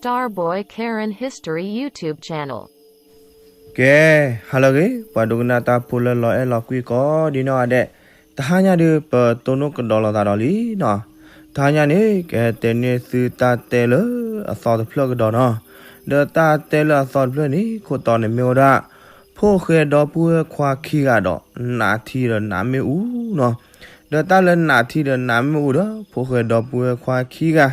Starboy Karen History YouTube channel. ကဲ, ဟါလၢအဂ့ၤ ပှၤဒိကနၣ်တၢ်ဖိလၢလီၤအဲၣ်လီၤကွံကိးဒ်နီၢ်ဂၤဒဲး, တဟါညါဒုး ပတိၢ်နီၣ်ကဒီးလိာ်သးဒီးလံနီၤ. တဟါညါန့ၣ် ကဟဲတဲန့ၢ်သုတၢ်တဲလၢအသီတဖျၢၣ်ကဒီးနီၤ. ဒီးတၢ်တဲလၢအသီတဖျၢၣ်န့ၣ် ခိၣ်တီန့ၣ်မ့ၢ်ဝဲဒၣ် ဖိၣ်ဃဲဒီပုၢ်ဝဲၢ်ခွါခံဂၤဒီး နးထံဒီးနးမ့ၣ်အူနီၤ. ဒီးတၢ်လၢနးထံဒီးနးမ့ၣ်အူဒီး ဖိၣ်ဃဲဒီပုၢ်ဝဲၢ်ခွါခံဂၤ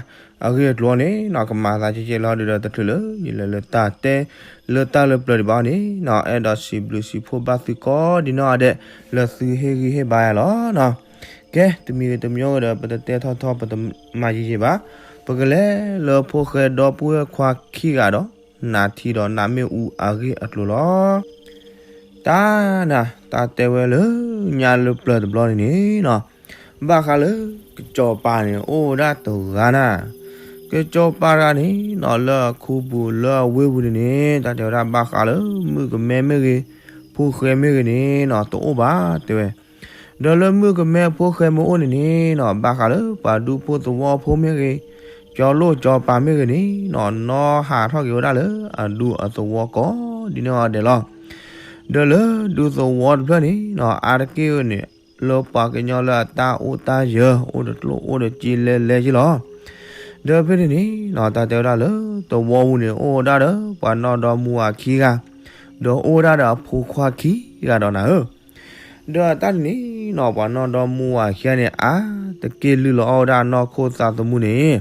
အဂ့ၢ်အကျိၤန့ၣ်နီၤ ကမၤသးကဲကဲလီၤဒုးဒီး တချုးလၢယလဲၤလၢတၢ်တဲလၢတၢ်လၢပျၢၤဒံးဘၣ်န့ၣ်နီၤ အဲၣ်ဒိးစံးဘျုးစံးဖှိၣ်ဘၣ်သုကိးဒ်နီၢ်ဂၤဒဲး လၢသုဟ့ၣ်ဂံၢ်ဟ့ၣ်ဘါယၤလီၤနီၤ. ကဲ, တမံၤဂ့ၤတမံၤဂ့ၤဒီး ပတတဲထီၣ်ထီၣ် ပတမၤယံာ်ယံာ်ဘၣ်. ပကလဲၤလၢဖိၣ်ဃဲဒီပုၢ်ဝဲၢ်ခွါခံဂၤဒီး နးထံဒီးနးမ့ၣ်အူအဂ့ၢ်အကျိၤလီၤ. တၢ်နၤ, တၢ်တဲဝဲလၢညါလၢပျၢၤတဘျီန့ၣ်န့ၣ်နီၤ, ဘၣ်ဃးလၢကစီၤပၤန့ၣ် အိၣ်ဝဲဒၣ်တဂၤနၤ. ကစီၤပၤတဂၤန့ၣ်နီၤ လၢအခူပူၤလၢအဝ့ၢ်ပူၤန့ၣ်န့ၣ် တၢ်တဲဝဲဒၣ်ဘၣ်ဃးလၢမုၣ်ကမဲမ့ၢ်ဂ့ၤ, ဖိၣ်ဃဲမ့ၢ်ဂ့ၤန့ၣ်နီၤ တအိၣ်ဘၣ်တဲဝဲ. ဒီးလၢမုၣ်ကမဲဖိၣ်ဃဲမ့ၢ်အိၣ်န့ၣ်န့ၣ်နီၤ ဘၣ်ဃးလၢပှၤဒူဖိသဝီဖိမ့ၢ်ဂ့ၤ, ကၠီလိၣ်ကၠီပၤမ့ၢ်ဂ့ၤန့ၣ်နီၤ နီၢ်ဟးထီၣ်က့ၤဝဲဒၣ်လၢအဒူအသဝီကိးဒ်န့ၢ်အီၤဒဲးလီၤ. ဒီးလၢဒူသဝီတဖျၢၣ်န့ၣ်နီၤ အါတက့ၢ်န့ၣ် လၢပှၤကညီလၢအတၢ်အိၣ်တၢ်ယၢၤ အိၣ်တကျိၣ်အိၣ်တစ့လဲလဲက့လီၤ. ဒီးဖဲန့ၣ်န့ၣ်နီၤ တၢ်တဲဝဲဒၣ်လၢသဝီပူၤန့ၣ် အိၣ်ဝဲဒၣ်ဒီးပှၤနီၢ်ဒီမါဝၤခံဂၤ, ဒီးအိၣ်ဝဲဒၣ်ဒီးအဖိခွါခံဂၤဒီးနၤဧၢ. ဒီးတၢ်န့ၣ်နီၤ ပှၤနီၢ်ဒီမါဝၤခံဂၤန့ၣ် အါတက့ၢ်လုၢ်လီၤအီၣ်ဝဲဒၣ်အနီၢ်ခိၣ်သးသမူန့ၣ်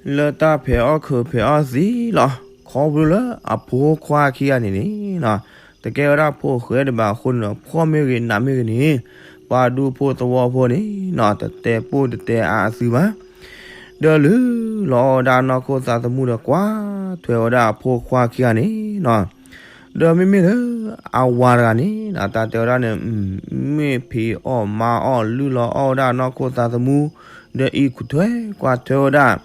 လၢတၢ်ဖဲးအီၣ်ခုးဖဲးအီၣ်သံလီၤ. ခီဖျိလၢအဖိခွါခံဂၤန့ၣ်န့ၣ်နီၤ တကဲဝဲဒၣ်ဖိၣ်ဃဲဒံးဘၣ်အဃိန့ၣ်ဒီး ဖှီၣ်မ့ၢ်ဂ့ၤနးမ့ၢ်ဂ့ၤန့ၣ် ပှၤဒူဖိသဝီဖိန့ၣ်နီၤ တတဲပိၢ်တတဲအါအသုဘၣ်. ဒီးလုၢ်လီၤအီၣ်ဝဲဒၣ်အနီၢ်ခိၣ်သးသမူဒီးကွၢ်ထွဲဝဲဒၣ်အဖိခွါခံဂၤန့ၣ်နီၤ. ဒီးမ့မ့ၢ်လၢအဝၤတဂၤန့ၣ်နီၤ တၢ်တဲဝဲဒၣ်န့ၣ် မ့ၢ်ဖံးအီၣ်မၤအီၣ်လုၢ်လီၤအီၣ်ဝဲဒၣ်အနီၢ်ခိၣ်သးသမူ ဒီးအံးကွၢ်ထွဲကွၢ်ထွဲဝဲဒၣ်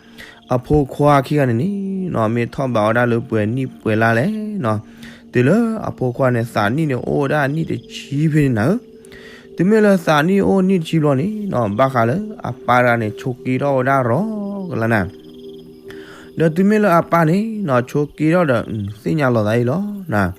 အဖိခွါခံဂၤန့ၣ်န့ၣ်နီၤ မ့ၢ်ထီၣ်ဘးဝဲဒၣ်လၢပှဲၤနံၣ်ပှဲၤလါလဲၣ်နီၤ. တုၤလၢအဖိခွါန့ၣ် သးနံၣ်န့ၣ်အိၣ်ဝဲဒၣ်နံၣ်တဆံဖဲန့ၣ်နၤဧၢ. တုၤမ့ၢ်လၢသးနံၣ်အိၣ်နံၣ်တဆံဘျီန့ၣ်နီၤ ဘၣ်ဃးလၢအပၢ်တဂၤန့ၣ် ဆိးက့ထီၣ်ဝဲဒၣ်ရီကလါနၤ. ဒီးတုၤမ့ၢ်လၢအပၢ်န့ၣ်နီၤ ဆိးက့ထီၣ်ဒီး သ့ၣ်ညါလီၤသးအံၤလီၤနၤ.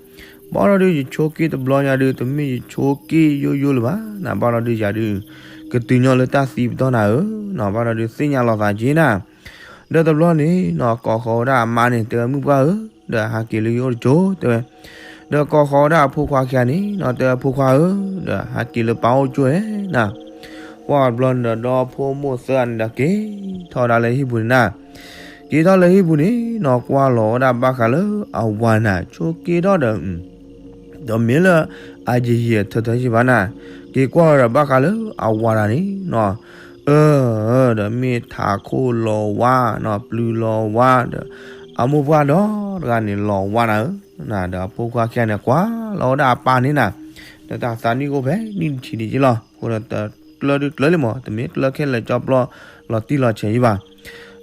ဘၣ်ဒီးဒုးယဆိးက့တဘျီညါဒုး တမ့ၢ်ယဆိးက့ယိယိလၢၤဘၣ်နၤ. ဘၣ်ဒီးဒုးယၤဒုး ကတုၤညီလၢတၢ်သံပတီၢ်နၤဧၢနီၤ. ဘၣ်ဒီးဒုးသ့ၣ်ညါလီၤသးက့နၤ. ဒီးတဘျီန့ၣ်နီၤ ကိးဃီၤဝဲဒၣ်အမါန့ၣ် တဲဝဲမုၣ်ပှၢ်ဧၢ, ဒီးဟးက့ၤလၢယအိၣ်တကၠိတဲဝဲ. ဒီးကိးဃီၤဝဲဒၣ်အဖိခွါခံဂၤန့ၣ်နီၤ တဲဝဲဖိခွါဧၢ, ဒီးဟးက့ၤလၢပၢ်အိၣ်ကၠိဧဲနၤ. ပှၢ်တဘျီန့ၣ်ဒီး ဒီဖိမိၢ်သၢဂၤန့ၣ်ဒီးက့ၤထီၣ်ဝဲဒၣ်လၢဟံၣ်ပူၤန့ၣ်နၤ. က့ၤထီၣ်လၢဟံၣ်ပူၤန့ၣ်နီၤ ကွၢ်လီၤဝဲဒၣ်ဘၣ်ဃးလၢအဝၤနၤ ဆိးက့ထီၣ်ဒီး ဒီးမ့ၢ်လၢအယံာ်ယံာ်ထၢထၢယံာ်ဘၣ်နၤ. က့ၤကွၢ်ဝဲဒီးဘၣ်ဃးလၢအဝၤတဂၤန့ၣ်နီၤ အၢ ဒီးမ့ၢ်ထးခိၣ်လီၤဝါနီၤ ပျုၤလီၤဝါဒီး အမိၢ်ပှၢ်ဒီတဂၤန့ၣ်လီၤဝါနၤဧၢ. ဒီးအဖိခွါခံဂၤန့ၣ်ကွၢ်လီၤဝဲဒၣ်အပၢ်န့ၣ်နၤ ဒီးတၢ်သးနံၣ်အိၣ်ဖဲနံၣ်တဆံဒံးက့လီၤ. အဃိဒီးတကျၢဒုးကျၢလံမး တမ့ၢ်ကျၢခဲလၢာ်ကၠီပျီလီၤတံၢ်လီၤဆဲးယံာ်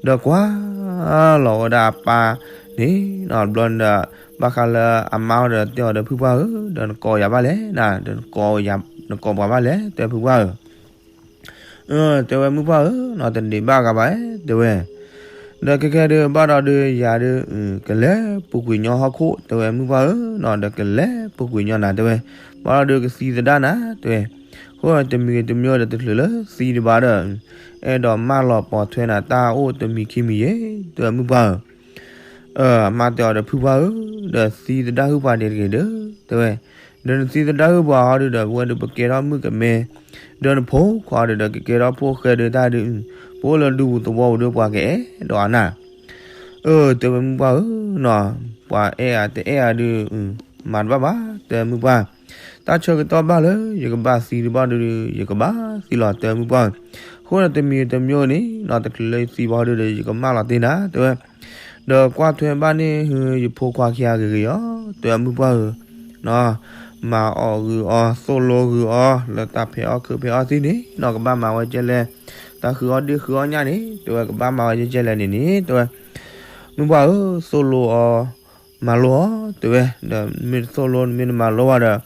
ဘၣ်. ဒီးကွၢ်လီၤဝဲဒၣ်အပၢ်န့ၣ်နီၤ တဘျီန့ၣ်ဒီး ဘၣ်ဃးလၢအမါအီၤဒီးတဲအီၤဒီးဖုပှၢ်ဧၢ, ဒီးနကိးယၤဘၣ်လဲၣ်နၤ, ဒီးနကိးယၤ နကိးပှၤဘၣ်လဲၣ် တဲဖုပှၢ်ဧၢ တဲဝဲမုၢ်ပှၢ်ဧၢနီၤ တဒံးဘၣ်ဂၤဘၣ်တဲဝဲ. ဒီးခဲကဲဒုး ဘၣ်ဒီးဒုးယၤဒုး ကလဲၤပူၤကွံာ်ညီဟီၣ်ခိၣ် တဲဝဲမုၢ်ပှၢ်ဧၢနီၤ ဒီးကလဲၤပူၤကွံာ်ညီနၤတဲဝဲ. ဘၣ်ဒီးဒုးကသံသဒၣ်နၤတဲဝဲ. အဃိတမံၤဂ့ၤတမံၤဒီးတချုးလၢသံဒံးဘၣ်ဒီး အဲၣ်ဒိးမၢလီၤပိာ်ထွဲနၤတၢ်အိၣ်တမံၤခံမံၤယဲၢ် တဲဝဲမုၢ်ပှၢ်ဧၢ အမါတဲအီၤဒီးဖုပှၢ်ဧၢ, ဒီးသံသဒၣ်ဟုၣ်ပှၤဒ်တဂ့ၤဒီး တဲဝဲ, ဒီးနသံသဒၣ်ဟုၣ်ပှၤဟီဒုးဒီး ပဝဲဒုးပကဲထီၣ်မုၣ်ကမဲ, ဒီးနဖိခွါဒုးဒီး ကကဲထီၣ်ဖိၣ်ဃဲဒုးတၢ်ဒုး, ပအိၣ်လၢဒူပူၤသဝီပူၤဒီး ပှၤကအဲၣ်ဒိးအါနၤ. အၢ တဲဝဲမုၢ်ပှၢ်ဧၢနီၤ, ပှၤအဲၣ်အါတအဲၣ်အါဒုး မၤတဘၣ်ဘၣ် တဲမုၢ်ပှၢ်, တၢ်ဆၢကတီၢ်ဘၣ်လၢ ယကဘၣ်သံဒံးဘၣ်ဒုး ယကဘၣ်သံလီၤ တဲမုၢ်ပှၢ်, အဃိဒီးတမံၤတမံၤန့ၣ်နီၤ တချုးလၢယသံဘၣ်ဟီဒုးဒီး ယကမၢလီၤတ့ၢ်နၤ တဲဝဲ ဒီးကွၢ်ထွဲဘၣ်န့ၣ် ယဖိခွါခံဂၤဂ့ၤဂ့ၤအီၤ တဲမုၢ်ပှၢ်ဧၢ, မၤအီၣ်ဂုာ်အီၤ သိၣ်လိဂုာ်အီၤ လၢတၢ်ဖဲးအီၣ်ခုးဖဲးအီၣ်သံန့ၣ်နီၤ ကဘၣ်မၤဝဲကဲလဲၣ်, တၢ်ဃုအီၣ်ဒ့ၣ်ဃုအီၣ်ညၣ်န့ၣ် တဲဝဲ ကဘၣ်မၤဝဲကဲကဲလဲၣ်န့ၣ်န့ၣ် တဲဝဲ, မုၢ်ပှၢ်ဧၢ သိၣ်လိအီၤ မၤလိအီၤ တဲဝဲ, ဒီးမ့ၢ်တသိၣ်လိ နမ့ၢ်တမၤလိဘၣ်ဒီး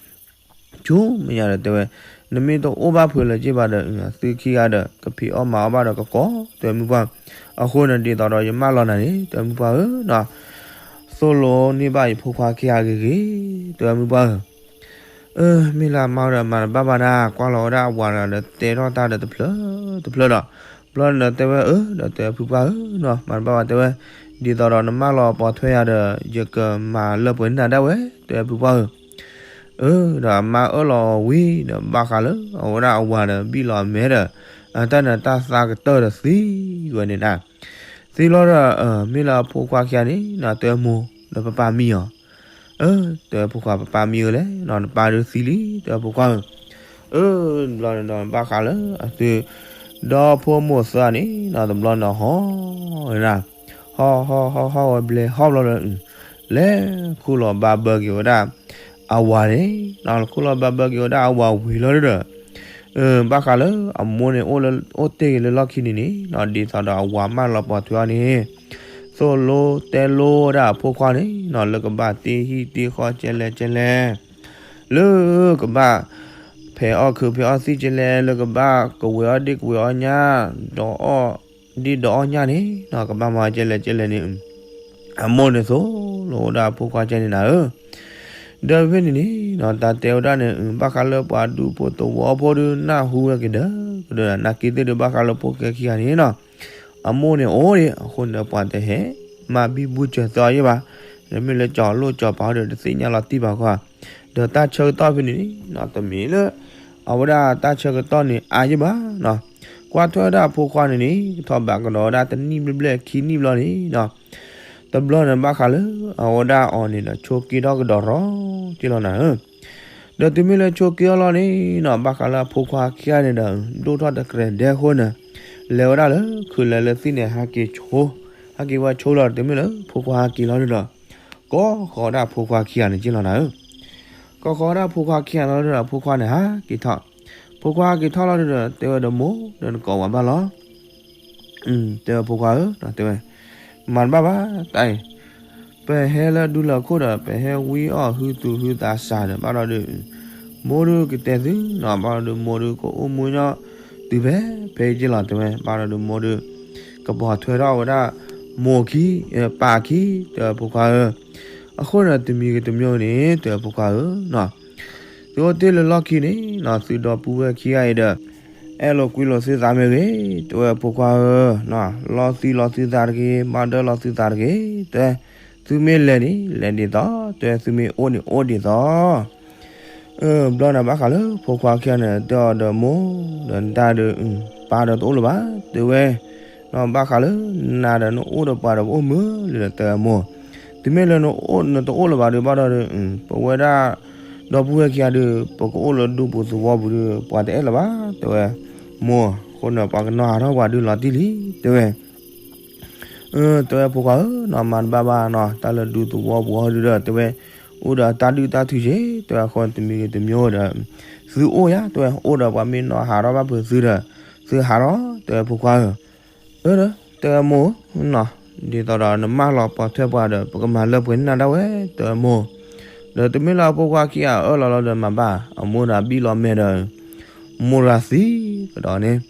ဆူမဲာ်ညါဒီးတဲဝဲ, နမ့ၢ်တအိၣ်ဘၣ်ဖုးလၢၤက့ၤဘၣ်ဒီး သုခံဂၤဒီး ကဖံးအီၣ်မၤအီၣ်ဘၣ်ဒီးကကိး တဲမုၢ်ပှၢ်, အဃိန့ၣ်ဒ်သိးဒီးယမၢလီၤနၤန့ၣ် တဲမုၢ်ပှၢ်ဧၢနီၤ, သိၣ်လိန့ၢ်ဘၣ်ယဖိခွါခံဂၤဂ့ၤဂ့ၤ, တဲဝဲမုၢ်ပှၢ်ဧၢ, အၢ မ့ၢ်လၢအမါဒီးမၤတဘၣ်ဘၣ်နၤ, ကွၢ်လီၤဝဲဒၣ်အဝၤဒီးတဲထီၣ်တၢ်ဒီးတဖျၢၣ်တဖျၢၣ်ဒီး, ဘျီန့ၣ်ဒီးတဲဝဲအၢ, ဒီးတဲဝဲဖုပှၢ်ဧၢနီၤ, မၤတဘၣ်ဘၣ်တဲဝဲ, ဒ်သိးဒီးနမၢလီၤပိာ်ထွဲယၤဒီး ယကမၤလၢပှဲၤန့ၢ်နၤဒၣ်ဝဲ, တဲဝဲဖုပှၢ်ဧၢ. အၢ ဒီးအမါအၢၣ်လီၤအီၤဝံၤဒီး ဘၣ်ဃးလၢအဝဲဒၣ်အဝၤဒီးဘံၣ်လီၤအမဲဒီး အတၢ်နးတၢ်သးကတၢၢ်ဒီးသံဝဲန့ၣ်ဒၣ်, သံလီၤဒီး မ့ၢ်လၢအဖိခွါခံဂၤန့ၣ်နီၤ တဲဝဲမိၢ်ဒီးပပၢ်မံအီၤ, အၢ တဲဝဲဖိခွါ ပပၢ်မံဧါလဲၣ်နီၤ, နပၢ်ဒုးသံလံ တဲဝဲဖိခွါဧၢ. အၢ ဘျီန့ၣ်ဒီးဘၣ်ဃးလၢအသု ဒီဖိမိၢ်သၢဂၤန့ၣ်နီၤ တဘျီန့ၣ်ဒီးဟီၣ်ဝဲဒၣ်, ဟီၣ်ဟီၣ်ဟီၣ်ဟီၣ်ဝဲဘျဲဟီၣ်ဘျီဒီး လဲၤခူၣ်လီၤဘၣ်ဘၢက့ၤဝဲဒၣ်အဝၤန့ၣ်နီၤ, ခူၣ်လီၤဘၣ်ဘၢက့ၤဝဲဒၣ်အဝၤဝံၤလီၤဒီး ဘၣ်ဃးလၢအမိၢ်န့ၣ်အိၣ်လၢ အိၣ်တ့ၢ်လၢလီၢ်ခံန့ၣ်န့ၣ်နီၤ, ဒ်သိးဒီးအဝၤမၢလီၤပိာ်ထွဲအီၤန့ၣ် သိၣ်လိတဲလိဝဲဒၣ်အဖိခွါန့ၣ်နီၤ လၢကဘၣ်တ့ဟံၣ်တ့ဃီကဲလဲၣ်ကဲလဲၣ်, လၢကဘၣ်ဖဲးအီၣ်ခုးဖဲးအီၣ်သံၣ်ကဲလဲၣ်, လၢကဘၣ်ကဝဲၤအီၣ်ဒ့ၣ်ကဝဲၤအီၣ်ညၣ်, ဒီးအီၣ်ဒ့ၣ်ဒီးအီၣ်ညၣ်န့ၣ်နီၤ, ကဘၣ်မၤကဲလဲၣ်ကဲလဲၣ်န့ၣ် အမိၢ်န့ၣ်သိၣ်လိဝဲဒၣ်အဖိခွါကဲန့ၣ်နၤဧၢ. ဒီးဖဲန့ၣ်န့ၣ်နီၤ တၢ်တဲဝဲဒၣ်န့ၣ် ဘၣ်ဃးလၢပှၤဒူဖိသဝီဖိဒုးနၢ်ဟူဝဲက့ၤဒီး ကဒီးနာ်က့သ့ၣ်ဒုး ဘၣ်ဃးလၢဖိၣ်ဃဲခံဂၤန့ၣ်နီၤ အမိၢ်န့ၣ်အိၣ်ဒံးအဃိန့ၣ် ပှၤတဟဲမၤဘံဘူစၢၤသီယဲၢ်ဘၣ်, ဒီးမ့ၢ်လၢကၠီၤလိၣ်ကၠီၤပၤဒီးတသ့ၣ်ညါလီၤတံၢ်ဘၣ်ဃီ, ဒီးတၢ်ဆၢကတီၢ်ဖဲန့ၣ်န့ၣ်နီၤ တမ့ၢ်လၢ အဝဲဒၣ်တၢ်ဆၢကတီၢ်န့ၣ်အါယဲၢ်ဘၣ်နီၤ, ကွၢ်ထွဲဝဲဒၣ်အဖိခွါန့ၣ်န့ၣ် ကထီၣ်ဘးကဒီးဝဲဒၣ်တနံၣ်ဘျဲၣ်ဘျဲၣ်ခံနံၣ်ဘျီန့ၣ်နီၤ တဘျီန့ၣ်ဘၣ်ဃးလၢ အဝဲဒၣ်အီၤန့ၣ်ဒီးဆိးက့ထီၣ်ကဒီးရီၤက့ၤလီၤနၤဧၢ. ဒီးတုၤမ့ၢ်လၢဆိးက့အီၤလီၤန့ၣ်နီၤ ဘၣ်ဃးလၢအဖိခွါခံဂၤန့ၣ်ဒီး ဒိၣ်ထီၣ်တကြဲးဒဲအဃိန့ၣ် လဲၤဝဲဒၣ်လၢခုးလဲၤလၢသံၣ်န့ၣ် ဟးက့ၤဆိ ဟဲက့ၤဝဲဆိလီၤ, တုၤမ့ၢ်လၢဖိခွါဟဲက့ၤလီၤဒုဒီး ကိးဃီၤဝဲဒၣ်အဖိခွါခံဂၤန့ၣ်က့ၤလီၤနၤဧၢ. ကိးဃီၤဝဲဒၣ်အဖိခွါခံဂၤလီၤဒုဒီး အဖိခွါန့ၣ်ဟဲက့ၤထီၣ်, ဖိခွါဟဲက့ၤထီၣ်လီၤဒုဒီး တဲဝဲဒီးမိၢ်ဒီးနကိးဝဲဘၣ်လီၤ တဲဝဲဖိခွါဧၢ, တဲဝဲ, မၤတဘၣ်ဘၣ်တၢ်အံၤ, ပဟဲလၢဒူလၢခိၣ်ဒီး ပဟဲဝံအီၣ်ဟုသူၣ်ဟုသးစၢ်ဒီး ဘၣ်ဒီးဒုး, မိၢ်ဒုးကတဲသုနီၤ, ဘၣ်ဒီးဒုးမိၢ်ဒုးကအိၣ်မူညီ တုၤဖဲဖဲအံၤက့ၤလီၤ တဲဝဲ, ဘၣ်ဒီးဒုးမိၢ်ဒုး ကပိာ်ထွဲထီၣ်ဝဲဒၣ် မိၢ်ခံ, ပၢ်ခံ, တဲဝဲဖိခွါဧၢ, အဃိန့ၣ်တမံၤဂ့ၤတမံၤဂ့ၤန့ၣ် တဲဝဲဖိခွါဧၢ သုအိၣ်တ့ၢ်လၢလီၢ်ခံန့ၣ်နီၤ သုဒီပုၢ်ဝဲၢ်ခံဂၤအံၤဒီး အဲၣ်လိာ်ကွံလိာ်သုသးမ့ၢ်ဂ့ၤ, တဲဝဲဖိခွါဧၢ, လီသုလီၤသုသးတဂ့ၤ, ဘၣ်ဒၢလီၤသုသးတဂ့ၤ, တဲဝဲ, သုမ့ၢ်လဲၤန့ၣ် လဲၤဒ်သိး, တဲဝဲသုမ့ၢ်အိၣ်န့ၣ်အိၣ်ဒ်သိး ဘျီန့ၣ်ဘၣ်ဃးလၢဖိခွါခံဂၤန့ၣ် တဲအီၤဒီးမိၢ်, ဒီးနတၢ်ဒီး ပၢ်ဒီးတအိၣ်လၢၤဘၣ်, တဲဝဲ, ဘၣ်ဃးလၢနၤဒီးနအိၣ်ဒီးပှၤဒီးပအိၣ်မုာ်လံဒီး တဲဝဲမိၢ်, တုၤမ့ၢ်လၢနတအိၣ်လၢၤဘၣ်ဒီး ဘၣ်ဒီးဒုး ပဝဲဒၣ် ဒီပုၢ်ဝဲၢ်ခံဂၤဒုး ပကအိၣ်လၢဒူပူၤသဝီပူၤဒုး ပှၤတအဲၣ်လၢၤဘၣ်, တဲဝဲ, မိၢ်, အဃိန့ၣ် ပှၤကနီၤဟးထီၣ်ပှၤဒုးလီၤတံၢ်လံ, တဲဝဲ တဲဝဲဖိခွါဧၢ, နီၢ်မၤတဘၣ်ဘၣ်နီၤ, တၢ်လၢဒူသဝီပူၤဟီဒုဒီး တဲဝဲ, အိၣ်ဒီးတၢ်ဒုၣ်တၢ်ထုးက့ၤ, တဲဝဲအဃိတမံၤဂ့ၤတမံၤဒီး သုအိၣ်ယါ, တဲဝဲ, အိၣ်ဒီးပှၤမ့ၢ်နီၤဟးထီၣ်ဘၣ်ဖုးသုဒီး သုဟးထီၣ်, တဲဝဲဖိခွါဧၢ, အၢ တဲဝဲမိၢ်, နီၤ, ဒ်သိးဒီးနမၢလီၤပိာ်ထွဲပှၤဒီး ပကမၤလၢပှဲၤန့ၢ်နၤဒၣ်ဝဲ, တဲဝဲမိၢ်, ဒီးတမ့ၢ်လၢအဖိခွါခံဂၤအၢၣ်လီၤလီၤဒီးမၤဘၣ်, အမိၢ်ဒီးဘံၣ်လီၤမဲာ်ဒီး မိၢ်ရၤသံကဒီးန့ၣ်,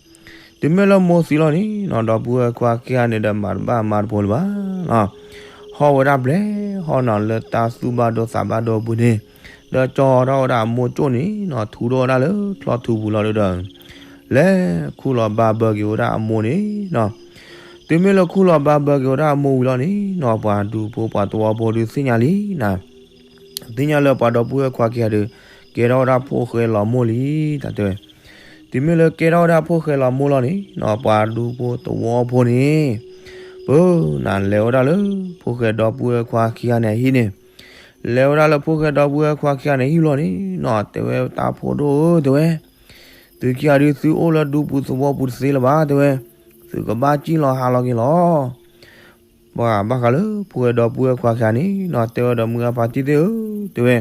တုၤမ့ၢ်လၢမိၢ်သံလီၤန့ၣ်နီၤ, ဒီပုၢ်ဝဲၢ်ခွါခံဂၤန့ၣ်ဒီး မၤတဘၣ်မၤတဖိလၢၤဘၣ်နီၤ, ဟီၣ်ဝဲဒၣ်ဘျဲၣ်ဟီၣ်နီၤ လၢတၢ်သူၣ်ဘၣ်ဒိသးဘၣ်ဒိအပူၤန့ၣ်, ဒီးကၠီထီၣ်ဝဲဒၣ်အမိၢ်ကၠိၣ်န့ၣ်နီၤ, ထူထီၣ်ဝဲဒၣ်လၢချီထူပူၤလီၤဒုဒီး လဲၤခူၣ်လီၤဘၣ်ဘၢက့ၤဝဲဒၣ်အမိၢ်န့ၣ်နီၤ, တုၤမ့ၢ်လၢခူၣ်လီၤဘၣ်ဘၢက့ၤဝဲဒၣ်အမိၢ်ဝံၤလီၤန့ၣ်နီၤ, ပှၤဒူဖိပှၤသဝီဖိဒုးသ့ၣ်ညါလံနၤ သ့ၣ်ညါလၢပှၤဒီပုၢ်ဝဲၢ်ခွါခံဂၤဒီး ကဲထီၣ်ဝဲဒၣ်ဖိၣ်ဃဲလီၤမိၢ်လံ, တၢ်တဲဝဲ, တုၤမ့ၢ်လၢကဲထီၣ်ဝဲဒၣ်ဖိၣ်ဃဲလီၤမိၢ်လီၤန့ၣ်နီၤ, ပှၤဒူဖိသဝီဖိန့ၣ် ပၢနၤလဲၤဝဲဒၣ်လၢ ဖိၣ်ဃဲဒီပုၢ်ဝဲၢ်ခွါခံဂၤန့ၣ်အဟံၣ်န့ၣ်, လဲၤဝဲဒၣ်လၢဖိၣ်ဃဲဒီပုၢ်ဝဲၢ်ခွါခံဂၤန့ၣ်ဟံၣ်လီၤန့ၣ်နီၤ, တဲဝဲတၢ်ဖိဒိၣ်ဧၢ တဲဝဲ, သုခံဂၤဒုးသုအိၣ်လၢဒူပူၤသဝီပူၤတသ့လၢၤဘၣ် တဲဝဲ, သုကဘၣ်စံၣ်လီၤဟးလီၤက့ၤလီၤ ပှၤဘၣ်ဃးလၢဖိၣ်ဃဲဒီပုၢ်ဝဲၢ်ခွါခံဂၤန့ၣ်နီၤ, တဲဝဲဒီးမုၢ်ဂၢ်ဖါတံၢ်သ့ၣ်ဧၢ, တဲဝဲ,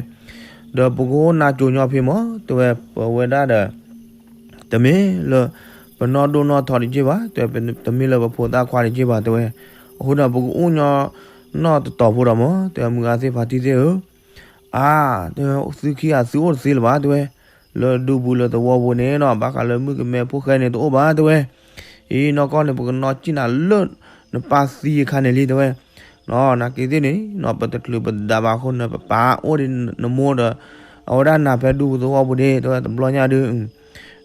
ဒီးပကအိၣ်နၢ်ကိၤညီဖဲမး, တဲဝဲ, ပဝဲဒၣ်ဒီး တမ့ၢ်လၢ ပနီၢ်ဒိၣ်နီၢ်ထီတက့ၢ်ဘၣ်, တဲဝဲ, တမ့ၢ်လၢပဖိသၣ်ခွါတက့ၢ်ဘၣ်, တဲဝဲ, အဃိဒီးပကအိၣ်ညီနီၢ်တတီၤဖိဒီးမး, တဲဝဲမုၢ်ဂၢ်သ့ၣ်ဖါတံၢ်သ့ၣ်ဧၢ အါ, တဲဝဲ, သုခံဂၤသုအိၣ်တသ့လၢၤဘၣ်, တဲဝဲ, လၢဒူပူၤလၢသဝီပူၤန့ၣ်နီၤ, ဘၣ်ဃးလၢမုၣ်ကမဲဖိၣ်ဃဲန့ၣ်တအိၣ်ဘၣ်, တဲဝဲ, အံၤနီၢ်ကီၢ်န့ၣ် ပကနီၢ်စံၣ်နၤလၢနပၢ်သံအခါန့ၣ်လံ, တဲဝဲ, နီၢ် နာ်က့သ့ၣ်န့ၣ်နီၢ် ပတချုးပတဒါဘၣ်အဃိန့ၣ် ပပၢ်အိၣ်ဒံးနမိၢ်ဒီး အဝဲဒၣ်နၤဖဲဒူဖိသဝီဖိဒ့ တဲဝဲတဘျီညါဒုး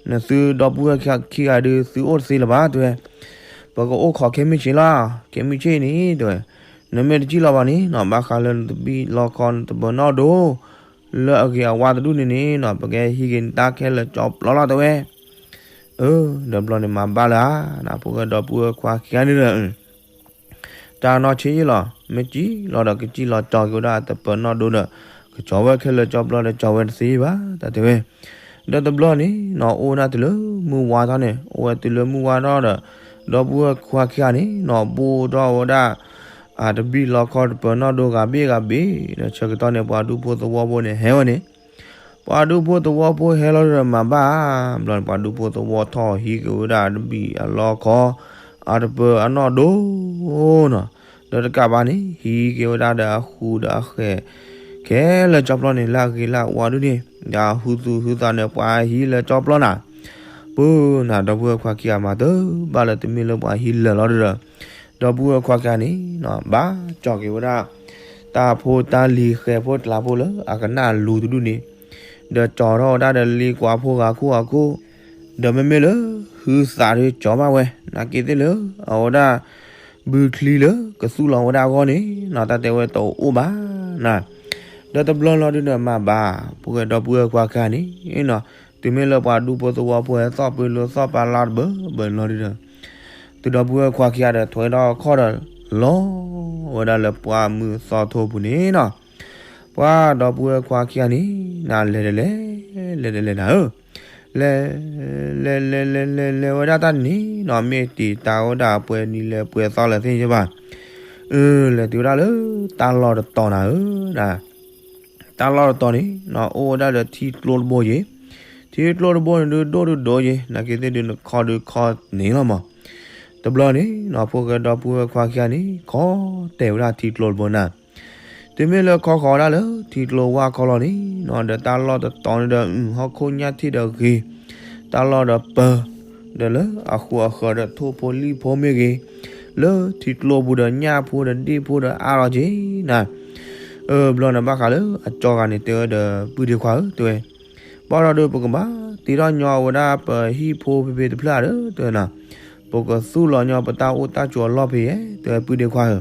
နသုဒီပုၢ်ဝဲၢ်ခံဂၤဒုး သုအိၣ်တသ့လၢၤဘၣ် တဲဝဲ, ပကအိၣ်ခိးခဲမုၢ်ဆ့ၣ်လီၤ ခဲမုၢ်ဆ့ၣ်န့ၣ် တဲဝဲ, နမ့ၢ်တစံၣ်လီၤဘၣ်န့ၣ်နီၢ် ဘၣ်ဃးလၢနတဘံၣ်လီခီနတပၢၤနီၣ်ဒိ လၢအဂ့ၤအဝါတဒူၣ်န့ၣ်န့ၣ်နီၢ် ပကဟံးက့ၤနတၢ်ခဲလၢာ်ကၠီပျီလီၤ တဲဝဲ. အၢ ဒီးဘျီန့ၣ်မၤဘၣ်လၢၤဧါ နဖိၣ်ဃဲဒီပုၢ်ဝဲၢ်ခွါခံဂၤန့ၣ်ဒီး တၢ်နီၢ်ဆံးယံလီၤ မ့ၢ်စံၣ်လီၤဒီးကစံၣ်လီၤကၠီက့ၤဝဲဒၣ်တပၢၤနီၣ်ဒိဒီး ကကၠီဝဲခဲလၢာ်ကၠီပျီဒီးကၠီဝဲတသ့ဘၣ် တၢ်တဲဝဲ. ဒီးတဘျီန့ၣ်နီၢ် အိၣ်ဝဲဒၣ်တုၤလၢမုၢ်ဝါထီၣ်န့ၣ် အိၣ်ဝဲတုၤလၢမုၢ်ဝါထီၣ်ဒီး ဒီပုၢ်ဝဲၢ်ခွါခံဂၤန့ၣ်နီၢ် ဘိၣ်ထီၣ်ဝဲဒၣ် အတဘံၣ်လီခီတပၢၤနီၣ်ဒိဂၤဘ့ၣ်ဂၤဘ့ၣ် ဒီးဆၢကတီၢ်န့ၣ် ပှၤဒူဖိသဝီဖိန့ၣ်ဟဲဝဲန့ၣ် ပှၤဒူဖိသဝီဖိဟဲလီၤဒီးမၤဘၣ်ဧါ ဘျီန့ၣ် ပှၤဒူဖိသဝီထီၣ်ဟံးက့ၤဝဲဒၣ်အတဘံၣ်အလီခီ အတပၢၤအနီၣ်ဒိနီၢ် ဒီးတကးဘၣ်န့ၣ် ဟံးက့ၤဝဲဒၣ်ဒီးအဃူဒီးအဃဲး ခဲလၢာ်ကၠီပျီန့ၣ် လၢအဂ့ၤလၢအဝါဒုန့ၣ် ဒီးဟုသူၣ်ဟုသးန့ၣ် ပှၤဟံးလၢကၠီပျီနၤ ပၢနၤဒီပုၢ်ဝဲၢ်ခွါခံဂၤမၤတဘၣ်လၢ တမ့ၢ်လၢပှၤဟံးလၢာ်လီၤဒီး ဒီပုၢ်ဝဲၢ်ခွါခံဂၤန့ၣ်နီၢ် ဘၣ်ကၠီက့ၤဝဲဒၣ် တၢ်ဖိတၢ်လံၤဃဲၤဖိတလးဖိလၢအကနၣ်လူၤတဒူၣ်န့ၣ် ဒီးကၠီထီၣ်ဝဲဒၣ်ဒီးလ့ကွၢ်ဖိဂၤခိၣ်ဂၤခိၣ် ဒီးမ့မ့ၢ်လၢ ဟုသးဒုးကၠီဘၣ်ဝဲ နာ်က့သ့ၣ်လၢ အဝဲဒၣ် ဘုချံလၢကသူၣ်လီၤဝဲဒၣ်အဂီၢ်န့ၣ်နီၢ် တၢ်တဲဝဲတအိၣ်ဘၣ်နၤ ဒီးတဘျီလီၤဒုးဒီးမၤဘၣ် ပှၤဒီပုၢ်ဝဲၢ်ခွါခံဂၤန့ၣ်နီၢ် တုၤမ့ၢ်လၢပှၤဒူဖိသဝီဖိဟဲသီၣ်ပၢလၢသီၣ်ပာ်လါတဘၢဘၢလီၤဒုးဒီး တုၤဒီပုၢ်ဝဲၢ်ခွါခံဂၤဒီးထွဲထီၣ်ခီၣ်ဒီး လီၤဝဲဒၣ်လၢပှၢ်မုၢ်သီထိပူၤန့ၣ်နီၢ် ပှၤဒီပုၢ်ဝဲၢ်ခွါခံဂၤန့ၣ် နလဲၤတလဲၤ လဲၤတလဲၤနၤဧၢ လဲၤ လဲၤလဲၤလဲၤလဲၤလဲၤဝဲဒၣ်တၢ်န့ၣ်နီၢ် မ့ၢ်တံာ်တာ်ဝဲဒၣ်အပှဲၤနံၤလဲၣ်ပှဲၤသီလဲၣ်သ့ၣ်ညါဘၣ် အၢ လဲၤတုၤဝဲဒၣ်လၢ တၢ်လီၢ်တတီၤနၤဧၢ တၢ်လီၢ်တတီၤန့ၣ်နီၢ် အိၣ်ဝဲဒၣ်ဒီးထံကျိတဘိယ့ၤ ထံကျိတဘိန့ၣ်ဒုးဒိၣ်ဒုးဒိးယ့ၤ နာ်က့သ့ၣ်ဒုးနခီဒုးခီန့ၣ်လီၤမး တဘျီန့ၣ်နီၢ် ဖိၣ်ဃဲဒီပုၢ်ဝဲၢ်ခွါခံဂၤန့ၣ် ခီတဲာ်ဝဲဒၣ်ထံကျိတဘိနၤ တုၤမ့ၢ်လၢခီဃီၤဝဲဒၣ်လၢထံကျိဝၢ်ခီလီၤန့ၣ်နီၢ် ဒီးတၢ်လီၢ်တတီၤန့ၣ်ဒီး ဟီၣ်ခိၣ်ညၣ်ထံၣ်ဒီးဂ့ၤ တၢ်လီၢ်ဒီးပၢၤ ဒီးလၢအဃူအဃၢၤဒီးထိၣ်ဖိလံၣ်ဖိမ့ၢ်ဂ့ၤ လၢထံကျိပူၤဒီးညၣ်ဖိဒီးဒ့ၣ်ဖိဒီးအါလီၤက့ၤနၤ အၢ ဘျီန့ၣ်ဘၣ်ဃးလၢအကၠီဂၤန့ၣ် တဲဝဲဒီးပုၢ်ဒ့ခွါဧၢ တဲဝဲ ဘၣ်ဒီးဒုး ပကဘၣ်တ့ထီၣ်ညီဝဲဒၣ်ပဟံၣ်ဖိဖံဖံတဖျၢၣ်ဒီး တဲဝဲနီၢ် ပကသူၣ်လီၤညီပတၢ်အိၣ်တၢ်ကၠိအလီၢ်ဖဲယဲၢ် တဲဝဲပုၢ်ဒ့ခွါဧၢ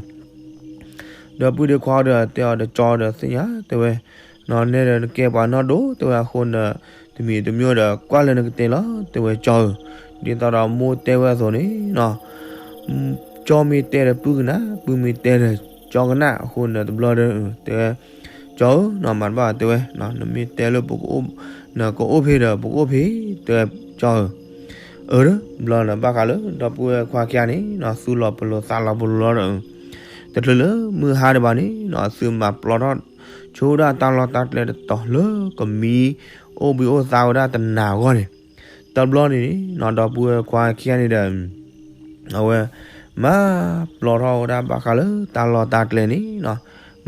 ဒီးပုၢ်ဒ့ခွါဒီးတဲအီၤဒီးကၠီဒီးသ့ၣ်ညါ တဲဝဲ နဲဒၣ်နကဲပှၤနီၢ်ဒိၣ် တဲဝဲအဃိန့ၣ် တမံၤတမံၤဒီးကွၢ်လၢနကတဲလီၤ တဲဝဲကၠီဧၢ ဒ်သိးဒီးမိၢ်တဲဝဲအသိးန့ၣ်နီၢ် ကၠီမ့ၢ်တဲဒီးပုၢ်ကနၣ် ပုၢ်မ့ၢ်တဲဒီးကၠီကနၣ် အဃိန့ၣ်တဘျီဒီး တဲဝဲ ကၠီဧၢ နီၢ်မၤတဘၣ် တဲဝဲ နမ့ၢ်တဲလၢပကအိၣ် နကအိၣ်ဖဲဒီး ပကအိၣ်ဖဲ တဲဝဲကၠီဧၢ အၢ ဘျီန့ၣ်ဘၣ်ဃးလၢ ဒီပုၢ်ဝဲၢ်ခွါခံဂၤန့ၣ်နီၢ် သူၣ်လီၤပလိာ်သးလီၤပလိာ်လီၤဒီး တချုးလၢမုၢ်ဟါဒံးဘၣ်န့ၣ်နီၢ် သုမၤပျီထီၣ်ဆိဝဲဒၣ်တၢ်လီၢ်တၢ်ကျဲတတီၤလၢကမံ အိၣ်ဘှံးအိၣ်သါဝဲဒၣ်တနၤအဂီၢ်န့ၣ် တဘျီန့ၣ်နီၢ် ဒီပုၢ်ဝဲၢ်ခွါခံဂၤန့ၣ်ဒီး အဝဲ မၤပျီထီၣ်ဝဲဒၣ်ဘၣ်ဃးလၢတၢ်လီၢ်တၢ်ကျဲန့ၣ်နီၢ်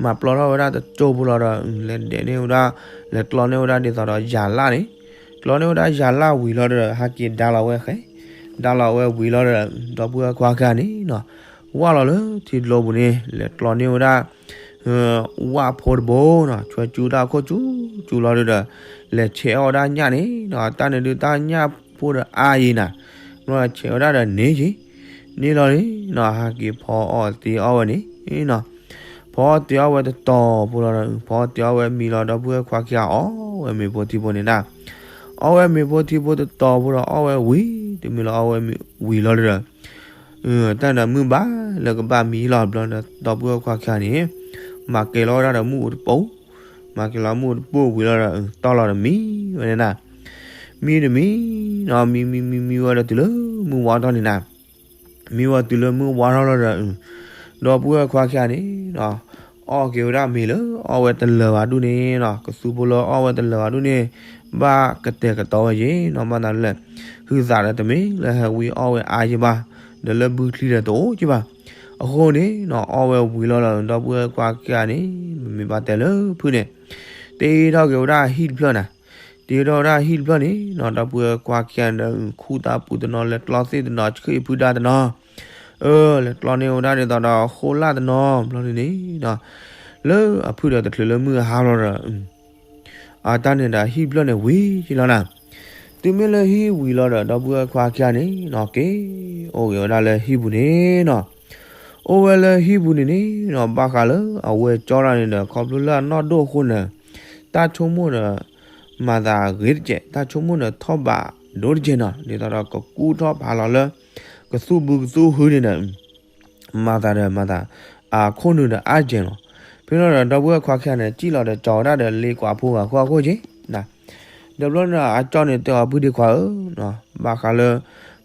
မၤပျီထီၣ်ဝဲဒၣ်တကၠိဖိလီၤဒီး လဲၤဒဲးန့ၢ်ဝဲဒၣ် လဲၤကျီန့ၢ်ဝဲဒၣ်ဒ်သိးဒီးယၤလၣ်န့ၣ် ကျီန့ၢ်ဝဲဒၣ်ယၤလၣ်ဝံၤလီၤဒီး ဟဲက့ၤဒါလီၤဝဲဃဲ ဒါလီၤဝဲဝံၤလီၤဒီး ဒီပုၢ်ဝဲၢ်ခွါခံဂၤန့ၣ်နီၢ် ဝၢ်လီၤလၢထံကျိပူၤန့ၣ် လဲၤကျီန့ၢ်ဝဲဒၣ် ဝၣ်ဖိတဘိနီၢ် ဆွဲကၠူတၢ်ခိၣ်ကၠူကၠူလီၤဒုးဒီး လဲၤဆဲးအီၣ်ဝဲဒၣ်ညၣ်န့ၣ်နီၢ် တၢ်န့ၣ်ဒုးတၢ်ညၣ်ဖိဒီးအါယံၤနၤ ဘျီဆဲးဝဲဒၣ်ဒီးန့ၢ်ယံၤ န့ၢ်လီၤန့ၣ်နီၢ် ဟဲက့ၤဖီအီၣ်တ့ၢ်အီၣ်ဝဲန့ၣ်နီၢ် ဖီအီၣ်တ့ၢ်အီၣ်ဝဲတတီၤဖိလီၤဒီး ဖီအီၣ်တ့ၢ်အီၣ်ဝဲမံလီၤ ဒီပုၢ်ဝဲၢ်ခွါခံဂၤအီၣ်ဝဲမ့ၤဖိထံဖိန့ၣ်ဒၣ် အီၣ်ဝဲမ့ၤဖိထံဖိတတီၤဖိဒီးအီၣ်ဝဲဝံၤ တမံၤလီၤအီၣ်ဝဲဝံၤလီၤဒီး တၢ်န့ၣ်မုၢ်ဘၣ်လၢကဘၣ်မံလီၤဘျီဒီး ဒီပုၢ်ဝဲၢ်ခွါခံဂၤန့ၣ် မၤကဲၤလီၤဝဲဒၣ်ဒီးမုၢ်အိၣ်တပိၢ် မၤကဲၤလီၤမုၢ်အိၣ်တပိၢ်ဝံၤလီၤဒီး တီၢ်လီၤဒီးမံဝဲန့ၣ်နၤ မံတမံၤနီၢ် မံမံမံမံဝဲဒီးတုၤလၢမုၢ်ဝါထီၣ်န့ၣ်နၤ မံဝဲတုၤလၢမုၢ်ဝါထီၣ်လီၤဒီး ဒီပုၢ်ဝဲၢ်ခွါခံဂၤန့ၣ်နီၢ် အီၣ်က့ၤဝဲဒၣ်မ့ၤလၢအီၣ်ဝဲတလၢာ်ဘၣ်ဒူၣ်န့ၣ်နီၢ် ကသူဖိလၢအီၣ်ဝဲတလၢာ်ဘၣ်ဒူၣ်န့ၣ် ဘၣ်ကတဲာ်ကတီၤဝဲယ့ၤနီၢ် ဘၣ်သးလၢ ဟုသးဒီးတမ့ၢ်လၢဟဲဝံအီၣ်ဝဲအါယ့ၤဘၣ် ဒီးလၢဘုချံဒီးတအိၣ်က့ၤဘၣ် အဃိန့ၣ်နီၢ် အီၣ်ဝဲဝံၤလီၤဒီး ဒီပုၢ်ဝဲၢ်ခွါခံဂၤန့ၣ် ပမ့ၢ်ဘၣ်တဲလၢဖုၣ်န့ၣ် တ့ထီၣ်က့ၤဝဲဒၣ်ဟံၣ်တဖျၢၣ်နၤ တ့ထီၣ်ဝဲဒၣ်ဟံၣ်တဖျၢၣ်န့ၣ်နီၢ် ဒီပုၢ်ဝဲၢ်ခွါခံဂၤန့ၣ်ဒီး ခူၣ်တၢ်ပူၤတနီၤ လဲၤကျီသ့ၣ်တနီၤ ဆှ့ၣ်ဖုဒါတနီၤ အၢ လဲၤကျီန့ၢ်ဝဲဒၣ်ဒ်သိးဒီးဃိလၣ်တနီၤဘျီန့ၣ်န့ၣ်နီၤ, လၢအဖုၣ်ဒီးတချုးလၢမုၢ်ဟါလီၤဒီး အတၢ်န့ၣ်ဒီးဟံၣ်ဖျၢၣ်န့ၣ်ဝံၤလီၤနၤ, တုၤမ့ၢ်လၢဟံၣ်ဝံၤလီၤဒီး ဒီပုၢ်ဝဲၢ်ခွါခံဂၤန့ၣ်နီၤ က့ၤအိၣ်က့ၤဝဲဒၣ်လၢဟံၣ်ပူၤန့ၣ်နီၤ, အိၣ်ဝဲလၢဟံၣ်ပူၤန့ၣ်န့ၣ်နီၤ ဘၣ်ဃးလၢအဝဲကၠီတၢ်န့ၣ်ဒီး ခီဖျိလၢအနီၢ်ဒိၣ်အဃိန့ၣ် တၢ်ဆိကမိၣ်ဒီး မၤသးအဂ့ၤတက့ၢ်, တၢ်ဆိကမိၣ်န့ၣ်ထီၣ်ဘးဒိၣ်တက့ၢ်နီၤ, ဒ်သိးဒီးကကူၣ်ထီၣ်ဖးလီၤလၢ ကသူၣ်ဘုကသူၣ်ဟုန့ၣ်ဒီး မၤသးဒီးမၤသး အခိၣ်နူာ်ဒီးအါကဲၤလီၤ. ဖဲလီၤဒီး ဒီပုၢ်ဝဲၢ်ခွါခံဂၤန့ၣ် စံၣ်လီၤဒီးကၠီၤဝဲဒၣ်ဒီးလ့ကွၢ်ဖိဂၤဃီအခိၣ်က့ၤ, ဒီးဘျီန့ၣ် အကၠီန့ၣ်တဲအီၤ ပုၢ်ဒ့ခွါဧၢ, ဘၣ်ဃးလၢ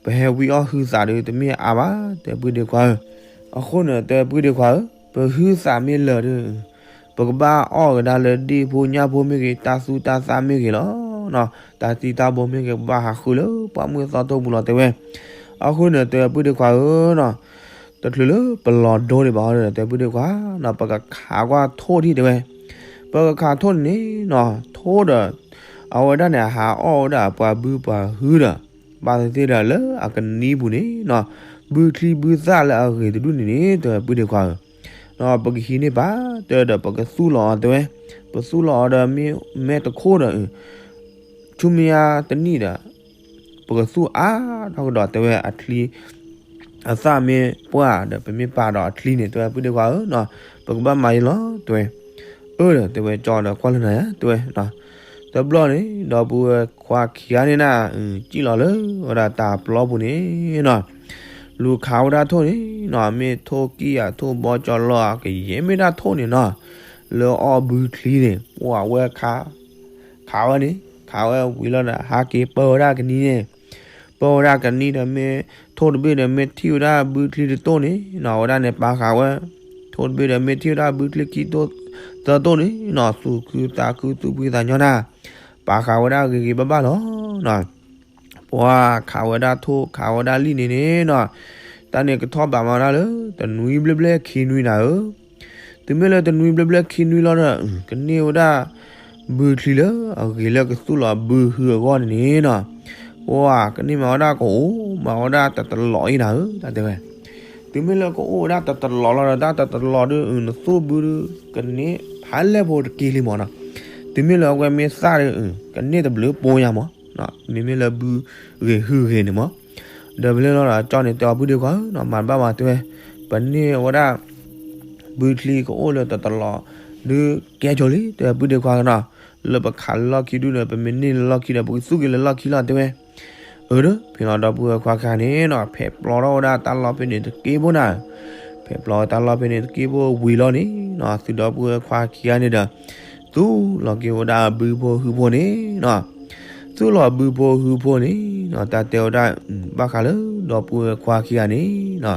ပဟဲဝံအီၣ်ဟုသးဒီး တမ့ၢ်အါဘၣ် တဲပုၢ်ဒ့ခွါဧၢ, အဃိန့ၣ် တဲပုၢ်ဒ့ခွါဧၢ, ပဟုသးမ့ၢ်လၢာ်ဒီး ပကဘၣ်အီၣ်ကဒါလၢဒ့ၣ်ဖိညၣ်ဖိမ့ၢ်ဂ့ၤ တၢ်သူတၢ်သၣ်မ့ၢ်ဂ့ၤလီၤ, တၢ်သံတၢ်ဘိမ့ၢ်ဂ့ၤ ပဘၣ်ဟးဃုလၢပှၢ်မုၢ်သီထိပူၤလီၤတဲဝဲ, အဃိန့ၣ် တဲပုၢ်ဒ့ခွါဧၢနီၤ, တချုးလၢပလီၤဒိန့ၣ်ဘၣ်ဒီး တဲပုၢ်ဒ့ခွါနီၤ ပကခးကွၢ်ထိၣ်ထံၣ်တဲဝဲ, ပကခးထိၣ်န့ၣ်နီၤ ထိၣ်ဒီး အဝဲဒၣ်န့ၣ် အဟးအီၣ်ဝဲဒၣ်ပှၤဘုပှၤဟုဒီး ဘၣ်သ့ၣ်သ့ၣ်ဒီးလၢအကနံပူၤန့ၣ်နီၤ, ဘုချံဘုသၣ်လၢအဂ့ၤတဒူၣ်န့ၣ်န့ၣ် တဲပုၢ်ဒ့ခွါဧၢ, ပကဟံးန့ၢ်ပၢ် တဲဒီးပကသူၣ်လီၤအီၤတဲဝဲ, ပသူၣ်လီၤအီၤဒီးမ့ၢ်မဲတခိၣ်ဒီး ဆူမဲာ်ညါတနံၣ်ဒီး ပကသူၣ်အါထီၣ်ကဒီးတဲဝဲအချံ အသၣ်မ့ၢ်ပှၢ်ဒီး ပမ့ၢ်ပာ်ဒီးအချံန့ၣ် တဲဝဲပုၢ်ဒ့ခွါဧၢနီၤ, ပကဘၣ်မၤယံၤလီၤတဲဝဲ, အၢဒီးတဲဝဲကၠီဒီးကွၢ်လၢနၤယါတဲဝဲ, တဘျီန့ၣ် ဒီပုၢ်ဝဲၢ်ခွါခံဂၤန့ၣ်နၤ စံၣ်လီၤလၢဝဲဒၣ်တၢ်ပျီပူၤန့ၣ်နီၤ, လူၤခးဝဲဒၣ်ထိၣ်န့ၣ်နီၤ, မ့ၢ်ထိၣ်ကံၢ်ဧါထိၣ်ဘီကၠီလီၤဧါ ကယဲၢ်မ့ၢ်ဒၣ်ထိၣ်န့ၣ်နီၤ, လၢအီၣ်ဘုချံန့ၣ် ပှၤဝဲခး ခးဝဲန့ၣ် ခးဝဲဝံၤလီၤဒီး ဟးက့ၤပၢဝဲဒၣ်ကနံန့ၣ်, ပၢဝဲဒၣ်ကနံဒီးမ့ၢ် ထိၣ်တဘ့ၣ်ဒီးမ့ၢ်ထံၣ်ဝဲဒၣ်ဘုချံတတိၢ်န့ၣ်နီၤ အဝဲဒၣ်န့ၣ်ပာ်ဃာ်ဝဲ, ထိၣ်တဘ့ၣ်ဒီးမ့ၢ်ထံၣ်ဝဲဒၣ်ဘုချံခံတိၢ်သၢတိၢ်န့ၣ်နီၤ သူၣ်ခုသးခုသူၣ်ဖှံသးညီနၤ, ပာ်ဃာ်ဝဲဒၣ်ဂ့ၤဂ့ၤဘၣ်ဘၣ်လီၤနီၤ. ပှၤခးဝဲဒၣ်ထိၣ်ခးဝဲဒၣ်လံၣ်န့ၣ်န့ၣ်နီၤ, တၢ်န့ၣ်ကထီၣ်ဘးမၤဒၣ်လၢ တနွံဘျဲၣ်ဘျဲၣ်ခံနွံနၤဧၢ, တုၤမ့ၢ်လၢတနွံဘျဲၣ်ဘျဲၣ်ခံနွံလီၤဒီး ကန့ၢ်ဝဲဒၣ် ဘုချံလၢအဂ့ၤလၢကသူၣ်လီၤဘုဟုအဂီၢ်န့ၣ်န့ၣ်နီၤ, ပှၤကန့ၢ်မၤဝဲဒၣ်ကအိၣ်မၤဝဲဒၣ်တတလီၤအံၤနၤဧၢ တၢ်တဲဝဲ, တုၤမ့ၢ်လၢကအိၣ်ဝဲဒၣ်တတလီၤလီၤဒီး တၢ်တတလီၤဒီး နသူၣ်ဘုဒီး ကန့ၢ်ဖးလဲၢ်ဖိတက့ၢ်လံမးနီၤ, တုၤမ့ၢ်လၢအဝဲမ့ၢ်သၣ်ဒီး ကန့ၢ်တဘျုးပိညါမး, မ့မ့ၢ်လၢဘုဂ့ၤဟုဂ့ၤန့ၣ်မး, ဒီးဖဲလီၤဒီးကၠီန့ၣ်တဲအီၤပုၢ်ဒ့ခွါဧၢနီၤ မၤတဘၣ်ဘၣ်တဲဝဲ, ပန့ၢ်ဝဲဒၣ် ဘုချံကအိၣ်လၢတတလီၤ ဒုးကဲဆိလံ တဲပုၢ်ဒ့ခွါနီၤ, လၢပခးလၢလီၢ်ခံဒုဒီး ပမ့ၢ်န့ၢ်လၢလီၢ်ခံဒီး ပကသူၣ်က့ၤလၢလီၢ်ခံလီၤတဲဝဲ, အၢဒီး ဖဲလီၤဒီပုၢ်ဝဲၢ်ခွါခံဂၤန့ၣ်နီၤ ဖဲပျီထီၣ်ဝဲဒၣ်တၢ်လီၢ်ဖဲန့ၣ်တက့ၢ်ဖိနၤ, ဖဲပျီတၢ်လီၢ်ဖဲန့ၣ်တက့ၢ်ဖိဝံၤလီၤန့ၣ်နီၤ သုဒီပုၢ်ဝဲၢ်ခွါခံဂၤန့ၣ်ဒီး သူၣ်လီၤက့ၤဝဲဒၣ်ဘုဖိဟုဖိန့ၣ်နီၤ, သူၣ်လီၤဘုဖိဟုဖိန့ၣ်နီၤ တၢ်တဲဝဲဒၣ် ဘၣ်ဃးလၢဒီပုၢ်ဝဲၢ်ခွါခံဂၤန့ၣ်နီၤ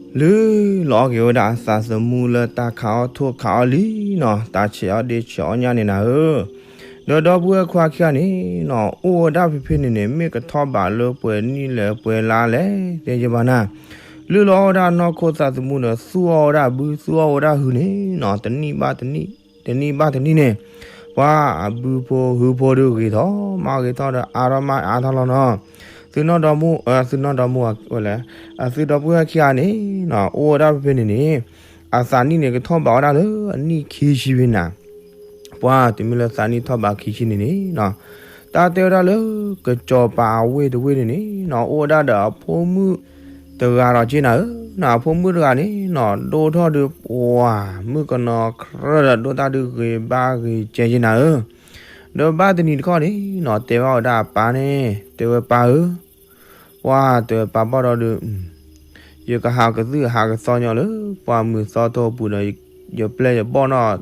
လုၢ်လီၤအီၣ်က့ၤဝဲဒၣ်အသးသမူလၢတၢ်ခးအီၣ်ထိၣ်ခးအီၣ်လံနီၤ တၢ်ဆဲးအီၣ်ဒ့ဆဲးအီၣ်ညၣ်န့ၣ်နၤဧၢ, ဒီးဒီပုၢ်ဝဲၢ်ခွါခံဂၤန့ၣ်နီၤ အိၣ်ဝဲဒၣ်ဖဲဖဲန့ၣ်န့ၣ် မ့ၢ်ကထီၣ်ဘးလၢပှဲၤနံၣ်လဲၣ်ပှဲၤလါလဲၣ် တဲယဘၣ်နၤ, လုၢ်လီၤအီၣ်ဝဲဒၣ်နီၢ်ခိသးသမူဒီး သူၣ်အီၣ်ဝဲဒၣ်ဘု သူၣ်အီၣ်ဝဲဒၣ်ဟုန့ၣ်နီၤ တနံၣ်ဘၣ်တနံၣ် တနံၣ်ဘၣ်တနံၣ်န့ၣ် ပှၤအဘုဖိဟုဖိဒီးဂ့ၤထီၣ် မးဂ့ၤထီၣ်ဒီးအါထီၣ်မးအါထီၣ်လီၤနီၤ, သုနီၢ်ဒီမါ သုနီၢ်ဒီမါဝဲလဲၣ်, အသုဒီပုၢ်ဝဲၢ်ခံဂၤန့ၣ်နီၤ အိၣ်ဝဲဒၣ်ဖဲဖဲန့ၣ်န့ၣ် အသးနံၣ်န့ၣ်ကထီၣ်ဘးဝဲဒၣ်လၢအနံၣ်ခံဆံဖဲနၤ, ပှၤတုၤမ့ၢ်လၢသးနံၣ်ထီၣ်ဘးခံဆံန့ၣ်န့ၣ်နီၤ တၢ်တဲဝဲဒၣ်လၢ ကစီၤပၤအဝ့ၢ်တဝ့ၢ်န့ၣ်န့ၣ်နီၤ အိၣ်ဝဲဒၣ်ဒီးအဖိမုၣ်တဂၤဒီးက့နၤဧၢ, နီၤ အဖိမုၣ်တဂၤန့ၣ်နီၤ ဒိၣ်ထီၣ်ဒီးပှၤမုၣ်ကနီၤကြၢးဒီး ဒိၣ်တၢ်ဒုးဂ့ၤဘၣ်ဂ့ၤကဲက့နၤဧၢ, ဒီးဘၣ်တနံၤတခီန့ၣ်နီၤ တဲဘၣ်ဝဲဒၣ်အပၢ်န့ၣ် တဲဝဲပၢ်ဧၢ ပှၤတဲပၢ်ဘၣ်ဒီးဒုး ယကဟးကသုၣ်ဟးကသီညီလၢ ပှၢ်မုၢ်သီထိပူၤဒီး ယပျဲၢ်ယဘီၣ်နီၣ်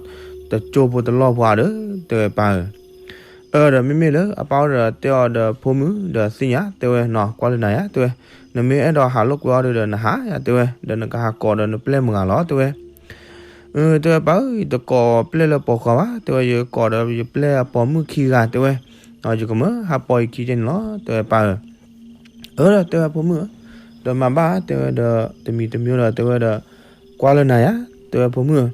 တကၠိဖိတလီၢ်ဖိဧါဒီး တဲဝဲပၢ်ဧၢ, အၢ ဒီးမ့မ့ၢ်လၢအပၢ်အိၣ်ဒီးတဲအီၤဒီးဖိမုၣ်ဒီးသ့ၣ်ညါ တဲဝဲနီၤ ကွၢ်လၢနၤယါ တဲဝဲ, နမ့ၢ်အဲၣ်ဒိးဟးလိာ်ကွဲအီၤဒီး နဟးယါ တဲဝဲ, ဒီးနကဟးကိးဒီးနပျဲၢ်မုၢ်ဂၤလီၤ တဲဝဲ တဲဝဲပၢ်ဧၢ ယတကိးပျဲၢ်လၢပိာ်ခွါဘၣ် တဲဝဲ, ယကိးဒီးယပျဲၢ်အပိာ်မုၣ်ခံဂၤ တဲဝဲ, ယကမၢဟးပိာ်ယခံကဲန့ၣ်လီၤ တဲဝဲပၢ်ဧၢ, အၢ ဒီးတဲဝဲဖိမုၣ်ဧၢ, ဒီးမၤဘၣ် တဲဝဲဒီး တမံၤတမံၤဒီး တဲဝဲဒီး ကွၢ်လၢနၤယါ တဲဝဲဖိမုၣ်ဧၢ,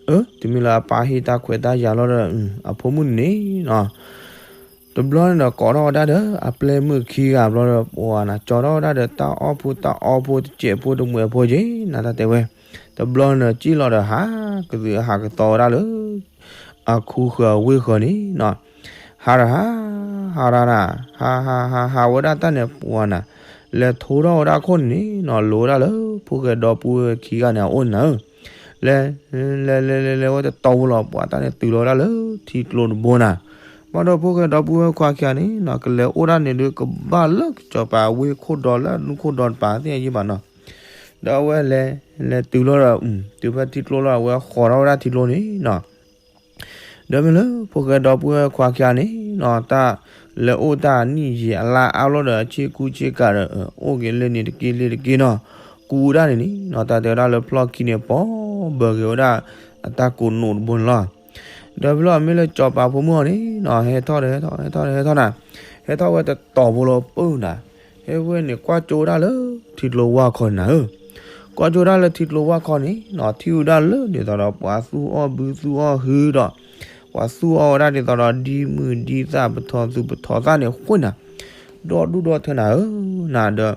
အၢ တုၤမ့ၢ်လၢအပၢ်ဟ့ၣ်တၢ်ခွဲးတၢ်ယာ်လီၤဒီး အဖိမုၣ်န့ၣ်နီၤ တဘျီန့ၣ်ဒီးကိးထီၣ်ဝဲဒၣ်ဒီး အပျဲၢ်မုၣ်ခံဂၤဘျီဒီး ပှၤနၤ ကၠီထီၣ်ဝဲဒၣ်ဒီး တၢ်အီၣ်ဖိတၢ်အီဖိတစဲးဖိတမှဲးဖိက့ၤ နၤတၢ်တဲဝဲ, တဘျီန့ၣ်ဒီး စံၣ်လီၤဒီးဟး ကသူးဟးကသီဝဲဒၣ်လၢ အခူဃၢၤဝ့ၢ်ဃၢၤန့ၣ်နီၤ, ဟးဒီးဟး, ဟးဒီးနၤ, ဟးဟးဟးဟးဝဲဒၣ်တၢ်န့ၣ် ပှၤနၤ လဲၤထိထီၣ်ဝဲဒၣ်ခိၣ်န့ၣ်နီၤ လိၤဝဲဒၣ်လၢ ဖိၣ်ဃဲဒီပုၢ်ဝဲၢ်ခံဂၤန့ၣ် အအိၣ်န့ၣ်နၤဧၢ, လဲၤ လဲၤလဲၤလဲၤလဲၤဝဲတတီၤဖိလီၤ ပှၤတၢ်န့ၣ်တုၤလီၤဝဲဒၣ်လၢ ထံကျိတဘိနၤ, ဘၣ်ဒီးဖိၣ်ဃဲဒီပုၢ်ဝဲၢ်ခွါခံဂၤန့ၣ်နီၤ ကလဲၤအိၣ်ဒၣ်န့ၣ်ဒုး ကဘၣ်လၢကစီၤပၤဝ့ၢ်ခိၣ်ဒီလၢအနူခိၣ်ဒီတပၤသ့ၣ်ညါဘၣ်နီၤ, ဒီးအဝဲလဲၤ လဲၤတုၤလီၤဒီး တုၤဖဲထံကျိလီၤ အဝဲဃီၤထီၣ်ဝဲဒၣ်ထံကျိန့ၣ်နီၤ ဒီးမ့ၢ်လၢဖိၣ်ဃဲဒီပုၢ်ဝဲၢ်ခွါခံဂၤန့ၣ်နီၤ တၢ်လဲၤအိၣ်တၢ်နံၣ်ယံာ်အလါအါလီၤဒီး ဆ့ကူဆ့ကၤဒီး အိၣ်က့ၤလၢန့ၣ်တက့ၢ်လၢတက့ၢ်နီၤ, ကူးတၢ်န့ၣ်န့ၣ်နီၤ တၢ်တဲဝဲဒၣ်လၢဖျီၣ်ခံန့ၣ် ပီဘၢက့ၤဝဲဒၣ် အတၢ်ကိးနိးတဘိန့ၣ်လီၤ. ဒီးဖဲလီၤမ့ၢ်လၢစီၤပၤဖိမုၣ်အီၤန့ၣ်နီၤ ဟဲထီၣ်ဒီးဟဲထီၣ် ဟဲထီၣ်ဒီးဟဲထီၣ်နၤ, ဟဲထီၣ်ဝဲတတီၤဖိလီၤပၢၢ်နၤ, ဟဲဝဲန့ၣ်ကွၢ်ကၠိဒၣ်လၢထံကျိဝၢ်ခီန့ၣ်နၤဧၢ ကွၢ်ကၠိဒၣ်လၢထံကျိဝၢ်ခီန့ၣ်နီၤ ထံၣ်ဝဲဒၣ်လၢဒ်သိးဒီး ပှၤသူၣ်အီၣ်ဘုသူၣ်အီၣ်ဟုဒီး ပှၤသူၣ်အီၣ်ဝဲဒၣ်ဒ်သိးဒီး ဒ်မုၢ်ဒ်သၣ်ပထီသူပထီသၣ်န့ၣ်ဃိနၤ, ဒီဒူၣ်ဒီထၢနၤဧၢ, နၤဒီး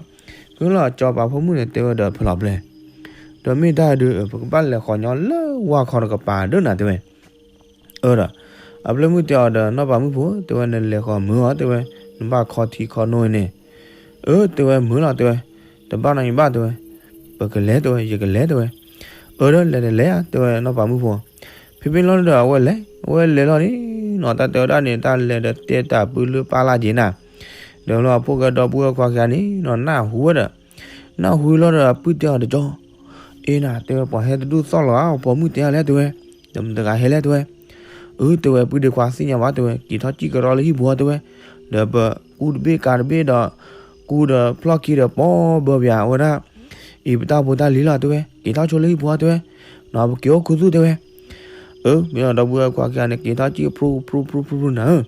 ဖဲလီၤစီၤပၤဖိမုၣ်န့ၣ်တဲဝဲဒီးဖဲလီၤပျဲၢ်, ဒီးမ့ၢ်တၢ်ဒုး ပကဘၣ်လဲၤဃီၤညီလၢဝၢ်ခီတကပၤဒၢနၤတဲဝဲ အၢဒီး အပျဲၢ်မုၣ်တဲအီၤဒီး နီၢ်ပၤမုၣ်ဖိ တဲဝဲ နလဲၤဃီၤမုာ်အီၤ တဲဝဲ, နဘၣ်ခီထံခီနိန့ၣ်, အၢ တဲဝဲ မုာ်လီၤ တဲဝဲ, တဘၣ်နီတမံၤဘၣ် တဲဝဲ, ပကလဲၤ တဲဝဲ ယကလဲၤ တဲဝဲ, အၢဒီး လဲၤတလဲၤဧါ တဲဝဲ နီၢ်ပၤမုၣ်ဖိ, ဖဲဖဲလီၤဒီး အဝဲလဲၤ အဝဲလဲၤလီၤန့ၣ်နီၤ တၢ်တဲဝဲဒၣ်န့ၣ် တၢ်လဲၤဒီးတဲတၢ်ပၢလၢပၢ်လၢ်က့ၤနၤ, ဒီးလီၤဖိၣ်ဃဲဒီပုၢ်ဝဲၢ်ခွါခံဂၤန့ၣ်နီၤ နၢ်ဟူဝဲဒီး နၢ်ဟူလီၤဒီး ပုၢ်တဲအီၤတကီၢ်, အ့နၤ တဲဝဲ ပှၤဟဲတဒူၣ်သီၣ်လီၤဧါ ပိာ်မုၣ်တဲအီၤလဲၣ် တဲဝဲ, ဒီးမတဂၤဟဲလဲၣ် တဲဝဲ, အၢ တဲဝဲ ပုၢ်ဒ့ခွါသ့ၣ်ညါဘၣ် တဲဝဲ က့ၤထီၣ်စံၣ်ကရီလၢဟံၣ်ပူၤ တဲဝဲ, ဒီးပကူတဘ့ၣ်ကၤတဘ့ၣ်ဒီး ကူဒီးဖျီၣ်ခံဒီး ပိာ်ဘၢပယၤဝဲဒၣ် အံၤပတၢ်ဖိတၢ်လံၤလီၤ တဲဝဲ, က့ၤထီၣ်ဆိလၢဟံၣ်ပူၤ တဲဝဲ, နီၤ ပက့ၤအိၣ်ခူသူၣ် တဲဝဲ, အၢ မ့ၢ်ဒီးဒီပုၢ်ဝဲၢ်ခွါခံဂၤန့ၣ် က့ၤထီၣ်စံၣ်ဖရူဖရူဖရူဖရူနၤဧၢ,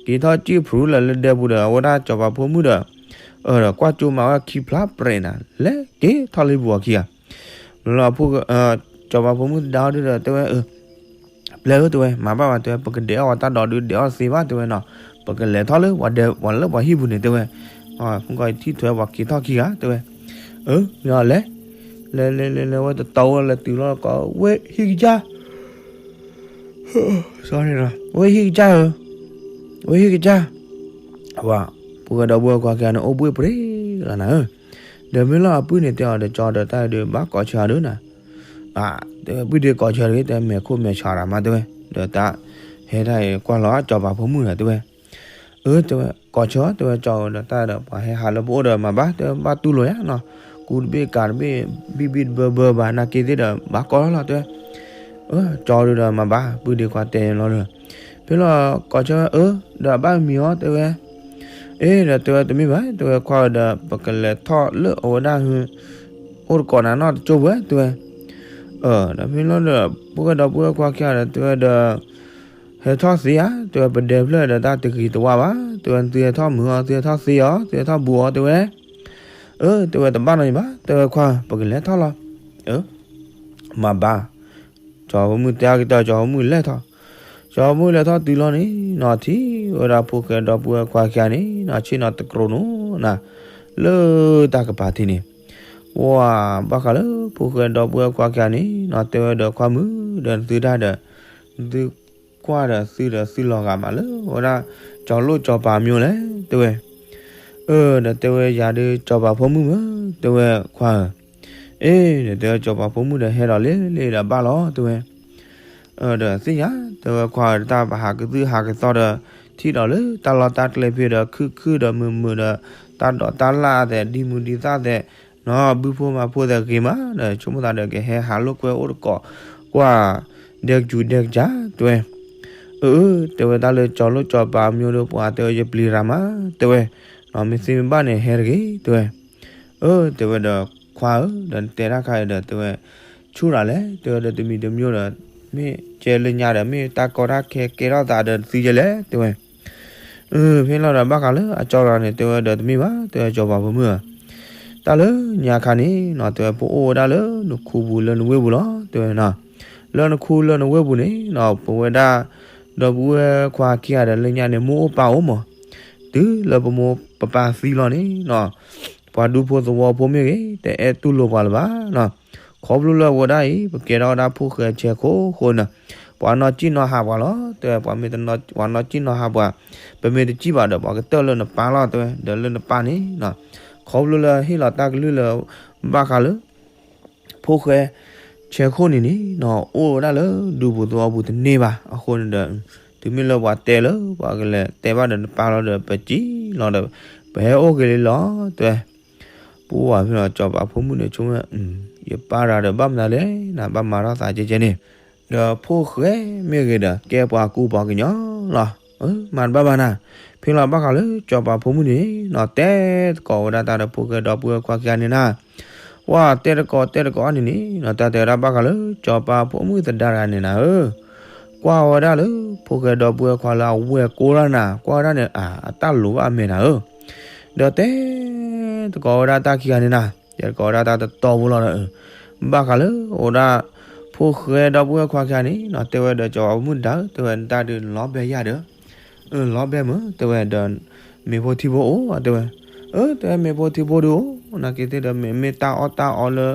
က့ၤထီၣ်စံၣ်ဖရူလၢလၢဒဲပူၤဒီး အဝဲဒၣ်စီၤပၤဖိမုၣ်ဒီး အၢဒီးကွၢ်ကၠိမၤဝဲခံဖျါပြဲးနၤ လဲၤက့ၤထီၣ်လၢဟံၣ်ပူၤအခံဂၤ, လီၤဖိၣ်ဃဲ စီၤပၤဖိမုၣ်တဒါအီၤဒုဒီး တဲဝဲ အၢ ပျဲၢ်ဧၢ တဲဝဲ မၤဘၣ်ဘၣ် တဲဝဲ ပကဒဲးအီၣ်ဝဲတၢ်ဒိးဒုး ဒဲးအီၣ်တသ့ဘၣ် တဲဝဲနီၤ, ပကလဲၤထီၣ်လၢပှၤဒဲး ပှၤလၢပှၤဟံၣ်ပူၤန့ၣ် တဲဝဲ, မ့ၢ်ကီးထံၣ်ထွဲပှၤက့ၤထီၣ်ခံဂၤ တဲဝဲ, အၢ မ့ၢ်အီၤလဲၤ လဲၤလဲၤလဲၤလဲၤဝဲတတီၤဝဲလဲၤတုၤလီၤကီး ဝဲဟံၣ်ကစၢ် ဝဲဟံၣ်ကစၢ်ဧၢ, ဝဲဟံၣ်ကစၢ်, ဝဲ ဖိၣ်ဃဲဒီပုၢ်ဝဲၢ်ခွါခံဂၤန့ၣ် အိၣ်ဘှ့ၣ်ပြ့းလီၤနၤဧၢ, ဒီးမ့ၢ်လီၤအပုၢ်န့ၣ်တဲအီၤဒီး ကၠီဒီးတၢ်ဒုးဘၣ်ကိးဆၢအီၤဒုးနၤ, တဲဝဲပုၢ်ဒ့ကိးဆၢတဂ့ၤ တဲမဲာ်ခိၣ်မဲာ်ဆှးတၢ်မး တဲဝဲ, ဒီးတၢ်ဟဲတၢ်အံၤကွၢ်လီၤစီၤပၤဖိမုၣ်ဒီး တဲဝဲ, အၢ တဲဝဲ ကိးဆၢ တဲဝဲ ကၠီဒီးတၢ်ဒီး ပှၤဟဲဟးလၢပအိၣ်ဒီးမၤဘၣ် တဲဝဲ ဘၣ်တူၢ်လိာ်ယါနီၤ, ကူတဘ့ၣ်ကၤတဘ့ၣ် ဘံၣ်ဘံၣ်တဘၢဘၢဘၣ် နာ်က့သ့ၣ်ဒီး ဘၣ်ကီလီၤလီၤ တဲဝဲ, အၢ ကၠီဒုးဒီးမၤဘၣ် ပုၢ်ဒ့ခွါတဲလီၤဒီး, ဖဲလီၤကိးဆၢဝဲ အၢ ဒီးအဘၣ်မံၤအီၤ တဲဝဲ, အ့ ဒီးတဲဝဲတမ့ၢ်ဘၣ် တဲဝဲ ခွါဒီး ပကလဲၤထီၣ်လၢအဝဲဒၣ်ဟူ အိၣ်တကိးနၤနီၢ်တကၠိၢ်ဝဲ တဲဝဲ, ဒီးဖဲလီၤဒီး ဖိၣ်ဃဲဒီပုၢ်ဝဲၢ်ခွါခံဂၤဒီး တဲဝဲဒီး ဟဲထီၣ်သ့ဧါ တဲဝဲ ပဒဲးဖျၢၣ်ဒီးတၢ်တဂ့ၤတဝါဘၣ် တဲဝဲ သုဟဲထီၣ်မုာ်အီၤ သုဟဲထီၣ်သ့အီၤ သုဟဲထီၣ်ဘူးအီၤ တဲဝဲ, အၢ တဲဝဲ တဘၣ်နီတမံၤဘၣ် တဲဝဲ ခွါ ပကလဲၤထီၣ်လီၤ, အၢ မၤဘၣ်, စီၤဖိမုၣ်တဲအကတၢၢ် စီၤဖိမုၣ်လဲၤထီၣ်, စီၤဖိမုၣ်လဲၤထီၣ်တုၤလီၤန့ၣ်နီၤ ထံၣ်ဝဲဒၣ်ဖိၣ်ဃဲဒီပုၢ်ဝဲၢ်ခွါခံဂၤန့ၣ်နီၤ ဆ့ၣ်နီၤတကြိးနီၤနၤ လၢတၢ်ကပၤထံးန့ၣ်, ပှၤဘၣ်ဃးလၢဖိၣ်ဃဲဒီပုၢ်ဝဲၢ်ခွါခံဂၤန့ၣ်နီၤ တဲဝဲဒီးခွါမုၣ်ဒီးသုတၢ်ဒီး သုကွၢ်ဒီးသုဒီးသုလီၤဂာ်မးလၢ ဝဲဒၣ်စီၤလိၣ်စီၤပၤမၠိလဲၣ် တဲဝဲ, အၢ ဒီးတဲဝဲယၤဒုးစီၤပၤဖိမုၣ်မၢ တဲဝဲခွါဧၢ, အ့ ဒီးတဲဝဲစီၤပၤဖိမုၣ်ဒီးဟဲဒီးလ့လ့ဒီးဘၣ်လီၤ တဲဝဲ, ဒီးသ့ၣ်ညါ တဲဝဲခွါဧၢ တၢ်ပဟးကသုၣ်ဟးကသီဒီး ထံၣ်ဒီးလၢတၢ်လီၢ်တၢ်ကျဲဖဲဒီး ခုၣ်ခုၣ်ဒီးမုာ်မုာ်ဒီး တၢ်ဒိးတၢ်လၣ်သဲး ဒ်မုၢ်ဒ်သၣ်သဲး နီၤ ဘုဖိမၤဖိသဲးဂ့ၤမး ဒီးဆိကမိၣ်သးဒီးကဟဲဟးလိာ်ကွဲအိၣ်တကိး ကွၢ် ဒဲကစူၤဒဲကစၢ် တဲဝဲ, အၢ အၢ တဲဝဲတၢ်လၢစီၤလိၣ်စီၤပၤမၠိဒီးပှၤတဲဝဲယပျံၤရၤမး တဲဝဲ, နီၤ မ့ၢ်သ့မ့ၢ်ဘၣ်န့ၣ်ဟဲတဂ့ၤ တဲဝဲ, အၢ တဲဝဲဒီးခွါဧၢ ဒီးနတဲတၢ်ခါအံၤဒီး တဲဝဲ ဆူၣ်ရၤလဲၣ် တဲဝဲဒီးတမံၤတမံၤဒီး မ့ၢ်ကဲလၢညါဒီး မ့ၢ်တၢ်ကီတၢ်ခဲကဲထီၣ်သးဒီးတသံယဲလဲၣ် တဲဝဲ, အၢ ဖဲလီၤဒီးဘၣ်ဃးလၢအကၠီရၤန့ၣ် တဲဝဲဒီးတမ့ၢ်ဘၣ် တဲဝဲစီၤပၤဖိမုၣ်ဧၢ, တၢ်လၢညါခါန့ၣ်နီၤ တဲဝဲပအိၣ်ဝဲဒၣ်လၢနခူပူၤလၢနဝ့ၢ်ပူၤလီၤ တဲဝဲနီၤ, လၢနခူလၢနဝ့ၢ်ပူၤန့ၣ်နီၤ ပဝဲဒၣ် ဒီပုၢ်ဝဲၢ်ခွါခံဂၤဒီးလၢညါန့ၣ် မိၢ်အိၣ်ပၢ်အိၣ်မး တုၤလၢပမိၢ်ပပၢ်သံလီၤန့ၣ်နီၤ, ပှၤဒူဖိသဝီဖိမ့ၢ်ဂ့ၤ တအဲၣ်တူၢ်လိာ်ပှၤလၢၤဘၣ်နီၤ. ခီဖျိလၢအဝဲဒၣ်အံၤ ပကဲထီၣ်ဝဲဒၣ်ဖိၣ်ဃဲဆဲးခိၣ်ဃိန့ၣ်, ပှၤနီၣ်စံၣ်နီၤဟးပှၤလီၤ တဲဝဲ, ပှၤမ့ၢ်တနီၣ်, ပှၤနီၣ်စံၣ်နီၤဟးပှၤ, ပမ့ၢ်တစံၣ်ဘၣ်ဒီး ပှၤကတၢၢ်လၢနပၢ်လီၤ တဲဝဲ, ဒီးလၢနပၢ်န့ၣ်နီၤ, ခီဖျိလၢဟ့ၣ်လီၤတၢ်ကလုၢ်လၢ ဘၣ်ဃးလၢ ဖိၣ်ဃဲဆဲးခိၣ်န့ၣ်န့ၣ်နီၤ အိၣ်ဝဲဒၣ်လၢဒူပူၤသဝီပူၤတန့ၢ်ဘၣ်. အဃိန့ၣ်ဒီး တုၤမ့ၢ်လၢပှၤတဲလၢ ပှၤကလဲၤတဲဘၣ်ဒီးနပၢ်လီၤဒီး ပစံၣ်လီၤဒီး ပဟဲအိၣ်က့ၤလံလီၤ တဲဝဲ. ပှၤဖဲလီၤ စီၤပၤဖိမုၣ်န့ၣ် ဆိကမိၣ်ဝဲ ယပၢ်တဂၤဒီး ဘၣ်မနုၤလဲၣ်နၤ ဘၣ်မၤထီၣ်သးကဲကဲန့ၣ်, ဒီးဖိၣ်ဃဲမ့ၢ်ဂ့ၤဒီး ကဲပှၤကူပှၤကညီလီၤ. မၤတဘၣ်ဘၣ်နၤ. ဖဲလီၤဘၣ်ဃးလၢ စီၤပၤဖိမုၣ်န့ၣ်နီၤ တဲသကိးဝဲဒၣ်တၢ်ဒီး ဖိၣ်ဃဲဒီပုၢ်ဝဲၢ်ခွါခံဂၤန့ၣ်နၤ, ပှၤတဲသကိးတဲသကိးန့ၣ်န့ၣ်နီၤ တၢ်တဲဝဲဒၣ်ဘၣ်ဃးလၢ စီၤပၤဖိမုၣ်သဒါတဂၤန့ၣ်နၤဧၢ, ကွၢ်ဝဲဒၣ်လၢ ဖိၣ်ဃဲဒီပုၢ်ဝဲၢ်ခွါလၢအဝဲၢ်ကိးတၢ်နၤ ကွၢ်ဝဲဒၣ်န့ၣ် အတၢ်လိၤဘၣ်အမဲာ်နၤဧၢ, ဒီးတဲသကိးဝဲဒၣ်တၢ်ခံဂၤန့ၣ်နၤ, တဲသကိးဝဲဒၣ်တၢ်တတီၤဖိလီၤဒီး ဘၣ်ဃးလၢ အိၣ်ဒၣ် ဖိၣ်ဃဲဒီပုၢ်ဝဲၢ်ခွါခံဂၤန့ၣ်နီၤ တဲဝဲဒီး စီၤပၤဖိမုၣ်သဒါဧၢ တဲဝဲ နတၢ်ဒုးလီၤဘဲယၤဒီး လီၤဘဲမုၢ် တဲဝဲဒီး မ့ၤဖိထံဖိအိၣ် တဲဝဲ, အၢ တဲဝဲ မ့ၤဖိထံဖိဒုးအိၣ် နာ်က့သ့ၣ်ဒီး မ့မ့ၢ်တၢ်အီၣ်တၢ်အီလၢ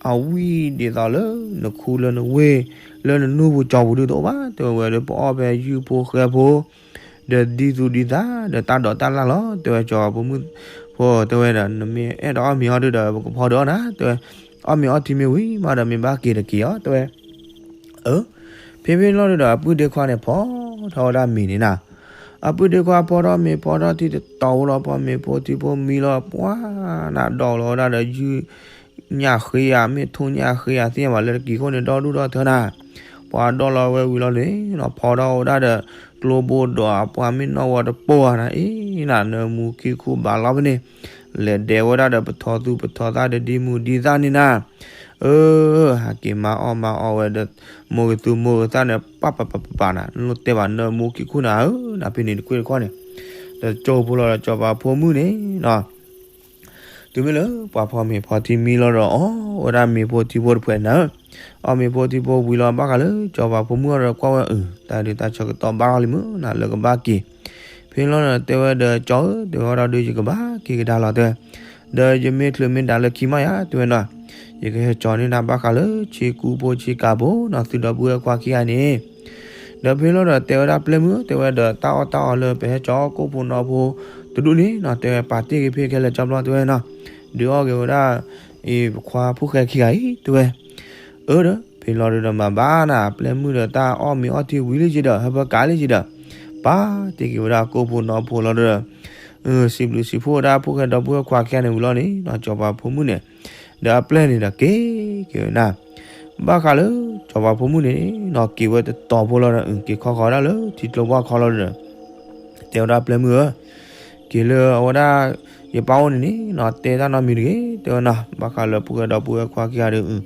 အဝံၣ်ဒ်သိးလၢ နခူလၢနဝ့ၢ် လၢနနူၢ်ပူၤကၠီပူၤဒုးတအိၣ်ဘၣ် တဲဝဲ, ဝဲဒီးပအီၣ်ဖဲယုၢ်ဖိဃဲဖိ ဒီးဒ်သူၣ်ဒ်သး ဒီးတၢ်ဒိးတၢ်လၢ်လီၤ တဲဝဲ စီၤပၤဖိမုၣ်ဖိ တဲဝဲဒီး နမ့ၢ်အဲၣ်ဒိးအီၣ်မ့ၤအီထံဒီး ပကဖီဒုးအီၣ်နၤ တဲဝဲ, အီၣ်မ့ၤအီထံမ့ၢ်ဝံၤမးဒီး မ့ၢ်ဘၣ်က့ၤတက့ၤအီၤ တဲဝဲ အၢ ဖဲဖဲလီၤဒီး အပုၢ်ဒ့ခွါန့ၣ် ဖီထီၣ်ဝဲဒၣ်မ့ၤန့ၣ်နၤ, အပုၢ်ဒ့ခွါဖီထီၣ်မ့ၤ ဖီထီၣ်ထံတတီၤဖိလီၤ ဖီမ့ၤဖိထံဖိမံလီၤ ပှၤနးဒီးလီၤဝဲဒၣ်ဒီး ယုၢ်ညၣ်ဃ့ဧါ မ့ၢ်ထူညၣ်ဃ့ဧါ သ့ၣ်ညါဘၣ်လၢတကံၤခိၣ်န့ၣ် ဒီဒူၣ်ဒီထၢနၤ, ပှၤဒီလီၤဝဲဝံၤလီၤန့ၣ်နီၤ ဖီထီၣ်ဝဲဒၣ်ဒီး ကျိဘိဒီးအပှၤမ့ၢ်နီၣ်ဝဲတပိၢ်ဧါနၤ အံၤနၤ နၢမူခံခူဘၣ်လီၤဖဲန့ၣ် လဲၤဒဲးဝဲဒၣ်ဒီး ပထီသူၣ်ပထီသၣ်ဒီး ဒ်မုၢ်ဒ်သၣ်န့ၣ်နၤ အၢ ဟးက့ၤမၤအီၣ်မၤအီဝဲဒီး မိၢ်ဂ့ၤသူမိၢ်ဂ့ၤသၣ်န့ၣ် ပာ်ပာ်ပာ်ပာ်ပာ်နၤ နလိၣ်တဲဘၣ်နၢမူခံခူနၤဧၢ နၤဖဲန့ၣ်တကွ့ၢ်တခီန့ၣ် ဒီးကၠိဖိလီၤဒီး စီၤပၤဖိမုၣ်န့ၣ်နီၤ တုၤမ့ၢ်လၢပှၤဖီမ့ၤဖီထံမံလီၤဒီး အီၣ်ဝဲဒၣ်မ့ၤဖိထံဖိတဖျၢၣ်နၤဧၢ, အီၣ်မ့ၤဖိထံဖိဝံၤလီၤဘၣ်ဃးလၢ စီၤပၤဖိမုၣ်အီၤဒီး ကွၢ်ဝဲအု တၢ်ဒုးတၢ်ဆၢကတီၢ်ဘၣ်ထီၣ်လံမုၢ်နၤ လၢကဘၣ်က့ၤ ဖဲလီၤဒီး တဲဝဲဒီး ကၠီဧၢ တဲဝဲဒီး ဒုးယကဘၣ်က့ၤကဒါလီၤ တဲဝဲ, ဒီးယမ့ၢ်ချုးမ့ၢ်ဒၣ်လၢခံမးယါ တဲဝဲနီၤ, ယကဟဲကၠီန့ၢ်နၤဘၣ်ဃးလၢ ဆ့ကူဖိဆ့ကၤဖိနီၤ သုဒီပုၢ်ဝဲၢ်ခွါခံဂၤန့ၣ် ဒီးဖဲလီၤဒီး တဲဝဲဒၣ်ပျဲၢ်မုၣ်ဧၢ တဲဝဲဒီး တၢ်အီၣ်တၢ်အီလၢပဟဲကၠီကိၣ်ဖိနီဖိတဒူၣ်န့ၣ်နီၤ တဲဝဲ ပာ်တ့ၢ်က့ၤဖဲခဲလၢာ်ကၠီဘျီ တဲဝဲနီၤ, ဒုးအီၣ်က့ၤဝဲဒၣ် အံၤ ပခွါဖိၣ်ဃဲခံဂၤအံၤ တဲဝဲ, အၢဒီး ဖဲလီၤဒီး မၤဘၣ်နၤ ပျဲၢ်မုၣ်ဒီး တၢ်အီၣ်မ့ၤအီထံဝံၤလံက့ၤဒီး ဟဲပၢကးလံက့ၤဒီး ပာ်တ့ၢ်က့ၤဝဲဒၣ်ကိၣ်ဖိနီဖိလီၤဒီး စံးဘျုးစံးဖှိၣ်ဝဲဒၣ် ဖိၣ်ဃဲဒီပုၢ်ဝဲၢ်ခွါခံဂၤန့ၣ်ဝံၤလီၤန့ၣ်နီၤ စီၤပၤဖိမုၣ်န့ၣ် ဒီးအပျဲၢ်န့ၣ်ဒီးက့ၤက့ၤဝဲဒၣ် ဘၣ်ဃးလၢ စီၤပၤဖိမုၣ်န့ၣ်နီၤ က့ၤဝဲတတီၤဖိလီၤဒီး က့ၤခီဃီၤဝဲဒၣ်လၢထံကျိပှၢ်ခီလီၤဒီး တဲဝဲဒၣ်ပျဲၢ်မုၣ်ဧၢ က့ၤလၢအဝဲဒၣ် ယပၢ်အိၣ်န့ၣ်န့ၣ်နီၤ တဲတၢ်နီတမံၤတဂ့ၤ တဲဝဲနီၤ ဘၣ်ဃးလၢဖိၣ်ဃဲဒီပုၢ်ဝဲၢ်ခွါခံဂၤဒီး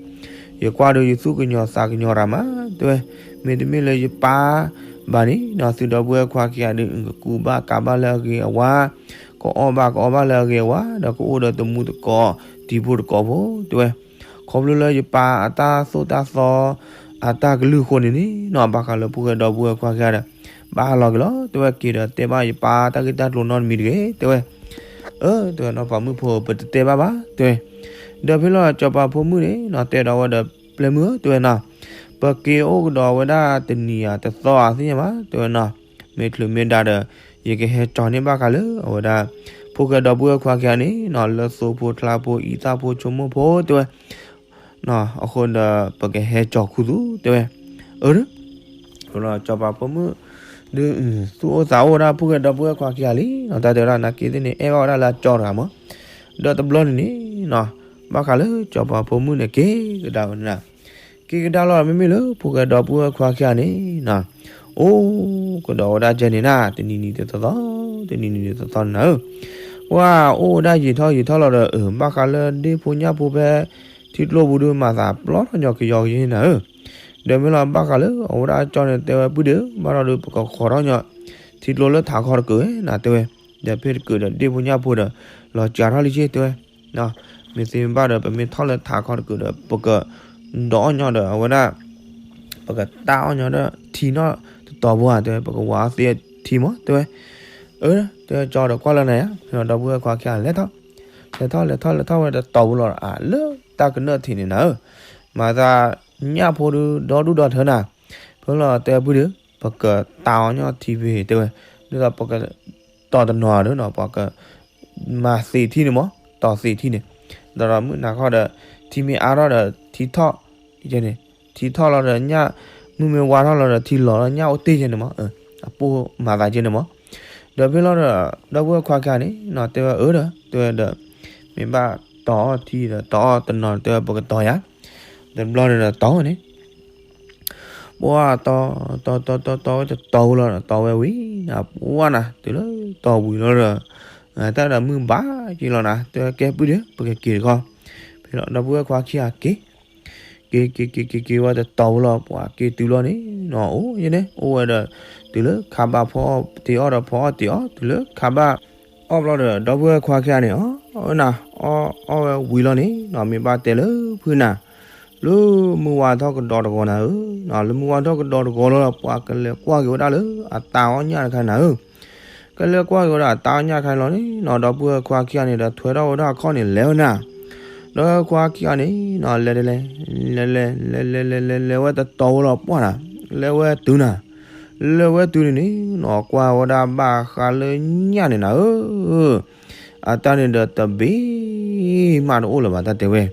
ယကွၢ်ဒီးယသူၣ်ကညီၤသးကညီၤတၢ်မး တဲဝဲ, မ့တမ့ၢ်လၢယပၢ်ဘၣ်န့ၣ်နီၤ သုဒီပုၢ်ဝဲၢ်ခွါခံဂၤဒီး ကကူးဘၣ်ကၤဘၣ်လၢအဂ့ၤအဝါ, ကအီၣ်ဘၣ်ကအီဘၣ်လၢအဂ့ၤအဝါ ဒီးကအိၣ်ဒီးတမူတကိး တံၤဖိတကိးဖိ တဲဝဲ ခီဖျိလၢယပၢ်အတၢ်သိၣ်တၢ်သီ အတၢ်ကလုၢ်အဃိန့ၣ်န့ၣ်နီၤ ဘၣ်ဃးလၢဖိၣ်ဃဲဒီပုၢ်ဝဲၢ်ခွါခံဂၤဒီး ဘၣ်လီၤက့ၤလီၤ တဲဝဲ က့ၤဒီးတဲဘၣ်ယပၢ်တၢ်ဂ့ၢ်တၢ်ကျိၤနီတမံၤတဂ့ၤ တဲဝဲ, အၢ တဲဝဲနီၤ ပှၤမုၣ်ဖိ ပတတဲဘၣ်ဘၣ် တဲဝဲ, ဒီးဖဲလီၤစီၤပၤဖိမုၣ်န့ၣ်နီၤ တဲဒီးဝဲဒီး ပျဲၢ်မုၣ်ဧၢ တဲဝဲနီၤ, ပက့ၤအိၣ်ကဒီးဝဲဒၣ်တနံၤဧါတသီဧါသ့ၣ်ညါဘၣ် တဲဝဲနီၤ, မ့ၢ်ချုးမ့ၢ်ဒါဒီး ယကဟဲကၠီန့ၢ်ဘၣ်ဃးလၢ အဝဲဒၣ် ဖိၣ်ဃဲဒီပုၢ်ဝဲၢ်ခွါခံဂၤန့ၣ်နီၤ လၢသိဖိချါဖိအံသၣ်ဖိဆိကမိၣ်ဖိ တဲဝဲ အဃိဒီး ပကဟဲကၠီခူသူၣ် တဲဝဲ, အၢ စီၤပၤဖိမုၣ် ဒုး သူၣ်အိၣ်သးအိၣ်ဝဲဒၣ်ဖိၣ်ဃဲဒီပုၢ်ဝဲၢ်ခွါခံဂၤလံနီၤ တၢ်တဲဝဲဒၣ်နာ်က့သ့ၣ်န့ၣ် အဲၣ်ဘၣ်ဝဲဒၣ်လၢအကၠီတဂၤမး, ဒီးတဘျီန့ၣ်န့ၣ်နီၤ ဘၣ်ဃးလၢစီၤပၤဖိမုၣ်န့ၣ် က့ၤကဒါဝဲန့ၣ် က့ၤကဒါလီၤ မ့မ့ၢ်လၢဖိၣ်ဃဲဒီပုၢ်ဝဲၢ်ခွါခံဂၤန့ၣ်နီၤ အိၣ်ကဒီးဝဲဒၣ်ကဲန့ၣ်နၤ တနံၤနံၤတသီသီ တနံၤနံၤတသီသီန့ၣ်နၤဧၢ, ပှၤအိၣ်ဝဲဒၣ်ယံာ်ထီၣ်ယံာ်ထီၣ်လီၤဒီး အၢ ဘၣ်ဃးလၢဒ့ၣ်ဖိညၣ်ဖိဖဲ ထံကျိပူၤဒုးမၤသးပျီထီၣ်ညီကယီကယီနၤဧၢ, ဒီးမ့ၢ်လီၤဘၣ်ဃးလၢအဝဲဒၣ်ကၠီန့ၣ် တဲဝဲပုၢ်ဒ့ဧၢ ဘၣ်ထီၣ်ဒီး ပကဃီၤထီၣ်ညီ ထံကျိလၢထးခီတကုာ်ဝဲနၤ တဲဝဲ, ဒီးဖဲတကုာ်ဒီးဒ့ၣ်ဖိညၣ်ဖိဒီး လီၤစှၤထီၣ်လံက့ တဲဝဲ မ့ၢ်သ့မ့ၢ်ဘၣ်ဒီး ပမ့ၢ်ထီၣ်လၢထးခီတကုာ်ဒီး ပကဒိးအီၣ်ညီဒီး အဝဲဒၣ် ပကတၢ်အီၣ်ညီဒီးထံနီၣ်တတီၤဖိဧါ တဲဝဲ ပကဝးအီၣ်သ့ထံမး တဲဝဲ, အၢ တဲကၠီဒီးကွၢ်လၢနၤယါ, ဖဲလီၤဒီပုၢ်ဝဲၢ်ခွါခံဂၤလဲၤထီၣ်, လဲၤထီၣ်လဲၤထီၣ်လဲၤထီၣ်ဝဲတတီၤဝံၤလီၤ အလၢတၢ်ကနၢၣ်ထံးန့ၣ်နၤဧၢ, မၤသးညၣ်ဖိဒုဒီဒူၣ်ဒီထၢနၤ, ဖဲလီၤတဲပုၢ်ဒီး ပကတၢ်အီၣ်ညီထံဖဲတဲဝဲ, ဒ်သိးပကတီၤတနီၤဒီးနီၤ ပှၤက မၤသ့ထံန့ၣ်မး တီၤသ့ထံန့ၣ်, ဒီးဒီးမုၢ်နၤခီဒီး ထံမ့ၢ်အါထီၣ်ဒီးထံထီၣ်, န့ၣ်, ထံထီၣ်လီၤဒီးညၣ်, မုၢ်မ့ၢ်ဝါထီၣ်လီၤဒီးထံလီၤလီၤ ညၣ်အိၣ်တ့ၢ်ယဲန့ၣ်မး, အပိၢ်မၤသးယဲန့ၣ်မး, ဒီးဖဲလီၤဒီး ဒီပုၢ်ဝဲၢ်ခွါခံဂၤန့ၣ်နီၤ တဲဝဲအၢဒီး တဲဝဲဒီး မ့ၢ်ဘၣ်တီၤအီၣ်ထံဒီး တီၤအီၣ်တနီၤတဲဝဲပကတီၤယါ, တဘျီန့ၣ်ဒီးတီၤန့ၣ် ပှၢ်တီၤ, တီၤတီၤတီၤတီၤဝဲတတီၤဝံၤလီၤဒီး တီၤဝဲဝံၤနၤ ပှၢ်နၤ တုၤလၢတီၤဝံၤလီၤဒီး, တၢ်ဒီးမုၢ်ဘၣ်က့ၤလီၤနၤ တဲဝဲကဲပုၢ်ဒီး ပကက့ၤတခီ, ဖဲလီၤဒီပုၢ်ဝဲၢ်ခွါခံဂၤက့ၤ, က့ၤက့ၤက့ၤက့ၤက့ၤဝဲတတီၤဝံၤလီၤ ပှၤက့ၤတုၤလီၤန့ၣ်နီၤ အိၣ်ယဲန့ၣ် အိၣ်ဝဲဒီး တုၤလၢခါဘၣ်ဖီအီၣ်တ့ၤအီၣ်ဒီးဖီအီၣ်တ့ၤအီၣ် တုၤလၢခါဘၣ် အီၣ်ဘျီဒီး ဒီပုၢ်ဝဲၢ်ခွါခံဂၤန့ၣ် အီၣ်နၤ အီၣ်အီၣ်ဝဲဝံၤလီၤန့ၣ်နီၤ မ့ၢ်ဘၣ်တဲလၢဖုနၤ လၢမုၢ်ဝါထီၣ်ကဒီးတဂီၤနၤဧၢ, လၢမုၢ်ဝါထီၣ်ကဒီးတဂီၤလီၤ ပှၤကလဲၤကွၢ်က့ၤဝဲဒၣ်လၢအတၢ်အီၣ်ညၣ်တခါနၤဧၢ, ကလဲၤကွၢ်က့ၤဝဲဒၣ်အတၢ်အီၣ်ညၣ်တခါန့ၣ်လီၤန့ၣ်နီၤ ဒီပုၢ်ဝဲၢ်ခွါခံဂၤန့ၣ်ဒီး ထွဲထီၣ်ဝဲဒၣ်အခီၣ်န့ၣ် လဲၤဝဲနၤ, ဒီပုၢ်ဝဲၢ်ခွါခံဂၤန့ၣ်နီၤ လဲၤတလဲၤ, လဲၤလဲၤလဲၤလဲၤလဲၤလဲၤလဲၤဝဲတတီၤဝံၤလီၤ ပှၢ်နၤ, လဲၤဝဲတုၤနၤ, လဲၤဝဲတုၤန့ၣ်န့ၣ်နီၤ ကွၢ်ဝဲဒၣ်ဘၣ်ဃးလၢညၣ်န့ၣ်နၤဧၢ အတၢ်န့ၣ်ဒီးတဘ့ၣ်မးတအိၣ်လၢၤဘၣ် တၢ်တဲဝဲ,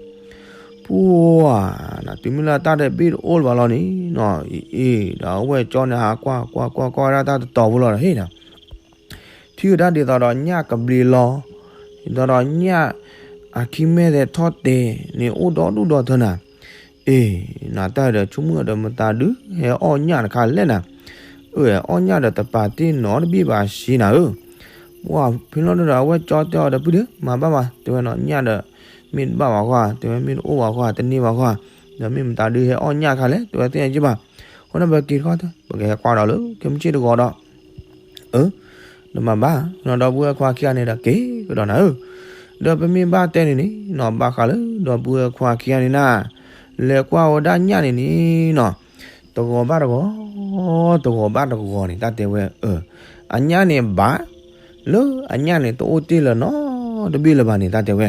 ပှၢ်နၤ တုၤမ့ၢ်လၢအတၢ်တဘ့ၣ်တအိၣ်လၢၤဘၣ်လီၤန့ၣ်နီၤ အ့ၣ်အ့ၣ် ဒီးအဝဲၢ်ကၠီန့ၣ် ဟးကွၢ်ကွၢ်ကွၢ်ကွၢ်ဝဲဒၣ်တၢ်တတီၤဖိလီၤဒီး ဟ့ၣ်နၤ ထံၣ်ဝဲဒၣ်ဒ်သိးဒီးညၣ်ကဘျံးလီၤ, ဒ်သိးဒီးညၣ်အခံမဲာ်သဲးထီၣ်တဲာ်န့ၣ် အိၣ်ဒီဒူၣ်ဒီထၢနၤ, အ့ၣ် နၤတၢ်ဒီးဆိကမိၣ်ဒီး မတၤဒုးဟဲအီၣ်ညၣ်တခါလဲၣ်နၤ, အၢၣ် အီၣ်ညၣ်ဒီးတပာ်တ့ၢ်နီတဘ့ၣ်ဘၣ်ဆ့နၤဧၢ, ပှၢ်ဖဲလီၤဒီး အဝဲၢ်ကၠီတဲအီၤဒီး ပုၢ်ဒီး မၤဘၣ်ဘၣ် တဲဝဲနီၤ ညၣ်ဒီး မ့ၢ်တဘၣ်ဘၣ်ဃီ တဲဝဲ မ့ၢ်တအိၣ်ဘၣ်ဃီ တန့ၢ်ဘၣ်ဃီ, ဒီးမ့ၢ်မတၤဒုးဟဲအီၣ်ညၣ်တခါလဲၣ် တဲဝဲသ့ၣ်ညါက့ဘၣ်, အဃိန့ၣ် ပက့ၤတခီ ပကဟဲကွၢ်ဒီးလၢ ခဲမုၢ်ဆ့ၣ်တဂီၤဒီး အၢ ဒီးမၤဘၣ်နီၤ ဒီပုၢ်ဝဲၢ်ခွါခံဂၤန့ၣ်ဒီးက့ၤကဒီးနၤဧၢ, ဒီးပမ့ၢ်ဘၣ်တဲန့ၣ်န့ၣ်နီၤ ဘၣ်ဃးလၢဒီပုၢ်ဝဲၢ်ခွါခံဂၤန့ၣ်နၤ, လဲၤကွၢ်ဝဲဒၣ်ညၣ်န့ၣ်န့ၣ်နီၤ, တဂီၤဘၣ်တဂီၤ, တဂီၤဘၣ်တဂီၤန့ၣ် တၢ်တဲဝဲ, အညၣ်န့ၣ်ဘၣ်, လၢအညၣ်န့ၣ်တအိၣ်တ့ၢ်လၢၤနီတဘ့ၣ်လၢၤဘၣ်န့ၣ် တၢ်တဲဝဲ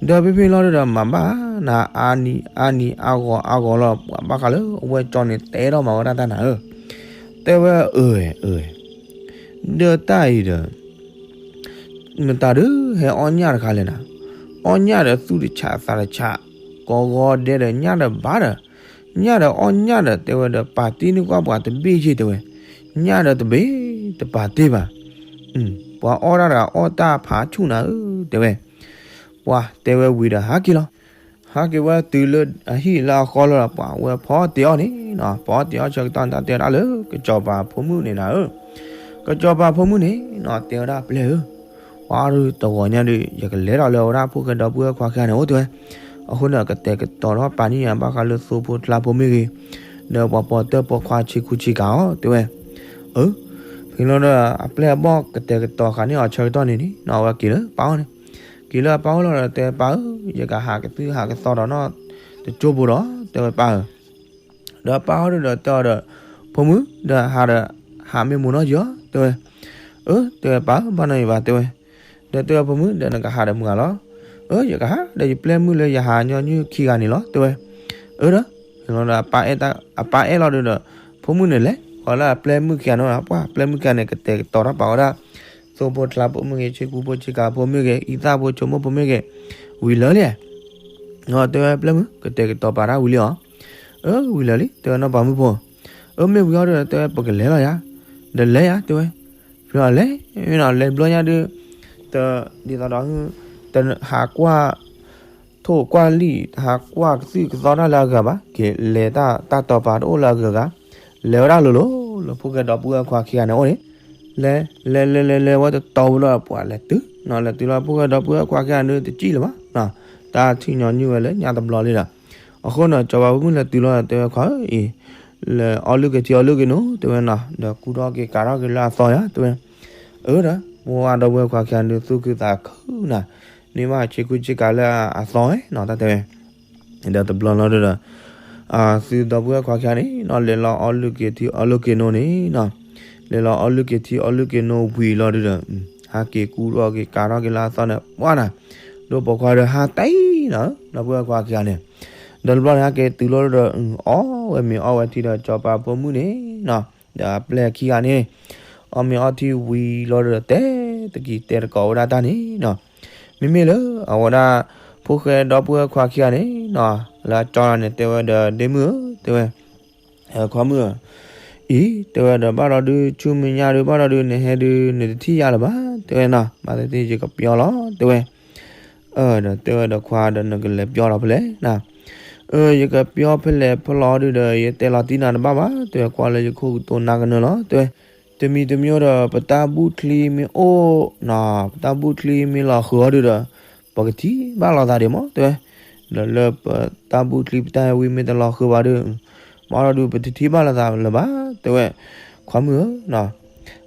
ဒီးဖဲဖဲလီၤဒီး မၤဘၣ်နၤ အါနံၤအါနံၤအါဂီၤအါဂီၤလီၤ ပှၤဘၣ်ဃးလၢအဝဲၢ်ကၠီန့ၣ် တဲထီၣ်မၤဝဲဒၣ်တၢ်နၤဧၢ, တဲဝဲအၢၣ်အၢၣ်, ဒီးတၢ်အံၤဒီး မတၤဒုးဟဲအီၣ်ညၣ်တခါလဲၣ်နၤ, အီၣ်ညၣ်ဒီးသူၣ်တဆးသးတဆး, ကိးဂီၤဒဲးဒီးညၣ်ဒီးဘၣ်ဒီး, ညၣ်ဒီးအီၣ်ညၣ်ဒီး တဲဝဲဒီး ပာ်တ့ၢ်န့ၢ်ကွၢ်ပှၤတဘ့ၣ်ယ့ၢ်တဲဝဲ, ညၣ်ဒီးတဘ့ၣ်တပာ်တ့ၢ်ဘၣ်, ပှၤအီၣ်တၢ်တဂၤအီၣ်တၢ်ဖးဆူၣ်နၤဧၢ တဲဝဲ, ပှၤတဲဝဲဝံၤဒီးဟးက့ၤလီၤ, ဟးက့ၤဝဲတုၤလၢအဟံၣ်လၢအဃီလီၤဒီး ပှၤဝဲဖီတ့ၢ်အီၣ်န့ၣ်နီၤ ဖီတ့ၢ်အီၣ်ဆၢကတီၢ်န့ၣ် တၢ်တဲဝဲဒၣ်လၢ ကစီၤပၤဖိမုၣ်န့ၣ်နၤဧၢ, ကစီၤပၤဖိမုၣ်န့ၣ်နီၤ တဲဝဲဒၣ်ပျဲၢ်ဧၢ, ပှၤဒုးတဂီၤညါဒီး ယကလဲၤထီၣ်လၢဝဲဒၣ်ဖိၣ်ဃဲဒီပုၢ်ဝဲၢ်ခွါခံဂၤန့ၣ်အိၣ်တဲဝဲ, အဃိန့ၣ် ကတဲာ်ကတီၤထီၣ်ပာ်န့ၢ်ယၤဘၣ်ဃးလၢသိဖိကျါဖိမ့ၢ်ဂ့ၤ, ဒီးပှၤပိာ်တၢၢ်ပိာ်ခွါဆ့ကူဆ့ကၤအီၤတဲဝဲ, အၢ ဖဲလီၤဒီး အပျဲၢ်အဘီၣ်ကတဲာ်ကတီၤဃာ်န့ၢ်အီၤဆၢကတီၢ်န့ၣ်န့ၣ်နီၤ အဝဲက့ၤလၢပၢ်အအိၣ်န့ၣ်, က့ၤလၢအပၢ်အအိၣ်လီၤဒီး တဲပၢ်ဧၢ, ယကဟးကသုၣ်ဟးကသီဒီးနီၢ်တကၠိဖိဒီး တဲဝဲပၢ်ဧၢ, ဒီးပၢ်အအိၣ်ဒီး တဲအီၤဒီး ဖိမုၣ် ဒီးဟးဒီး ဟးမ့ၢ်မူနီၢ်ယီၤ တဲဝဲ, အၢ တဲဝဲပၢ်ဧၢ ဘၣ်နီၢ်ယံၤဘၣ်တဲဝဲ, ဒီးတဲဝဲဖိမုၣ် ဒီးနကဟးဒီးမုၢ်ဂၤလီၤ, အၢ ယကဟးဒီးယပျဲၢ်မုၣ်လၢယဟးညီနုၢ်ခံဂၤန့ၣ်လီၤ တဲဝဲ, အၢ ဒီး ဖဲလီၤဒီး အပၢ်အဲၣ်လီၤဒီး ဖိမုၣ်န့ၣ်လဲၤဃီၤလၢအပျဲၢ်မုၣ်ခံဂၤန့ၣ် ပှၢ်ပျဲၢ်မုၣ်ခံဂၤန့ၣ် ကတဲာ်ကတီၤထီၣ်ပာ်ဝဲဒၣ် သိဖိကျါဖိမ့ၢ်ဂ့ၤ ဆ့ကူဖိဆ့ကၤဖိမ့ၢ်ဂ့ၤ အံသၣ်ဖိဆိကမိၣ်ဖိမ့ၢ်ဂ့ၤ ဝံၤလၢာ်လံ, တဲဝဲပျဲၢ်မုၣ် ကတဲာ်ကတီၤပာ်တၢ်ဝံၤလံအီၤ, အၢ ဝံၤလၢာ်လံ တဲဝဲနီၢ်ပၤမုၣ်ဖိ, အၢ မ့ၢ်ဝံၤအီၤဒီး တဲဝဲပကလဲၤလီၤယၤ, ဒီးလဲၤယၤ တဲဝဲ, ဖဲလီၤလဲၤ မ့ၢ်နီၤ လဲၤဘျီညါဒီး တ ဒ်သိးဒီး တဟးကွၢ် ထိၣ်ကွၢ်လံၣ် တဟးကွၢ်ကသုၣ်ကသီတၢ်လၢအဂၤဘၣ် က့ၤလဲၤတၢ်တၢ်တီၤပာ်တအိၣ်လၢအဂၤဂၤ, လဲၤဝဲဒၣ်လိၤလိၤ လၢဖိၣ်ဃဲဒီပုၢ်ဝဲၢ်ခွါခံဂၤန့ၣ်အိၣ်န့ၣ်, လဲၤ လဲၤလဲၤလဲၤလဲၤဝဲတတီၤဝံၤလီၤ ပှၤလဲၤတုၤနီၤ လဲၤတုၤလီၤ ဖိၣ်ဃဲဒီပုၢ်ဝဲၢ်ခွါခံဂၤန့ၣ်တစံၣ်လၢၤဘၣ်နီၤ, တၢ်ထံၣ်ညီနုၢ်ဝဲလၢညါတဘျီလံဒီး, အဃိန့ၣ် စီၤပၤဖိမုၣ်လဲၤတုၤလီၤ တဲဝဲခွါဧၢအံၤ လဲၤအီလုၢ်က့ၤထံအီလုၢ်က့ၤနိ တဲဝဲနီၤ ဒီးကူထီၣ်က့ၤကၤထီၣ်က့ၤလၢအသီယါ တဲဝဲ, အၢ ဒီး ပဝဲဒီပုၢ်ဝဲၢ်ခွါခံဂၤန့ၣ် သူၣ်ခုသးခုနၤ န့ၢ်ဘၣ်ဆ့ကူဆ့ကၤလၢအသီဝဲနီၤ တၢ်တဲဝဲ, ဒီးတဘျီလီၤဒီး သုဒီပုၢ်ဝဲၢ်ခွါခံဂၤန့ၣ်နီၤ လဲၤလီၤအီလုၢ်က့ၤထံအီလုၢ်က့ၤနိန့ၣ်နီၤ, လဲၤလီၤအီလုၢ်က့ၤထံအီလုၢ်က့ၤနိဝံၤလီၤဒုဒီး ဟးက့ၤကူထီၣ်က့ၤကးထီၣ်က့ၤလၢအသီန့ၣ် ပှၢ်နၤ, ဒိၣ်ပိာ်ခွါဒီးဟးတၢ်အံၤနီၤ ဒီပုၢ်ဝဲၢ်ခွါခံဂၤန့ၣ်, ဒီးတဘျီန့ၣ် ဟဲက့ၤတုၤလီၤဒီး အီၣ်ဝဲမ့ၤအီၣ်ဝဲထံဒီး စီၤပၤဖိမုၣ်န့ၣ်နီၤ, ဒီးအပျဲၢ်ခံဂၤန့ၣ် အီၣ်မ့ၤအီၣ်ထံဝံၤလီၤဒီး တဲတကံၤတဲတကိးဝဲဒၣ်တၢ်န့ၣ်နီၤ, မ့မ့ၢ်လၢအဝဲဒၣ် ဖိၣ်ဃဲဒီပုၢ်ဝဲၢ်ခွါခံဂၤန့ၣ်နီၤ လၢအကၠီလီၤန့ၣ် တဲဝဲဒီး ဒ့မုၣ်ဧၢ တဲဝဲ ခွါမုၣ်ဧၢ, အံၤ တဲဝဲဒီး ဘၣ်ဒီးဒုး ဆူမဲာ်ညါဒုး ဘၣ်ဒီးဒုး နဟဲဒုး နတထံၣ်ယၤလၢၤဘၣ် တဲဝဲနီၤ, မၤသ့ၣ်သ့ၣ် ယကပျီလီၤ တဲဝဲ, အၢ ဒီးတဲဝဲဒီး ခွါဒီး နကလဲၤပျီဒီးဖဲလဲၣ်နီၤ, အၢ ယကပျီဖဲလဲၣ်ဖဲလဲၣ်ဒုးဒီး ယတဲလီၤတံၢ်နၤတဘၣ်ဘၣ် တဲဝဲ ကွၢ်လၢယခိၣ်ကတိၤနၤကနၢၤလီၤ တဲဝဲ, တမံၤတမံၤဒီး ပတၢ်ဘူၣ်ချံမ့ၢ်အိၣ်နီၤ ပတၢ်ဘူၣ်ချံမ့ၢ်လီၤဃုာ်အီၤဒုးဒီး ပကထံၣ်ဘၣ်လိာ်သးဒံးမး တဲဝဲ, ဒီးလၢပတၢ်ဘူၣ်ချံပတၢ်ဟဲဝံမ့ၢ်တလီၤဃုာ်ဘၣ်ဒီး ဘၣ်ဒီးဒုး ပတထံၣ်ဘၣ်လိာ်သးလၢၤဘၣ် တဲဝဲ, ခွါမုၣ်ဧၢနီၤ,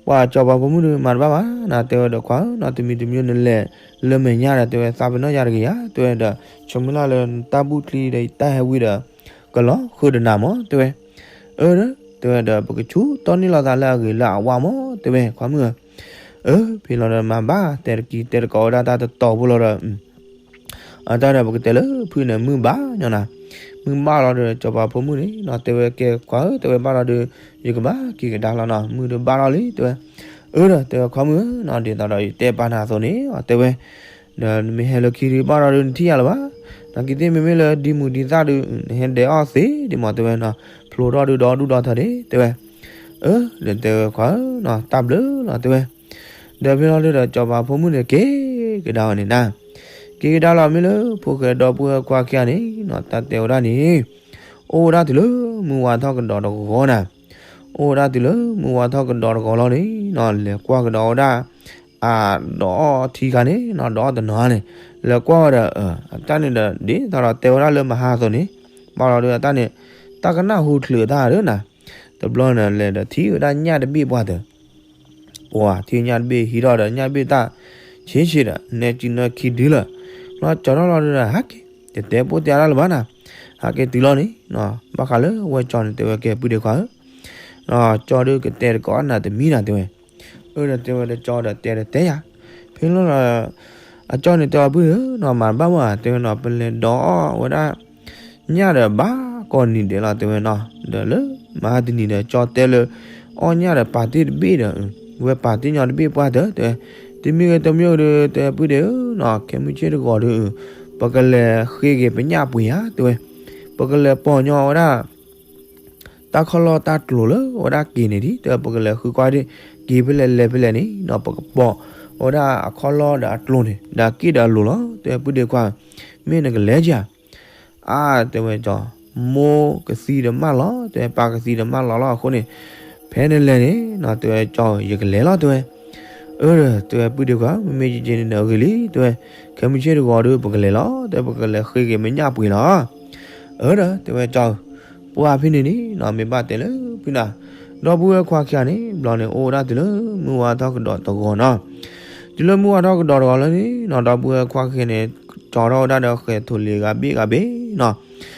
ပှၤစီၤပၤဖိမုၣ်ဒုး မၤတဘၣ်ဘၣ်နီၤ တဲဝဲဒီး ခွါဧၢနီၤ တမံၤတမံၤနလဲၤလၢမဲာ်ညါဒီး တဲဝဲ သးပ့ၤနီၣ်ယၤတကယၤ တဲဝဲဒီး ဆိမိၣ်လၢ်လၢနတၢ်ဘူၣ်ချံဒီး ယတၢ်ဟဲဝံဒီး ကလီၤဃုာ်ဒီးနၤမး တဲဝဲ, အၢ တဲဝဲဒီး ပကဆူၣ်တီန့ၢ်လိာ်သးလၢအဂ့ၤလၢအဝါမး တဲဝဲ ခွါမုၣ်ဧၢ, အၢ ဖဲလီၤဒီး မၤဘၣ် တဲတကံၤတဲတကိးဝဲဒၣ်တၢ်တတီၤဖိလီၤဒီး အတၢ်ဒီး ပကတဲလၢဖုၣ်န့ၣ် မုၢ်ဘၣ်ညီနၤ, မုၢ်ဘၣ်လီၤဒီး စီၤပၤဖိမုၣ်န့ၣ်နီၤ တဲဝဲ ကဲခွါဧၢ တဲဝဲ ဘၣ်ဒီးဒုး ယကဘၣ်က့ၤကဒါလီၤနီၤ မုၢ်ဒီးဘၣ်လီၤလံ တဲဝဲ, အၢ ဒီးတဲဝဲ ခွါမုၣ်ဧၢနီၤ ဒ်သိးဒီးယတဲပာ်နၤအသိးန့ၣ် တဲဝဲ ဒီးနမ့ၢ်ဟဲလၢခံဒုး ဘၣ်ဒီးဒုး နထံၣ်ယၤလၢၤဘၣ်, နာ်က့သ့ၣ် မ့မ့ၢ်လၢဒံမုၢ်ဒံသၣ်ဒုး နဟဲဒဲးအီၣ်သ့ဒံးမး တဲဝဲနီၤ, ဖျိထီၣ်ဒုး ဒီဒူၣ်ဒီထၢဒံး တဲဝဲ, အၢ ဒီးတဲဝဲ ခွါဧၢနီၤ တၢ်ဘျုးလီၤ တဲဝဲ, ဒီးဖဲလီၤဒုးဒီး စီၤပၤဖိမုၣ်န့ၣ် က့ၤကဒါဝဲန့ၣ်နၤ, က့ၤကဒါလီၤ မ့ၢ်လၢဖိၣ်ဃဲဒီပုၢ်ဝဲၢ်ခွါခံဂၤန့ၣ်နီၤ တၢ်တဲဝဲဒၣ်န့ၣ် အိၣ်ဝဲဒၣ်တုၤလၢမုၢ်ဝါထီၣ်ကဒီးတဂီၤနၤ, အိၣ်ဝဲဒၣ်တုၤလၢမုၢ်ဝါထီၣ်ကဒီးတဂီၤလီၤန့ၣ်နီၤ လဲၤကွၢ်ကဒီးဝဲဒၣ် အဒီးထံခါန့ၣ်နီၤ ဒီးတနီၤန့ၣ် လဲၤကွၢ်ဝဲဒီး အတၢ်န့ၣ်ဒီး ဒ်သိးဒီးတဲဝဲဒၣ်လၢမဟါအသိးန့ၣ် ဘၣ်လီၤဒုးအတၢ်န့ၣ် တၢ်ကနၣ်ဟူချုးအတၢ်ဒုးနၤ, တဘျီန့ၣ်လဲၤဒီးထံၣ်ဝဲဒၣ်ညၣ်တဘ့ၣ်ပှၢ်တၢၢ် ပှၤထံၣ်ညၣ်တဘ့ၣ်ဟံးထီၣ်ဒီးညၣ်တဘ့ၣ်တၢ်ဆံးဆံးဒီး နဲကုနဲခံဒုလၢာ်, ဘျီကၠီထီၣ်လီၤဒုးဒီး ဟးက့ၤ တတဲပိၢ်တဲအါတၢ်လၢၤဘၣ်နၤ, ဟးက့ၤတုၤလီၤန့ၣ်နီၤ ဘၣ်ဃးလၢဝဲကၠီန့ၣ် တဲဝဲ ကဲပုၢ်ဒ့ခွါဧၢ, ကၠီဒုးကတဲတကိးနၤတမံၤနၤ တဲဝဲ, အၢ ဒီးတဲဝဲဒီး ကၠီဒီးတဲဒီးတဲယၤ, ဖဲလီၤ အကၠီန့ၣ်တဲအီၤ ပုၢ်ဧၢနီၤ မၤတဘၣ်မး တဲဝဲနီၤ ပလဲၤဒီးအီၣ်ဝဲဒၣ် ညၣ်ဒီးဘၣ်ကိးနံၤဒဲးလီၤ တဲဝဲနီၤ, ဒီးလၢမဟါတနံၤဒီး ကၠီတဲလၢ အီၣ်ညၣ်ဒီးပာ်တ့ၢ်တဘ့ၣ်ဒီး ဝဲပာ်တ့ၢ်ညီတဘ့ၣ်ပှၢ်တၢၢ် တဲဝဲ, တမံၤဂ့ၤတမံၤဂ့ၤဒီး တဲပုၢ်ဒ့ဧၢနီၤ ခဲမုၢ်ဆ့ၣ်တဂီၤဒီး ပကလဲၤဃ့က့ၤပညၣ်ပှ့ၤဧါ တဲဝဲ, ပကလဲၤပိာ်ညီဝဲဒၣ် တၢ်ခီၣ်လီၢ်တၢ်ကျိၤလၢဝဲဒၣ်က့ၤန့ၣ်ဒံး တဲဝဲ ပကလဲၤဃုကွၢ်ဒံး က့ၤဖဲလဲၣ်လဲၤဖဲလဲၣ်န့ၣ်နီၤ ပကပိာ်ဝဲဒၣ်အခီၣ်လီၢ်ဒီးအကျိၤန့ၣ် ဒီးအက့ၣ်ဒီးအလိၤလီၤ တဲပုၢ်ဒ့ခွါ, မ့ၢ်နကလဲၤကဧါ, အါ တဲဝဲကၠီ, မိၢ်ကသံဒီးမၢ်လီၤ တဲဝဲ ပၢ်ကသံဒီးမၢ်လီၤလီၤအဃိန့ၣ် ဖဲနလဲၤန့ၣ်နီၤ တဲဝဲကၠီ ယကလဲၤလီၤ တဲဝဲ, အၢ တဲဝဲပုၢ်ဒ့ခွါ မ့မ့ၢ်ယက့ၤန့ၣ်ဒီးအဂ့ၤလံ တဲဝဲ, ခဲမုၢ်ဆ့ၣ်တဂီၤဒီး ပကလဲၤလီၤ တဲဝဲ ပကလဲၤဃ့က့ၤမညၣ်ပှ့ၤလီၤ အၢ ဒီးတဲဝဲကၠီ, ပှၢ်ဖဲန့ၣ်န့ၣ်နီၤ မ့ၢ်ဘၣ်တဲလၢဖုၣ်နၤ, ဒီပုၢ်ဝဲၢ်ခွါခံဂၤန့ၣ် ဘျီန့ၣ် အိၣ်ဝဲဒၣ်တုၤလၢမုၢ်ဝါထီၣ်ကဒီးတဂီၤနီၤ, တုၤလၢမုၢ်ဝါထီၣ်ကဒီးတဂီၤလီၤန့ၣ်နီၤ ဒီပုၢ်ဝဲၢ်ခွါခံဂၤန့ၣ် ကၠီထီၣ်ဝဲဒၣ်ဒီးဃဲၤထိၣ်လ့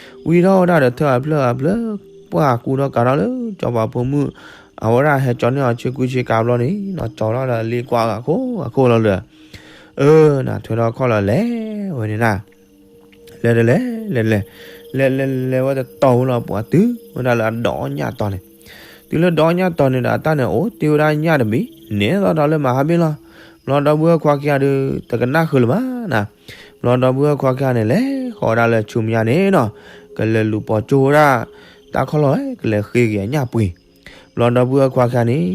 ၤဂၤဘ့ၣ်ဂၤဘ့ၣ်နီၤ, ဝံထီၣ်ဝဲဒၣ်ဒီးထၢၣ်အဖျၢၣ်အဖျၢၣ် ပှၢ်ကူထီၣ်ကးထီၣ်လၢစီၤပၤဖိမုၣ် အဝဲဒၣ်ဟဲကၠီန့ၢ်အီၤဆ့ကူဆ့ကၤဘျီန့ၣ်နီၤ ကၠီထီၣ်ဒီးလ့ကွၢ်ဂၤခိၣ်ဂၤခိၣ်လီၤလၢ အၢ နထွဲထီၣ်ခီၣ်လီၤလဲၤဝဲန့ၣ်နၤ လဲၤတလဲၤ လဲၤတလဲၤ လဲၤလဲၤလဲၤဝဲတတီၤဝဲလီၤ ပှၤတုၤဝဲဒၣ်လၢအဒီးအီၣ်ညၣ်တီၤန့ၣ်, တုၤလၢဒီးအီၣ်ညၣ်တီၤန့ၣ်ဒီး အတၢ်န့ၣ်အိၣ်တ့ၢ်ဝဲဒၣ်ညၣ်တဘ့ၣ် နဲသိးဒီးလၢမဟါဘ့ၣ်လီၤ, ဘျီဒီပုၢ်ဝဲၢ်ခွါခံဂၤဒီး တကနၣ်ဃုာ်လၢၤဘၣ်နၤ, ဘျီဒီပုၢ်ဝဲၢ်ခွါခံဂၤန့ၣ် လဲၤဃီၤဝဲဒၣ်လၢဆူမဲာ်ညါန့ၣ်နီၤ, ကလဲၤလူၤပိာ်ကၠိဝဲဒၣ် တၢ်ခီၣ်လီၢ် ကလဲၤဃ့က့ၤအညၣ်ပှ့ၤ ဘျီဒီပုၢ်ဝဲၢ်ခွါခံဂၤန့ၣ်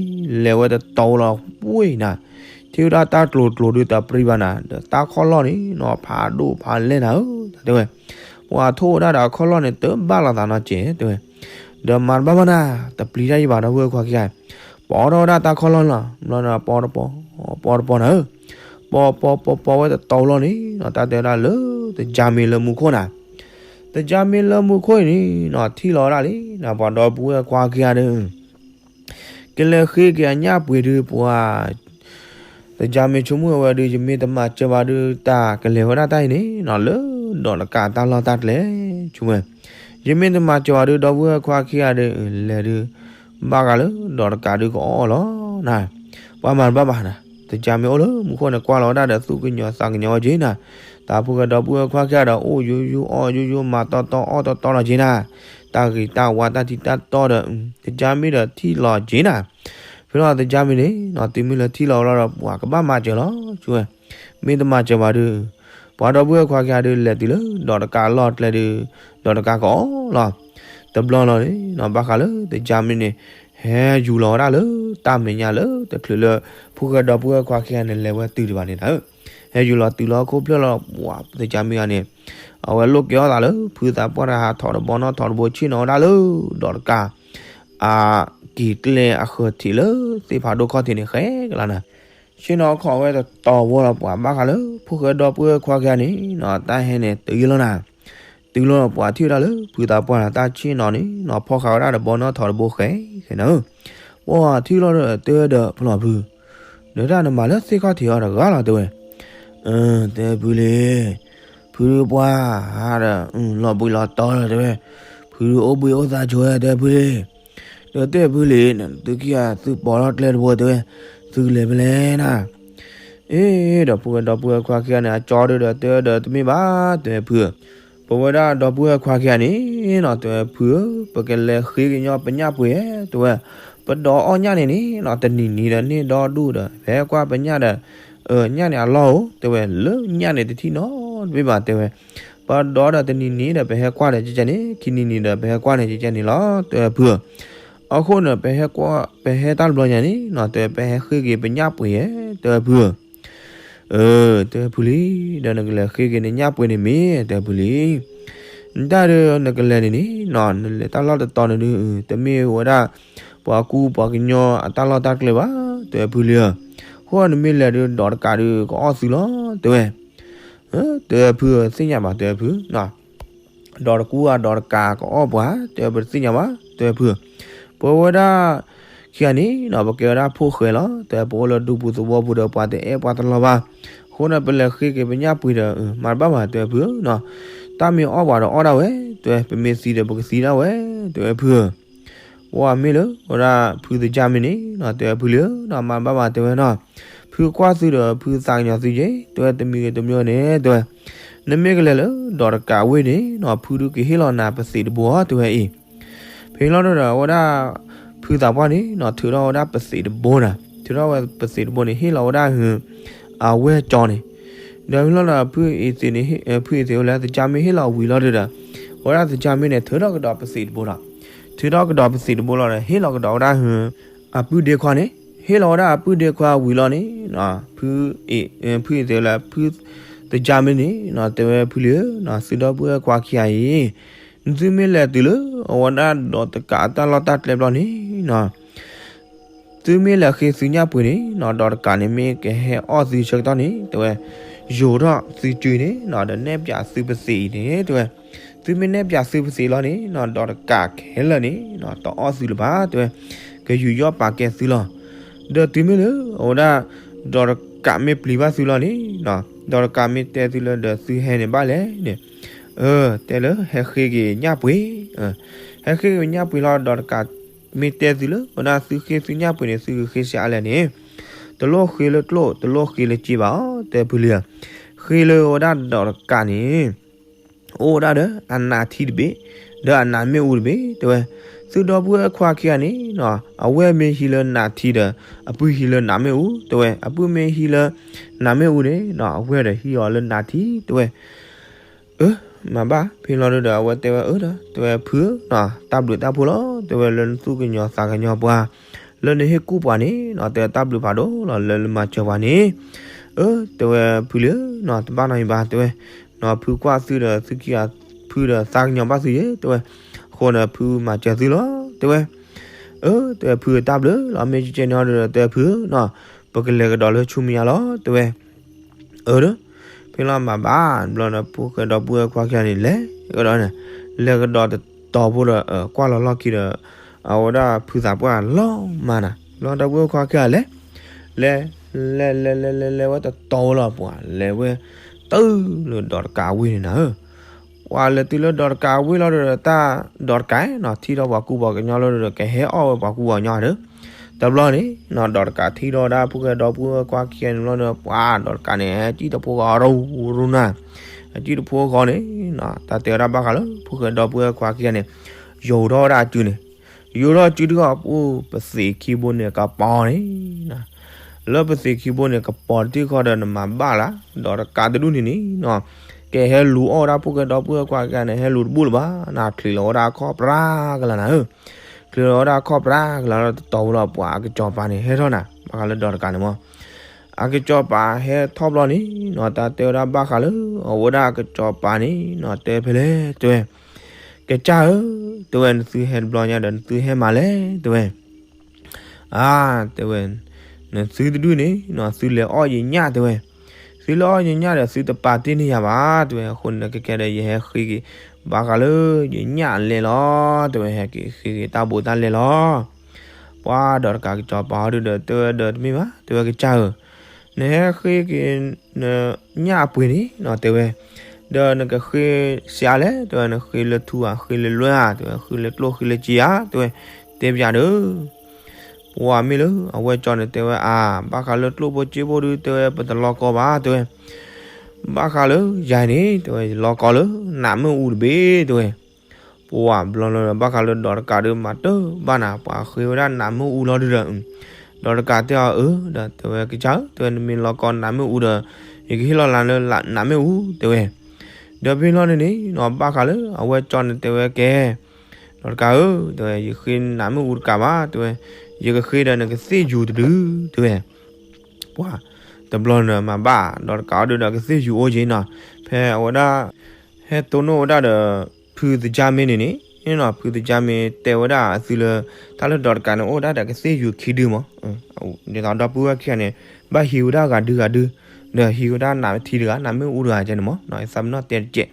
လဲၤဝဲတတီၤလီၤပှ့ၤနၤ, ထံၣ်ဝဲဒၣ်တၢ်ကျိၤကျိၤဒုးတပျံၤဘၣ်နၤ ဒီးတၢ်ခီၣ်လီၢ်န့ၣ်နီၤ ဖးဒိၣ်ဖးလဲၢ်နၤဧၢ တဲဝဲ, ပှၤထိၣ်ဝဲဒၣ်ဒီးအခီၣ်လီၢ်န့ၣ် တဘၣ်လိာ်သးနီတစဲး တဲဝဲ, ဒီးမၤတဘၣ်ဘၣ်နၤ တပျံၤတၢ်ယံၤဘၣ် ဒီပုၢ်ဝဲၢ်ခွါခံဂၤ, ပိာ်ထီၣ်ဝဲဒၣ်တၢ်ခီၣ်လီၢ်လီၤ ဘျီဒီးပိာ်တပိာ် ပိာ်တပိာ်နၤဧၢ, ပိာ်ပိာ်ပိာ်ပိာ်ဝဲတတီၤလီၤန့ၣ်နီၤ တၢ်တဲဝဲဒၣ်လၢ တကၠါမ့ၢ်လၢမူခိၣ်နၤ တကၠါမ့ၢ်လၢမူခိၣ်အံၤန့ၣ်နီၤ ထံၣ်လီၤဝဲဒၣ်လံနီၤ ပှၤဒီပုၢ်ဝဲၢ်ခွါခံဂၤဒီး ကလဲၤဃ့က့ၤအညၣ်ပှ့ၤဒုးပှၤ တကၠါမ့ၢ်ဆိကမိၣ်ဝဲဒုး ယမ့ၢ်တမၤစၢၤဘၣ်ဒုး တၢ်ကလဲၤဝဲဒၣ်တၢ်အံၤန့ၣ်နီၤ လၢဒီးတကးတၢ်လီၢ်တၢ်ကျဲ ဆိကမိၣ်ဝဲ ယမ့ၢ်တမၤစၢၤဘၣ်ဒုး ဒီပုၢ်ဝဲၢ်ခွါခံဂၤဒီး လဲၤဒုး ဘၣ်ဃးလၢဒီးတကးဒုးကအီၣ်အီၤလီၤနၤ, ပှၤမၤတဘၣ်ဘၣ်နၤ, သကၢ်မ့ၢ်အိၣ်လၢမူခိၣ်န့ၣ် ကွၢ်လီၤဝဲဒၣ်ဒီးသူၣ်ကညီၤသးကညီၤဝဲက့ၤနၤ, တၢ်ဖိၣ်ဃဲဒီပုၢ်ဝဲၢ်ခွါခံဂၤဒီးအိၣ်ယိယိအီၣ်ယိယိမၤတီတီအီၣ်တီတီလီၤက့ၤနၤ, တၢ်ဂ့ၤတၢ်ဝါတၢ်ထံတၢ်တီဒီး သကၢ်မ့ၢ်ဒီးထံၣ်လီၤက့ၤနၤ, ဖဲလီၤသကၢ်မ့ၢ်န့ၣ် တုၤမ့ၢ်လၢထံၣ်လီၤဝဲလီၤဒီးပှၤကဘၣ်မၤစၢၤလီၤဆိဝဲ, မ့ၢ်တမၤစၢၤဘၣ်ဒီး ပှၤဒီပုၢ်ဝဲၢ်ခွါခံဂၤဒုးလဲၤတုၤလၢဒီးတကးအလီၢ်ကျဲဒုး, ဒီးတကးကအီၣ်လီၤ, တဘျီလီၤန့ၣ် ဘၣ်ဃးလၢသကၢ်မ့ၢ်န့ၣ် ဟဲယူၤလီၤဝဲဒၣ်လၢတၢ်မဲာ်ညါလၢတချုးလၢ ဖိၣ်ဃဲဒီပုၢ်ဝဲၢ်ခွါခံဂၤန့ၣ် လဲၤဝဲတုၤဒံးဘၣ်န့ၣ်နၤဧၢ, ဟဲယူၤလီၤတုၤလီၤဟီၣ်ခိၣ်ဖျၢၣ်လီၤ ပှၤသကၢ်မ့ၢ်ဂၤန့ၣ် အဝဲလိၣ်ကဲအီၣ်သးလၢ ဖုသးပှၢ်တဟးထီၣ်တဘီနီၣ်ထီၣ်တဘိဆ့ၣ်နီၤဝဲဒၣ်လၢ ဒီးတကး အက့ၤကျဲအဃၢၤထံးလၢသ့ၣ်ဖးဒိၣ်ခီၣ်ထံးန့ၣ်ဃဲကလါနၤ, ဆ့ၣ်နီၤခီၣ်ဝဲတတီၤဝီလီၤပှၤဘၣ်ဃးလၢ ဖိၣ်ဃဲဒီပုၢ်ဝဲၢ်ခွါခံဂၤန့ၣ်နီၤ တၢ်ဟဲန့ၣ်တုၤယံၤလီၤနၤ, တုၤလီၤပှၤထံၣ်ဝဲဒၣ်လၢ ဖုသးပှၢ်တၢ်ဆ့ၣ်နီၤန့ၣ်နီၤ ဖီၣ်ဃာ်ဝဲဒၣ်တဘီနီၣ်ထီၣ်တဘိဃဲဃဲနၤဧၢ, ပှၤထံၣ်လီၤဒီးတဲဒီးဖျီၣ်ဖု ဒီးတၢ်နမၤလၢသ့ၣ်ခီၣ်ထံးအီၤတဂၤလီၤတဲဝဲ, တဲဖုလံ, ဖုပှၢ်ဒီး လီၤဘှံးလီၤတီၤလီၤတဲဝဲ, ဖုအိၣ်ဘှံးအိၣ်သါဆိဝဲတဲဖုလံ, ဒီးတဲဖုလံ, သုခံဂၤသုပိာ်ထီၣ်ကျဲတဘိတဲဝဲ, သုကလဲၤဖဲလဲၣ်နၤ, အ့ ဒီးဖိၣ်ဃဲဒီပုၢ်ဝဲၢ်ခွါခံဂၤန့ၣ် အကၠီဒုဒီးတဲဒီးတမ့ၢ်ဘၣ်တဲဝဲဖုဧၢ, ပဝဲဒၣ်ဒီပုၢ်ဝဲၢ်ခွါခံဂၤန့ၣ်နီၤ တဲဝဲဖုဧၢ, ပကလဲၤဃ့ကညီပညၣ်ပှ့ၤဧါ တဲဝဲ, ပဒီးအီၣ်ညၣ်န့ၣ်န့ၣ်နီၤ တနံၤနံၤဒီးန့ၢ်ဒီဒူၣ်ဒီး ပဟဲကွၢ်ပညၣ်ဒီး ညၣ်န့ၣ်အလီၢ်ဧိၤ တဲဝဲ, လၢညၣ်န့ၣ်တထံၣ်နီတဘ့ၣ်ဘၣ်တဲဝဲ, ပဒီးဒီးတနံၤနံၤဒီး ပဟဲကွၢ်ဒီးကကဲန့ၣ် ခံနံၤနံၤဒီး ပဟဲကွၢ်န့ၣ်ကကဲန့ၣ်လီၤ တဲဝဲဖုဧၢ, အဃိန့ၣ် ပဟဲကွၢ် ပဟဲတၢ်တဘျီညါန့ၣ်နီၤ တဲဝဲ ပဟဲဃ့က့ၤပညၣ်ပှ့ၤဧါ တဲဝဲဖုဧၢ တဲဝဲဖုလံ, ဒီးနကလဲၤဃ့က့ၤနညၣ်ပှ့ၤန့ၣ်မ့ၢ် တဲဝဲဖုလံ, နတၢ်ဒီးနကလဲၤန့ၣ်န့ၣ်နီၤ နလဲၤတၢ်လီၢ်တတီၤန့ၣ်ဒုး တမ့ၢ်ဝဲဒၣ် ပှၤကူပှၤကညီအတၢ်လီၢ်တၢ်ကျဲဘၣ် တဲဝဲဖုလံဧၢ, အဃိနမ့ၢ်လဲၤဒုးဒီးတကးဒုးကအီၣ်သုလီၤ တဲဝဲ, တဲဝဲဖုဧၢ သ့ၣ်ညါဘၣ် တဲဝဲဖု ဒီးတကူအဒီးတကးကအီၣ်ပှၤ တဲဝဲပတသ့ၣ်ညါဘၣ် တဲဝဲဖု, ပဝဲဒၣ်ခံဂၤန့ၣ်နီၤ ပကဲဝဲဒၣ်ဖိၣ်ဃဲလီၤ တဲဝဲ ပအိၣ်လၢဒူပူၤသဝီပူၤဒီး ပှၤတအဲၣ်ပှၤတလီၤဘၣ်, အဃိန့ၣ် ပလဲၤဃ့က့ၤပညၣ်ပှ့ၤဒီး မၤတဘၣ်ဘၣ် တဲဝဲဖုနီၤ, တၢ်မ့ၢ်အီၣ်ပှၤဒီးအီၣ်ဒၣ်ဝဲ တဲဝဲ, ပမ့ၢ်သံဒီးပကသံဒၣ်ဝဲ တဲဝဲဖုဧၢ ပှၤမ့ၢ်လၢ ဝဲဒၣ်ဖုသကၢ်မ့ၢ်န့ၣ်နီၤ တဲဝဲဖုလံဧၢနီၤ မၤတဘၣ်ဘၣ် တဲဝဲနီၤ, ဖုကွၢ်သုဒီးဖုသးကညီၤသုက့ၤ တဲဝဲတမံၤဂ့ၤတမံၤဂ့ၤန့ၣ် တဲဝဲ, နမ့ၢ်ကလဲၤလၢဒီးတကးဝ့ၢ်န့ၣ်နီၤ ဖုဒုးကဟ့ၣ်လီၤနၤပသံးတဘိ တဲဝဲအံၤ, ဖဲလီၤဒီး အဝဲဒၣ် ဖုသးပှၢ်န့ၣ်နီၤ ထုးထီၣ်ဝဲဒၣ်ပသံးတဘိနီၤ, ထုးထီၣ်ဝဲပသံးတဘိန့ၣ် ဟ့ၣ်လီၤဝဲဒၣ် အဝဲၢ်ကၠီန့ၣ်, ဒီးဖဲလီၤဒီး ဖုအံၤသ့းန့ၣ် ဖုအံၤသ့းဝဲလၢသကၢ်မ့ၢ်ဟ့ၣ်လီၤဝံၤလီၤဒီး အဝဲဒၣ်သကၢ်မ့ၢ်န့ၣ် ထုးထီၣ်ကဒီးပသံးတဘိဒီး, ထုးထီၣ်ကဒီးပသံးတဘိလီၤဒီး ဟ့ၣ်လီၤကဒီးဝဲဒၣ် အပုၢ်ဒ့ခွါန့ၣ်, ဟ့ၣ်လီၤဝဲဒၣ်အပုၢ်ဒ့ခွါဝံၤလီၤန့ၣ်, ဖုအံၤသ့းဝဲလၢ ဖုသကၢ်မ့ၢ်န့ၣ်နီၤ တဲဝဲဖုလံဧၢနီၤ သုဒီပုၢ်ဝဲၢ်ခွါခံဂၤအံၤ, သုမ့ၢ်လဲၤတုၤလၢ အဝဲဒၣ်ဒီးတကးအတၢ်လီၢ်တၢ်ကျဲဘျီန့ၣ်နီၤ သုမ့ၢ်လဲၤဃ့သုညၣ်ပှ့ၤန့ၣ်နီၤ ဒီးတကးန့ၣ် မ့ၢ်ကဟဲအီၣ်သုဆၢကတီၢ်န့ၣ် တဲဝဲ, ယိၤထီၣ်သုစုန့ၣ်နီၤ ဒီးနဲၣ်ပၠးသုပသံးအံၤန့ၣ် တဲဝဲ, သုမ့ၢ်နဲၣ်ပၠးသုပသံးလီၤန့ၣ်နီၤ ဒီးတကးခဲလၢာ်န့ၣ်နီၤ တအီၣ်သုလၢၤဘၣ် တဲဝဲ, ကယူးယီၣ်ပာ်ကဲသုလီၤ. ဒီးတုၤမ့ၢ်လၢ အဝဲဒၣ် ဒီးတကးမ့ၢ်ပျံၤဘၣ်သုလီၤန့ၣ်နီၤ ဒီးတကးမ့ၢ်တဲသုလၢဒီးသုဟဲန့ၣ်ဘၣ်လဲၣ်န့ၣ်, အၢ တဲလၢဟဲဃ့က့ၤညၣ်ပှ့ၤ, ဟဲဃ့က့ၤညၣ်ပှ့ၤလီၤ ဒီးတကးမ့ၢ်တဲသုလၢ ဝဲဒၣ်သုဃ့သုညၣ်ပှ့ၤန့ၣ် သုကဃ့ဆံးအါလဲၣ်န့ၣ်, တလိၣ်ဃ့လၢကျိၣ် တလိၣ်ဃ့လၢစ့ဘၣ်အီၤ တဲဖုလံဧၢ, ဃ့လၢဝဲဒၣ်ဒီးတကးန့ၣ် အိၣ်ဝဲဒၣ်ဒီးအနးထံတဘ့ၣ်, ဒီးအနးမ့ၣ်အူတဘ့ၣ် တဲဝဲ, သုဒီပုၢ်ဝဲၢ်ခွါခံဂၤန့ၣ်နီၤ အဝဲၢ်မ့ၢ်ဟံးလၢနးထံဒီး အပုၢ်ဟံးလၢနးမ့ၣ်အူ တဲဝဲ, အပုၢ်မ့ၢ်ဟံးလၢ နးမ့ၣ်အူန့ၣ်နီၤ အဝဲၢ်ဒီးဟံးအီၤလၢနးထံ တဲဝဲ အၢ မၤဘၣ် ဖဲလီၤဒီး အဝဲတဲဝဲအၢဒီး တဲဝဲဖုဧၢနီၤ တၢ်ဘျုးတၢ်ဖှိၣ်လီၤ တဲဝဲလၢနသူၣ်ကညီၤသးကညီၤပှၤ လၢနဟ့ၣ်ကူၣ်ပှၤန့ၣ်နီၤ တဲဝဲတၢ်ဘျုးဖးဒိၣ်လီၤ လၢနမၤစၢၤပှၤန့ၣ်, အၢ တဲဝဲဖုလံဧၢနီၤ တဘၣ်နီတမံၤဘၣ် တဲဝဲ, နီၤဖုကွၢ်သုဒီးသုခံဂၤ ဖုဒီးသးကညီၤဘၣ်သုယဲ တဲဝဲ, အဃိန့ၣ်ဖုမၤစၢၤသုလီၤ တဲဝဲ, အၢ တဲဝဲဖုတၢ်ဘျုးလီၤ မ့ၢ်ကကဲန့ၣ်အီၤဒီး တဲဖုဧၢနီၤ ပကလဲၤကဒီးလၢဆူမဲာ်ညါလီၤ တဲဝဲ အၢ ဒီး ဖဲလီၤမၤဘၣ်တဘျီဒီး ဖိၣ်ဃဲဒီပုၢ်ဝဲၢ်ခွါခံဂၤန့ၣ် လဲၤကဒီးန့ၣ်, လဲၤကဒီးတတီၤဖိဒီး ကွၢ်လီၤလီၢ်ခံဒီး အဝဲဒၣ်ဖုသးပှၢ်လီၤမၢ်နၤ လီၤဒီပုၢ်ဝဲၢ်ခွါခံဂၤလဲၤ, လဲၤ လဲၤ လဲၤ လဲၤ လဲၤ လဲၤဝဲတတီၤဖိလီၤ ပှၤလဲၤဝဲ တုၤလၢဒီးတကးဝ့ၢ်န့ၣ်နၤဧၢ, ပှၤလဲၤတုၤလၢဒီးတကးဝ့ၢ်လီၤဒီး တၢ်ဒီးတကးနီၤ ထံၣ်ထီၣ်ပှၤကူပှၤကညီလီၤဒီး ကဟဲအီၣ်ဝဲပှၤကူပှၤကညီဒီး တဘျီန့ၣ်နီၤ ဒီးတကးထံၣ်ထီၣ်ဝဲဒၣ်ဖိၣ်ဃဲဒီပုၢ်ဝဲၢ်ခွါခံဂၤန့ၣ်ဘျီဒီး ပှၤဒီးတကးန့ၣ် ဟဲစံၣ်တဖိဃီရူရူနၤ, ဟဲစံၣ်တဖိဃီန့ၣ်နီၤ တၢ်တဲဝဲဒၣ်ဘၣ်ဃးလၢ ဖိၣ်ဃဲဒီပုၢ်ဝဲၢ်ခွါခံဂၤန့ၣ် ယိၤထီၣ်ဝဲဒၣ်အစုန့ၣ် ယိၤထီၣ်စုတခီ ပအိၣ်ပသံးခံဘိန့ၣ်ကပီၤန့ၣ်, လၢပသံးခံဘိန့ၣ်ကပီၤတထံၣ်ဃီဒီး နမၤဘၣ်လၢ ဒီးတကးတဒူၣ်န့ၣ်န့ၣ်နီၤ, ကဟဲလူၤအီၣ်ဝဲဒၣ်ဖိၣ်ဃဲဒီပုၢ်ဝဲၢ်ခွါခံဂၤန့ၣ် ဟဲလူၤတဘူၣ်လၢၤဘၣ်နၤ, ချံးလီၤဝဲဒၣ်အခီၣ်ပြးကလၤနၤဧၢ, ချံးလီၤဝဲဒၣ်အခီၣ်ပြးကလၤလီၤ တတီၤဝဲလီၤ ပှၤအကစီၤပၤန့ၣ် ဟဲထီၣ်နၤ ဘၣ်ဃးလၢဒီးတကးန့ၣ်မး အကစီၤပၤဟဲထီၣ်ဘျီန့ၣ်နီၤ တၢ်တဲဝဲဒၣ်ဘၣ်ဃးလၢ အဝဲဒၣ်အကစီၤပၤန့ၣ်နီၤ တဲဖဲလဲၣ် တဲဝဲ, ကစၢ်ဧၢ, တဲဝဲ နသုဟဲတဘျီညါဒီး နသုဟဲမၤလဲၣ် တဲဝဲ, အါ, တဲဝဲ, နသုတဒူၣ်န့ၣ်နီၤ သုလဲၤအီၣ်ယညၣ် တဲဝဲ, သုလဲၤအီၣ်ယညၣ်ဒီး သုတပာ်တ့ၢ်န့ၢ်ယၤဘၣ် တဲဝဲ, အဃိန့ၣ် ကဲကဲဒီး ယဟဲဃ့က့ၤ ဘၣ်ဃးလၢ ယညၣ်အလဲလီၤ တဲဝဲ, ဟဲက့ၤဃ့က့ၤတၢ်ဘူးတၢ်လဲလီၤ ပှၤဒီးတကးကစီၤပၤဟီဒုဒီး တဲဝဲဒီးတမ့ၢ်ဘၣ် တဲဝဲကစၢ်ဧၢ, နဟဲဃ့က့ၤ နညၣ်အပှ့ၤန့ၣ်နီၤ တဲဝဲ, ဒီးနကဃ့စှၤလဲၣ် တဲဝဲ, နဃ့လၢထူဧါ ဃ့လၢလွဲၢ်ဧါ တဲဝဲ, ဃ့လၢကျိၣ်ဃ့လၢစ့ဧါ တဲဝဲ, တဲပျးဒီး ပှၤမ့ၢ်လၢအဝဲၢ်ကၠီန့ၣ် တဲဝဲအါ, ဘၣ်ဃးလၢကျိၣ်ဖိစ့ဖိဒု တဲဝဲ ပတလီၤကီဘၣ် တဲဝဲ, ဘၣ်ဃးလၢယၤန့ၣ် တဲဝဲ ယလီၤကီလၢ နးမ့ၣ်အူတဘ့ၣ် တဲဝဲ, ပှၤဘျီလီၤဒီး ဘၣ်ဃးလၢဒီးတကးဒု မၤတၢ်ဘၣ်နၤ ပှၤဃ့ဝဲဒၣ်နးမ့ၣ်အူလီၤဒုဒီး, ဒီးတကးတဲအီၤအၢ ဒီးတဲဝဲကစၢ်ဧၢ တဲဝဲ နမ့ၢ်လီၤကီနးမ့ၣ်အူဒီး ယကဟ့ၣ်လီၤလၢနးမ့ၣ်အူ တဲဝဲ, ဒီးဖဲလီၤန့ၣ်န့ၣ်နီၤ ဘၣ်ဃးလၢအဝဲၢ်ကၠီန့ၣ် တဲဝဲကဲ ဒီးတကးဧၢ တဲဝဲ ယဃ့နးမ့ၣ်အူတကးဘၣ် တဲဝဲ, ယကဃ့ဒီးနကသ့ၣ်ယူၤတဒု တဲဝဲ, ပှၤတဘျီန့ၣ်မၤဘၣ် ဒီးတကးအီၤဒုဒီး ကသ့ၣ်ယူၤအိၣ်က့ၤနီၤ, ဖဲအဝဲဒၣ် ဟဲတိၢ်နီၣ်ဝဲဒၣ်ဒီး ဖုသကၢ်မ့ၢ်န့ၣ်န့ၣ်နီၤ ဖုသကၢ်မ့ၢ်တဲဝဲဒၣ်အသုလၢ တၢ်လၢဒီးတကးန့ၣ် အိၣ်ဒၣ်ဒီးကသ့ၣ်ယူၤခံဒုမး, ဒ်သိးဒီပုၢ်ဝဲၢ်ခံဂၤန့ၣ် ဘၣ်ဟံးဝဲဒၣ်ဂၤဒုဂၤဒု, ဒီးဟံးဝဲဒၣ်နးထံတဂၤ နးမ့ၣ်အူတဂၤကဲန့ၣ်မး သးပ့ၤနီၣ်တဲတကဲး,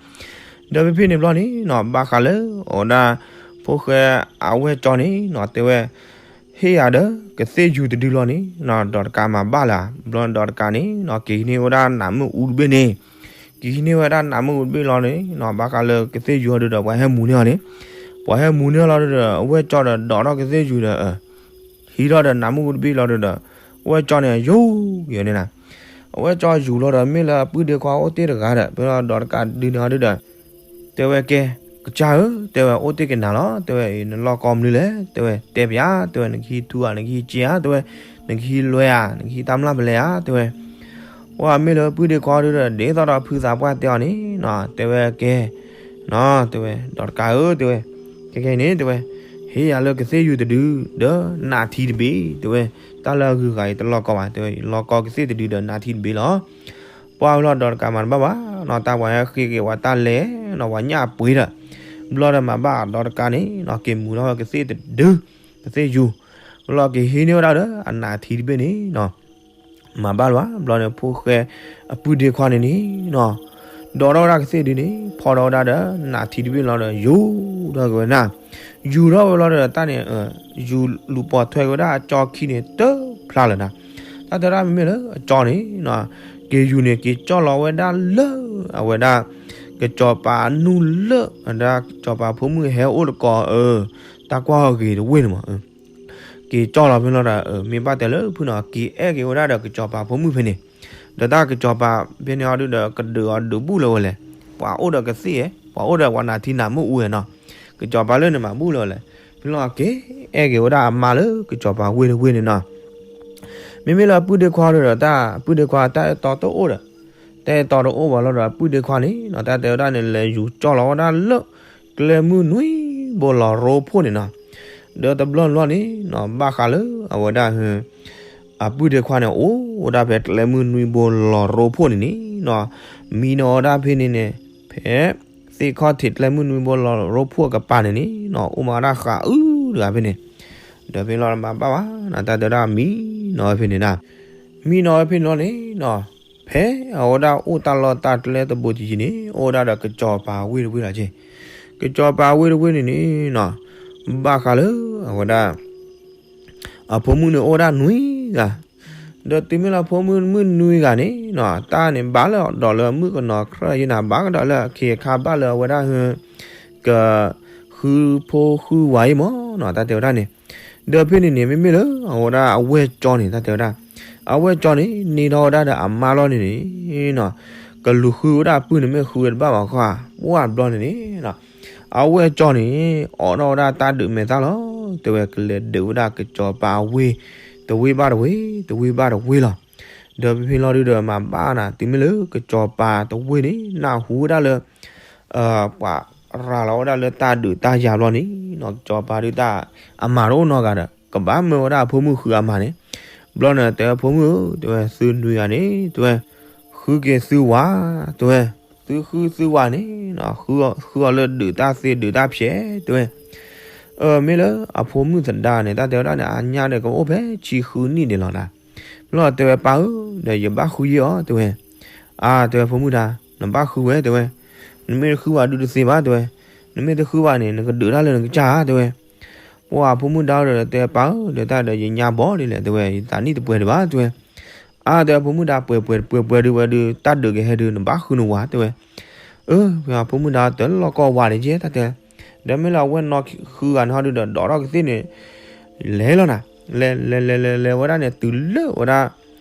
ဒီးဖဲဖဲန့ၣ်ဘျီန့ၣ်နီၤ ဘၣ်ဃးလၢ အဝဲဒၣ် ဖိၣ်ဃဲအဝဲၢ်ကၠီန့ၣ်နီၤ တဲဝဲ ဟ့ၣ်ယၤဒီး ကသ့ၣ်ယူၤတဒုလီၤန့ၣ်နီၤ ဒီးတကးမၤဘၣ်လၢၤ, ဘျီဒီးတကးန့ၣ်နီၤ က့ၤဟံးန့ၢ်ဝဲဒၣ်နးမ့ၣ်အူတဘ့ၣ်န့ၣ်, က့ၤဟံးန့ၢ်ဝဲဒၣ်နးမ့ၣ်အူတဘ့ၣ်လီၤန့ၣ်နီၤ ဘၣ်ဃးလၢကသ့ၣ်ယူၤအီၤဒုဒီး ပှၤဟဲမူၤန့ၢ်အီၤန့ၣ်, ပှၤဟဲမူၤန့ၢ်အီၤလီၤဒုဒီး အဝဲၢ်ကၠီဒီး ဒိးထီၣ်ကသ့ၣ်ယူၤဒီး ဟံးထီၣ်ဒီးနးမ့ၣ်အူတဘ့ၣ်လီၤဒုဒီး အဝဲၢ်ကၠီန့ၣ် ယူၤက့ၤန့ၣ်နီၤ, အဝဲၢ်ကၠီယူၤလီၤဒီး မ့ၢ်လၢအပုၢ်ဒ့ခွါအိၣ်တ့ၢ်တဂၤဒီး ဖဲလီၤဒီးတကးဒုန့ၣ်အီၤဒုဒီး တဲဝဲကဲ ကစၢ်ဧၢ တဲဝဲ အိၣ်တ့ၢ်ကနၤလီၤ တဲဝဲ နလီၢ်ကီမနုၤလဲၣ် တဲဝဲ တဲပျး တဲဝဲ နကဟံးထူဧါ နကဟံးစ့ဧါ တဲဝဲ နကဟံးလွဲၢ်ဧါ နကဟံးတၢ်မျၢ်ဖဲလဲၣ်ဧါ တဲဝဲ, ပှၤမ့ၢ်လၢပုၢ်ဒ့ခွါဒုဒီး ဒ်သိးဒီးဖုသးပှၢ်တဲအီၤန့ၣ်နီၤ တဲဝဲကဲ နီၤ တဲဝဲ ဒီးတကးဧၢ တဲဝဲ, ခဲခဲအံၤန့ၣ် တဲဝဲ ဟ့ၣ်ယၤလၢကသ့ၣ်ယူၤတဒု ဒီးနးထံတဘ့ၣ် တဲဝဲ, တၢ်လၢအဂုၤအဂၤအံၤတလီၢ်ကီဘၣ် တဲဝဲ ယလီၢ်ကီကသ့ၣ်တဒုဒီးနးထံတဘ့ၣ်လီၤ ပှၤဝဲလီၤဒီးတကးမၤတဘၣ်ဘၣ်နီၤ တၢ်ပှၤဟဲဃ့က့ၤဝဲတၢ်လဲၤနီၤ ပှၤညၣ်အပှ့ၤဒီး ဘျီဒီးမၤဘၣ်ဒီးတကးန့ၣ်နီၤ က့ၤမူၤထီၣ်ဝဲကသ့ၣ်တဒု ကသ့ၣ်ယူၤ ဘျီက့ၤဟံးန့ၢ်ဝဲဒၣ်ဒီး အနးထံတဘ့ၣ်န့ၣ်နီၤ မၤဘၣ်လၢၤဘၣ် ဘျီန့ၣ် ဖိၣ်ဃဲအပုၢ်ဒ့ခွါန့ၣ်န့ၣ်နီၤ ဒိးထီၣ်ဝဲဒၣ်ကသ့ၣ်ဒုန့ၣ် ဖီၣ်ထီၣ်ဝဲဒၣ်ဒီး နးထံတဘ့ၣ်လီၤဒီး ယူၤထီၣ်က့ၤဝဲနၤ ယူၤထီၣ်ဝဲလီၤဒီး တၢ်န့ၣ် ယူၤလူၤပိာ်ထွဲက့ၤဝဲဒၣ်အကၠီခံန့ၣ် တဖျါလၢၤနၤ တၢ်တဲဒၣ်မ့မ့ၢ်လၢအကၠီန့ၣ်နီၤ က့ၤယူၤန့ၣ် က့ၤကၠီၣ်လီၤဝဲဒၣ်လၢ အဝဲဒၣ် ကစီၤပၤအနူၢ်လၢ အဝဲဒၣ်ကစီၤပၤဖိမုၣ်ဟဲအိၣ်တကိးအ တၢ်ကွၢ်အဂ့ၤတဝ့ၢ်န့ၣ်မး က့ၤကၠီၣ်လီၤဖဲလီၤဒီး မ့ၢ်ဘၣ်တဲလၢဖုနီၤ က့ၤအဲၣ်က့ၤဝဲဒၣ်ဒီးကစီၤပၤဖိမုၣ်ဖဲန့ၣ်, ဒီးတၢ်ကစီၤပၤဖဲန့ၣ်အီၤဒုဒီး ကဒုးအီၤဒုးဘူၣ်လၢၤဝဲလဲၣ်, ပှၤအိၣ်ဒီးကသ့ၣ်ဧါ ပှၤအိၣ်ဒီးပှၤနးထံနးမ့ၣ်အူဧါနီၤ, ကစီၤပၤလၢန့ၣ်မၤဘူၣ်လၢၤဝဲလဲၣ်, ဖဲလီၤက့ၤအဲၣ်က့ၤဝဲဒၣ်အမါလၢကစီၤပၤဝ့ၢ်တဝ့ၢ်န့ၣ်နီၤ မ့မ့ၢ်လၢအပုၢ်ဒ့ခွါဒီး တၢ်ပုၢ်ဒ့ခွါတၢ်အဲၣ်တီတအိၣ်ဒီး, တၢ်အဲၣ်တီတအိၣ်ဘၣ်လီၤဒီး အပုၢ်ဒ့ခွါန့ၣ်နီၤ တၢ်တဲဝဲဒၣ်န့ၣ် လဲၤယူၤကၠီၣ်လီၤဝဲဒၣ်လၢ ကျဲမုၢ်နွံဘိလီၤရိဖှိၣ်န့ၣ်နီၤ, ဒီးတဘျီဘျီန့ၣ်နီၤ ဘၣ်ဃးလၢအဝဲဒၣ် အပုၢ်ဒ့ခွါန့ၣ် အိၣ်ဝဲဒၣ်ဖဲကျဲမုၢ်နွံဘိလီၤရိဖှိၣ်န့ၣ်န့ၣ်နီၤ, မံန့ၢ်ဝဲဒၣ်ဖဲန့ၣ်န့ၣ် ဖဲ သ့ၣ်ခီၣ်ထံးကျဲမုၢ်နွံဘိလီၤရိဖှိၣ်အကပၤန့ၣ်န့ၣ်နီၤ အိၣ်မးဝဲဒၣ်ဃးအုးတဂၤဖဲန့ၣ်, ဒီးဖဲလီၤမၤဘၣ်ဘၣ်နီၤ တၢ်တဲဝဲဒၣ်မံနီၤဝဲဖဲန့ၣ်နီၤ, မံနီၤဝဲဖဲန့ၣ်လီၤန့ၣ်နီၤ, ဖဲအဝဲဒၣ်အိၣ်တၢ်လီၢ်တၢ်ကျဲတဘိတယံၤန့ၣ် အိၣ်ဝဲဒၣ်ဒီးကစီၤပၤဝ့ၢ်တဝ့ၢ်လီၤက့ၤ, ကစီၤပၤဝ့ၢ်တဝ့ၢ်န့ၣ်န့ၣ်နီၤ, ဘၣ်ဃးလၢအဝဲဒၣ် အဖိမုၣ်န့ၣ်အိၣ်ဝဲဒၣ်နွံဂၤ, ဒီးတုၤမ့ၢ်လၢဖိမုၣ်မုၣ်နွံဂၤန့ၣ်နီၤ တၢ်န့ၣ်ဘၣ်လၢဒီးလၢမုၣ်ကနီၤခရၢၣ်ယဲနၤ ဘၣ်ကဒီးလၢအခ့အခါဘၣ်လၢအဝဲဒၣ် က ဃုဖိဃုဝၤအံၤမၢ်နီၤ တၢ်တဲဝဲဒၣ်န့ၣ်. ဒီးဖဲန့ၣ်န့ၣ် မ့မ့ၢ်လၢအဝဲဒၣ်အဝဲၢ်ကၠီန့ၣ် တၢ်တဲဝဲဒၣ် အဝဲၢ်ကၠီန့ၣ် န့ၢ်ထီၣ်ဝဲဒၣ်ဒီးအမါလီၤန့ၣ်န့ၣ်နီၤ ကလူၤဃုဝဲဒၣ်အပုၢ်န့ၣ်မ့ၢ်ဃုဝဲတဘၣ်ဘၣ်ခီ ပှၢ်ဘျီန့ၣ်န့ၣ်နီၤ အဝဲၢ်ကၠီန့ၣ် အိးထီၣ်ဝဲဒၣ်တၢ်ဒုးမဲာ်သၣ်လီၤ တဲဝဲ ကလဲၤဒုးဝဲဒၣ်ကစီၤပၤအဝ့ၢ် တဝ့ၢ်ဘၣ်တဝ့ၢ် တဝ့ၢ်ဘၣ်တဝ့ၢ်လီၤ. ဒီးဖဲဖဲလီၤဒုဒီးမၤဘၣ်နၤ တုၤမ့ၢ်လၢကစီၤပၤတဝ့ၢ်န့ၣ် နၢ်ဟူဝဲဒၣ်လၢ ပှၤရၤလီၤဝဲဒၣ်လၢတၢ်ဒုးတၢ်ယၤဘျီန့ၣ်နီၤ ကစီၤပၤဒုတၢ်အမၤတအိၣ်နီတဂၤဒီး ကဘၣ်မၢဝဲဒၣ်အဖိမုၣ်ဃုအမါန့ၣ်. ဘျီန့ၣ် တဲဝဲဖိမုၣ်ဧၢ တဲဝဲ သုနွံဂၤန့ၣ် တဲဝဲ ဃုက့ၤသုဝၤ တဲဝဲ သုဃုသုဝၤန့ၣ် ဃုအီၤလၢဒုးတၢ်သ့ဒုးတၢ်ဖျဲး တဲဝဲ. အမ့ၢ်လၢအဖိမုၣ်သဒါန့ၣ် တၢ်တဲဝဲဒၣ်န့ၣ် အညါဒီးကအိၣ်ဖဲဆံဃုနံၣ်ဒံးလီၤနၤ. ဘျီတဲဝဲပၢ်ဧၢ ဒီးယဘၣ်ဃုယ့ၢ်အီၤ တဲဝဲ. အါ တဲဝဲဖိမုၣ်ဒါ နဘၣ်ဃုဝဲ တဲဝဲ. နမ့ၢ်တဃုဘၣ်ဒုးတသ့ဘၣ် တဲဝဲ. နမ့ၢ်တဃုဘၣ်န့ၣ် နကဒုးတၢ်လၢနကစၢ်ဧါ တဲဝဲ. ပှၢ်ဖိမုၣ်ဒါဒီးတဲပၢ်ဧၢ ဒီးတၢ်ဒီးယညါဘီဒ်လဲၣ် တဲဝဲ ယသးနံၣ်တပှဲၤဒံးဘၣ် တဲဝဲ. အါ တဲဝဲဖိမုၣ်ဒါ ပှဲၤပှဲၤတပှဲၤပှဲၤဒုးဝဲဒုး တၢ်ဒုးကဟဲဒုး နဘၣ်ဃုနဝၤ တဲဝဲ. အၢ ဖိမုၣ်ဒါတလီၢ်ကီၢ်ဝၤတက့ၢ် တၢ်တဲ. ဒီးမ့ၢ်လၢအဝဲၢ်နီၢ်ဃုဂၤန့ၣ်ဟီဒုးဒီး ဒိးထီၣ်ကသ့ၣ်န့ၣ် လဲၤလီၤနၤ. လဲၤလဲၤလဲၤလဲၤလဲၤဝဲဒၣ်န့ၣ် တုၤလၢဝဲဒၣ်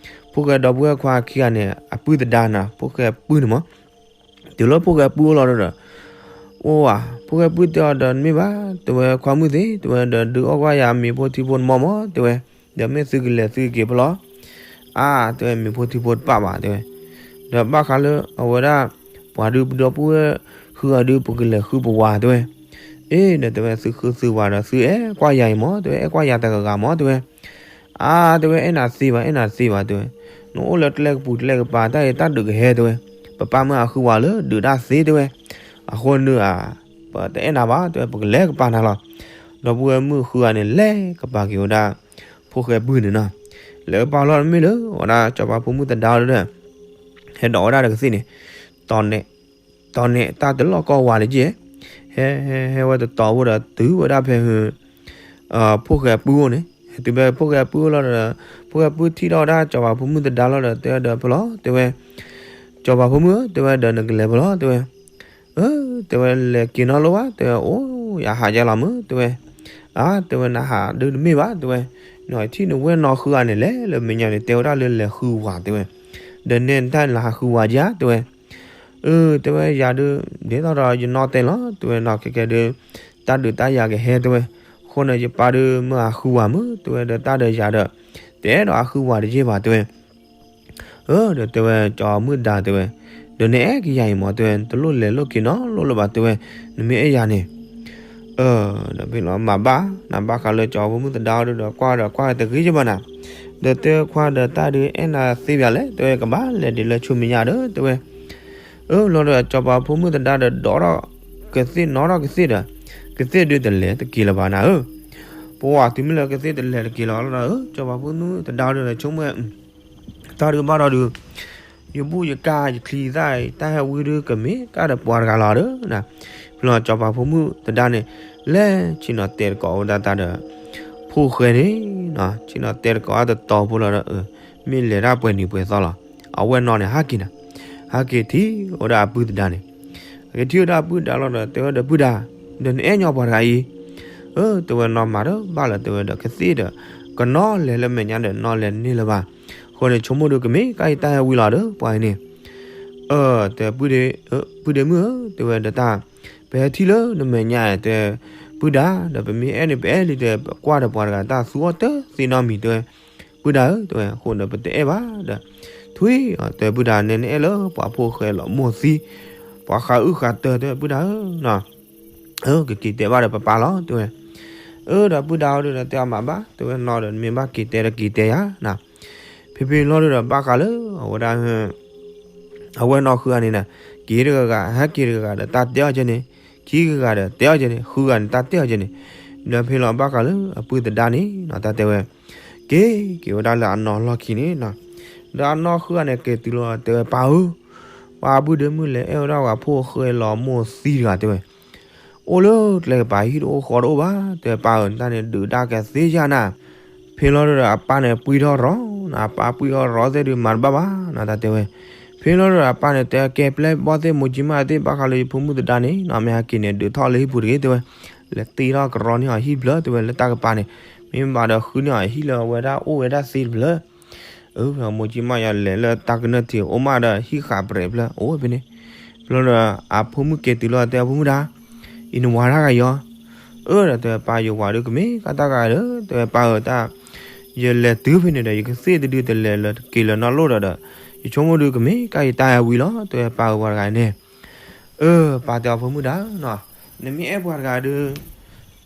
ဖိၣ်ဃဲဒီပုၢ်ဝဲၢ်ခွါခံဂၤန့ၣ် အပုၢ်သဒါနၤ ဖိၣ်ဃဲပုၢ်န့ၣ်မၢ်. တုၤလၢဖိၣ်ဃဲပုၢ်အိၣ်လီၤဒီး အိၣ်ဧါ ဖိၣ်ဃဲပုၢ်တဲအီၤဒီး နမ့ၢ်ဘၣ် တဲဝဲ ခွါမုၣ်သ့ၣ် တဲဝဲ ဒီးဒုးအီၣ်ကွၢ်ယၤမ့ၤဖိထံဖိတမီၢ်မၢ် တဲဝဲ. ဒီးမ့ၢ်သုကလဲၤသုက့ၤဖဲလဲၣ်. အါ တဲဝဲ မ့ၤဖိထံဖိတပာ်ဘၣ် တဲဝဲ. ဒီးဘၣ်ဃးလၢအဝဲဒၣ် ပှၤဒုးပဒီပုၢ်ဝဲၢ်ဃုဂၤဒုး ပကလဲၤဃုပဝၤ တဲဝဲ. အ့ ဒီးတဲဝဲ သုဃုသုဝၤဒီး သုအဲၣ်ကွၢ်ယၤအံၤမၢ် တဲဝဲ အဲၣ်ကွၢ်ယၤတဂၤဂၤမၢ် တဲဝဲ. အါ တဲဝဲ အဲၣ်နၤသ့ဘၣ် အဲၣ်နၤသ့ဘၣ် တဲဝဲ. နအိၣ်လၢကျဲကပူၤကျဲကပၤ တၢ်အံၤတၢ်ဒုးကဟဲ တဲဝဲ. ပပၢ်မၢအဃုဝၤလၢဒုးတၢ်သ့ တဲဝဲ. အဃိန့ၣ်ဧါ ပတအဲၣ်နၤဘၣ် တဲဝဲ ပကလဲၤကပၤနၤလီၤ. ဒီပုၢ်ဝဲၢ်မုၣ်ဃုဂၤန့ၣ် လဲၤကပၤက့ၤဝဲဒၣ် ဖိၣ်ဃဲပုၢ်န့ၣ်နီၤ. လဲၤကပၤလီၤမ့ၢ်လၢ ဝဲဒၣ်စီၤပၤဖိမုၣ်သဒါဒီး ဟဲဒိးဝဲဒၣ်ဒီးကသ့ၣ်န့ၣ် တီၤနဲၣ်တၢ်တလီၢ်ကီၢ်ဝၤတက့ၢ်. ဟဲဟဲဟဲဝဲတတီၤဖိဒီးတုၤဝဲဒၣ်ဖဲ ဖိၣ်ဃဲပုၢ်အိၣ်န့ၣ် တုၤဖဲဖိၣ်ဃဲပုၢ်အိၣ်လီၤဒီး ဖိၣ်ဃဲပုၢ်ထံၣ်ထီၣ်ဝဲဒၣ်စီၤပၤဖိမုၣ်သဒါလီၤဒီး တဲဝဲဒီးဖဲလဲၣ် တဲဝဲ စီၤပၤဖိမုၣ်ဧၢ တဲဝဲ ဒီးနကလဲၤဖဲလဲၣ် တဲဝဲ. အၢ တဲဝဲ လဲၤက့ၤနီတလီၢ်ဘၣ် တဲဝဲ အိၣ်ယဟးယဲလီၤမၢ် တဲဝဲ. အါ တဲဝဲ နဟးဒုးတမ့ၢ်ဘၣ် တဲဝဲ. နထံၣ်နဝဲၢ်နီၢ်ဃုဂၤန့ၣ် လဲၤလၢမဲာ်ညါန့ၣ် တဲဝဲဒၣ်လၢလဲၤဃုဝၤ တဲဝဲ. ဒီးနဲနတၢ်နဟးဃုဝၤကဧါ တဲဝဲ. အၢ တဲဝဲ ယၤဒုး ဒ်သိးဒီးယနီၢ်တဲလီၤ တဲဝဲ နီၢ်ခဲကဲဒုး တၢ်ဒုးတၢ်ယၤကဟဲ တဲဝဲ. အဃိန့ၣ် ယပၢ်ဒုးမၢအဃုဝၤမၢ် တဲဝဲ ဒီးတၢ်ဒီးယၤဒီး တအဲၣ်ဒိးအဃုဝၤတယ့ၢ်ဘၣ် တဲဝဲ. အၢ ဒီးတဲဝဲ စီၤမုၣ်ဒါ တဲဝဲ, ဒီးနအဲၣ်ကယၤအံၤမၢ် တဲဝဲ, တလိၣ်လဲၤလိၣ်က့ၤနီတလိၣ်လၢၤဘၣ် တဲဝဲ, နမ့ၢ်အဲၣ်ယၤန့ၣ်. အၢ ဒီးဖဲလီၤမၤဘၣ် နဘၣ်ဃးလၢစီၤပၤဖိမုၣ်သဒါဒီး ကွၢ်ဒီးကွၢ်တဂ့ၤယဘၣ်နၤ, ဒီးတဲခွါဒီးတၢ်ဒုးအဲၣ်နၤသ့ဘၣ်လဲၣ် တဲဝဲ, ကဘၣ်လဲၤဒ်လၢဆူမဲာ်ညါဒီး တဲဝဲ. အၢ လီၤဒီးစီၤပၤဖိမုၣ်သဒါဒီး ဒိးထီၣ်ကသ့ၣ်နီထီၣ်ကသ့ၣ်ဒီး ကသ့ၣ်ဒုးတလဲၤတက့ၤလၢၤဘၣ်နၤဧၢ. ပှၤတုၤမ့ၢ်လၢကသ့ၣ်တလဲၤတက့ၤလၢၤလီၤဒီး စီၤပၤဖိမုၣ်သဒါဒီး ဆိကမိၣ် တၢ်ဒုးဘၣ်ဒီးဒုး ယဘူၣ်ယကၢ်ယချံသၣ်အံၤ တၢ်ဟဲဝံဒုးကမ့ၢ်ကၢ်ဒီးပှၤတဂၤလီၤဒီး, ဖဲလီၤစီၤပၤဖိမုၣ်သဒါန့ၣ် လဲၤဆ့ၣ်နီၤတဲတကိးဝဲဒၣ်တၢ်ဒီး ဖိၣ်ဃဲန့ၣ်, ဆ့ၣ်နီၤတဲတကိးအတတီၤဖိလီၤဒီး မ့ၢ်လဲၤတၢ်ပှဲၤနံၤပှဲၤသီလီၤ. အဝဲၢ်နီၢ်န့ၣ် ဟးက့ၤနၤ, ဟးက့ၤထံၣ်ဝဲဒၣ်အပုၢ်သဒါန့ၣ်, ဟဲက့ၤထံၣ်ဝဲဒၣ်အပုၢ်သဒါလီၤဒီး တဲဝဲဒီးပုၢ်သဒါ, ဒီးနအဲၣ်ညီပှၤတဂၤအံၤ, အၢ တဲဝဲနီၢ်မၤတဘၣ်လၢၤ တဲဝဲဒီး ကသ့ၣ်ဒီး ကနီၤလဲၤလၢမဲာ်ညါဒီး နီၤလဲၤန့ၢ်လၢၤဘၣ်. အဃိန့ၣ် ဆိကမိၣ်ဒုးကမ့ၢ်ကၢ်အံၤတၢ်ဟဲဝံလီၤဒီး ပှၤအံၤန့ၣ် အၢ တဲ ပုၢ်ဒ့မုၣ်ဧၢ တဲဝဲဒီးတၢ် ပဟဲထံၣ်လၢနမဲာ်ညါ တဲ ပုၢ်သဒါ ဒီးပမ့ၢ်အဲၣ်န့ၣ် ပအဲၣ်လံ တဲ ပကွၢ်ဒီးပှၤတဂၤတၢ်သူအီၤတသ့နီတမံၤ တဲဝဲ, ပုၢ်သဒါဧၢ တဲဝဲ, အဃိဒီးပတအဲၣ်ဘၣ်ဒီး ထွံၣ် တဲ ပုၢ်သဒါ နဲနအဲၣ်လၢပှၤဖိၣ်ဃဲလီၤမိၢ်သံ ပှၤဃးအုၣ်ဃးတၢၤ တဲဝဲ ပုၢ်သဒါဧၢ ကက့ၤတဲဘၣ်ဒီးပပၢ်လီၤ တဲဝဲ. အၢ ဒီးပုၢ်သဒါအီၤဒီးတဲအီၤမၤဘၣ် တဲဝဲနီၢ်ဒီး နမ့ၢ်ဘၣ်က့ၤတဲဒီးက့ၤတဲယၤနၤ. ဖဲဖဲလီၤဒီး ဘၣ်ဃးလၢအဝဲဒၣ် အဝဲၢ်နီၢ်ဃုဂၤန့ၣ်နၤ, က့ၤတဂၤဂၤ ဟဲက့ၤတဂၤဂၤဒီးတၢ်တဲအီၤကဲန့ၣ်, ခံဂၤဂၤဒီးတဲအီၤကဲန့ၣ်, ဃုဂၤန့ၣ် တၢ်တဲအီၤကဲန့ၣ်, ဒီးဖဲလီၤဘၣ်ဃးလၢအပုၢ်သဒါန့ၣ် တၢ်တဲဝဲ က့ၤက့ၤဝဲဒၣ်လၢအနီၢ်လီၢ်ခံန့ၣ်, ဒီးအနီၢ်ဃုဂၤန့ၣ် က့ၤတုၤလီၤတဲဝဲ ပၢ်ဧၢ, ပှၤအပုၢ်ဒ့မုၣ်လဲၤအဲၣ်ဝဲဒၣ်ပှၤဖိၣ်ဃဲလီၤမိၢ်သံတဂၤ တဲဝဲ, အိၣ်လၢကျဲကပၤ ဟံၣ်တအိၣ်ဃီတအိၣ်ဘၣ် တဲဝဲ, ပၢ်ဧၢ နတၢ်န့ၣ်ဒုးတၢ်ကသ့ယၤနၤ. ဖဲလီၤဒီးအပၢ်န့ၣ်ပှံၢ်ထီၣ်ရီ အပၢ်ပှံၢ်အီၣ်ရီသ့ၣ်ဒုးမၤတဘၣ်ဘၣ်နီၤ တၢ်တဲဝဲ. ဖဲလီၤဒီးအပၢ်န့ၣ်တဲ ကဲပျဲၢ်ဘီၣ်သ့ၣ် မိၢ်ကၠံမၢ်ယၤသ့ၣ် ဘၣ်ဃးလၢယဖိမုၣ်သဒါန့ၣ်နီၤ မ့ၢ်ဟဲက့ၤန့ၣ် ဒုးထီၣ်လၢဟံၣ်ပူၤတဂ့ၤ တဲဝဲ. လဲၤတ့ထီၣ်ကရီန့ၢ်အီၤဟံၣ်တဖျၢၣ် တဲဝဲ လၢတၢ်ကပၤန့ၣ်, မ့ၢ်ဘၣ်ဒီးဃုန့ၢ်အီၤဟံၣ်လၢအဝဲဒၣ်အိၣ်ဝဲဒၣ်သ့တဖျၢၣ်. အၢ မိၢ်ကၠံမၢ်ယၤလဲၤလၢတၢ်ကနၢၣ်ထံး အိၣ်မးဒီးဟံၣ်ဃးပြဲးတဖျၢၣ် အိၣ်ဝဲဖဲန့ၣ်. ဖဲလီၤဒီးအဖိမုၣ်က့ၤတုၤလီၤ တဲအဖိမုၣ်ဒၣ်, အံၤနဝၤတၢ်ဂၤအံၤအီၤ. အၢ ဒီးတဲဝဲ ပၢ်ယဝၤဒုးကမ့ၢ်ကၢ်တၢ်ဂၤဒီး တဲဝဲ ပၢ်ဧၢ တၢ် ယလဲၤတုၤဖဲန့ၣ်ဒီး ယကသ့ၣ်တဒုတလဲၤလၢတက့ၤလၢနီၢ်လိၣ်ဒီးဒီး ယဆိကမိၣ်ဒုးကမ့ၢ်ကၢ်ယတၢ်အဝံၤလီၤ တဲဝဲ ပၢ်ဧၢ ပှၤတဂၤန့ၣ်. အၢ ပၢ်တဲအဖိမုၣ်ဒၣ်နီၤ, နမ့ၢ်အဲၣ်ပှၤတဂၤဒုး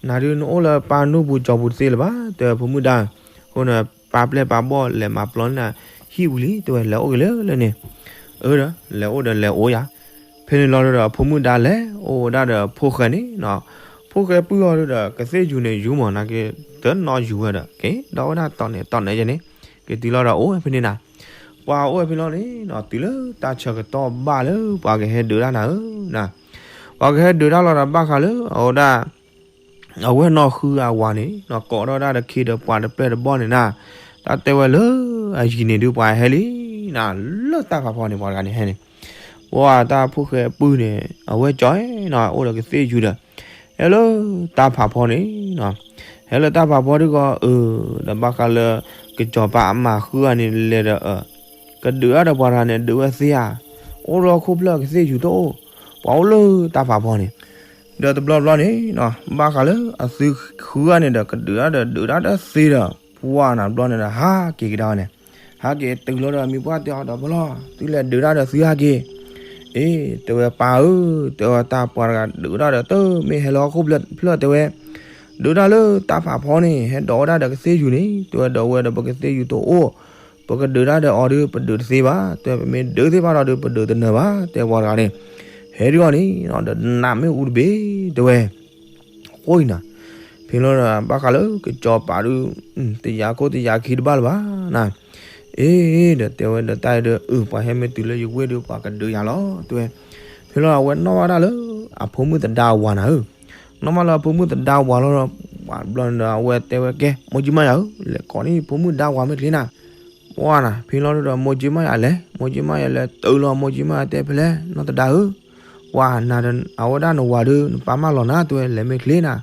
နၤဒုးနအိၣ်လၢပၢ်နူၢ်ပူၤကၠီပူၤတသ့လၢၤဘၣ် တဲဝဲ ဖိမုၣ်ဒၣ်. အဃိန့ၣ် ပၢ်ပျဲၢ်ပၢ်ဘီၣ်လဲၤမၤပျီန့ၢ်နၤဟံၣ်ဝံၤလံ တဲဝဲ လဲၤအိၣ်က့ၤလၢလၢန့ၣ်. အၢ ဒီးလဲၤအိၣ်ဒီးလဲၤအိၣ်ယၤ. ဖဲန့ၣ်လီၤဒီးအဖိမုၣ်ဒါလဲၤအိၣ်ဝဲဒၣ်ဒီးဖိၣ်ဃဲန့ၣ်နီၤ. ဖိၣ်ဃဲပုၢ်အီၤဒီးကသ့ၣ်ယူၤန့ၣ် ယူၤမၢ်နၤက့ၤ တနီၤယူၤဝဲဒီး က့ၤဒီးဝဲဒၣ်တီၢ်နဲၣ်တီၢ်နဲၣ်ယဲန့ၣ်, က့ၤတုၤလီၤဒီးအိၣ်ဝဲဖဲန့ၣ်နၤ. ပှၤအိၣ်ဝဲဖဲလီၤန့ၣ်နီၤ တုၤလၢတၢ်ဆၢကတီၢ်ဘၣ်လၢပှၤကဟဲဒုးတၢ်နၤဧၢနၤ. ပှၤကဟဲဒုးတၢ်လီၤဒီးဘၣ်ဃးလၢအဝဲဒၣ် အဝဲၢ်နီၢ်ဃုအဝၤန့ၣ်နီၤ ကိးထီၣ်ဝဲဒၣ်ဒီးခ့ဒီးပှၤတပျဲၢ်တဘီၣ်န့ၣ်နၤ. တၢ်တဲဝဲလၢအယံၤန့ၣ်ဒုးပှၤဟဲလံနၤ, လၢတၢ်ဖးဖီန့ၣ် ပှၤတဂၤန့ၣ်ဟဲန့ၣ်. ပှၤတၢ်ဖိၣ်ဃဲပုၢ်န့ၣ် အဝဲၢ်ကၠီနီၤ အိၣ်ဒီးကသ့ၣ်ယူၤဒီး ဟဲလၢတၢ်ဖးဖီန့ၣ်နီၤ. ဟဲလၢတၢ်ဖးဖီဒုးကီး အၢ ဒီးဘၣ်ဃးလၢ ကစီၤပၤအမါဃုဂၤန့ၣ် လဲၤဒီး ကဒုးတၢ်ဒီးပှၤတဂၤန့ၣ် ဒုးဝဲသ့ဧါ. အိၣ်လၢဟီၣ်ခိၣ်ဖျၢၣ်ကသ့ၣ်ယူၤတအိၣ်, ပှၤအိၣ်လၢတၢ်ဖးဖီန့ၣ်. ဒီးတဘျီဘျီန့ၣ်နီၤ ဘၣ်ဃးလၢအသုဃုဂၤန့ၣ်ဒီး ကဒုးတၢ်ဒီးဒုးတၢ်ဒီးသ့ဒီး ပှၤနၤတဘျီန့ၣ်ဒီး ဟးက့ၤကဒါဝဲန့ၣ်. ဟးက့ၤတုၤလီၤဒီးမံၤပှၢ်တဲအီၤဒီး ပလီၢ် သုလဲၤဒုးတၢ်ဒီးသုဟးက့ၤ. အ့ တဲဝဲပၢ်ဧၢ, တဲဝဲတၢ်ပှၤတဂၤဒုးတၢ်ဒီးတမ့ၢ်ဟဲလၢဟီၣ်ခိၣ်ဖျၢၣ်တဲဝဲ ဒုးတၢ်လၢတၢ်ဖးဖီန့ၣ် ဟဲဒိးဝဲဒၣ်ဒီးကသ့ၣ်ယူၤန့ၣ် တဲဝဲဒီးဝဲဒီးပကသ့ၣ်ယူၤတအိၣ်, ပကဒုးတၢ်ဒီးအီၤဒုး ပဒုးတသ့ဘၣ်, တဲဝဲပမ့ၢ်ဒုးသ့ဘၣ်ဒီးဒုး ပဒုးတနၢၤဘၣ်, တဲပှၤတဂၤန့ၣ်. ဟဲဒုးအီၤန့ၣ် ဒီးနးမ့ၣ်အူတဘ့ၣ် တဲဝဲ. ဃိနၤ, ဖဲလီၤဒီးဘၣ်ဃးလၢကစီၤပၤဒုး တယာ်ခိၣ်တယာ်ခံတဘၣ်လၢၤဘၣ်နၤ. အ့ ဒီးတဲဝဲဒီးတၢ်အံၤဒီး အု ပှၤဟဲမ့ၢ်တုၤလၢယဝ့ၢ်ဒုး ပှၤကဒုးယၤလီၤ တဲဝဲ. ဖဲလီၤအဝဲနီၣ်ဘၣ်တၢ်လၢ အဖိမုၣ်သဒါဝၤနၤဧၢ. နီၣ်ဘၣ်လၢအဖိမုၣ်သဒါဝၤလီၤဒီး ပှၤဘျီန့ၣ်ဒီး အဝဲတဲဝဲကဲ မိၢ်ကၠံမါယၤဧၢ, လဲၤကိးန့ၢ်ဖိမုၣ်ဒါဝၤမ့ၢ်ချ့နၤ. ပှၤနၤ ဖဲလီၤဒီးမိၢ်ကၠံမါယၤလဲၤ, မိၢ်ကၠံမါယၤလဲၤတုၤလီၤ မိၢ်ကၠံမါယၤတဲဖဲလဲၣ် နီၢ်သဒါဧၢ. ပှၤနၤဒီး အဝဲဒၣ်နဝၤဒုး နပၢ်မၢလီၤနၤ တဲဝဲ လဲၤမ့ၢ်ချ့နၤ.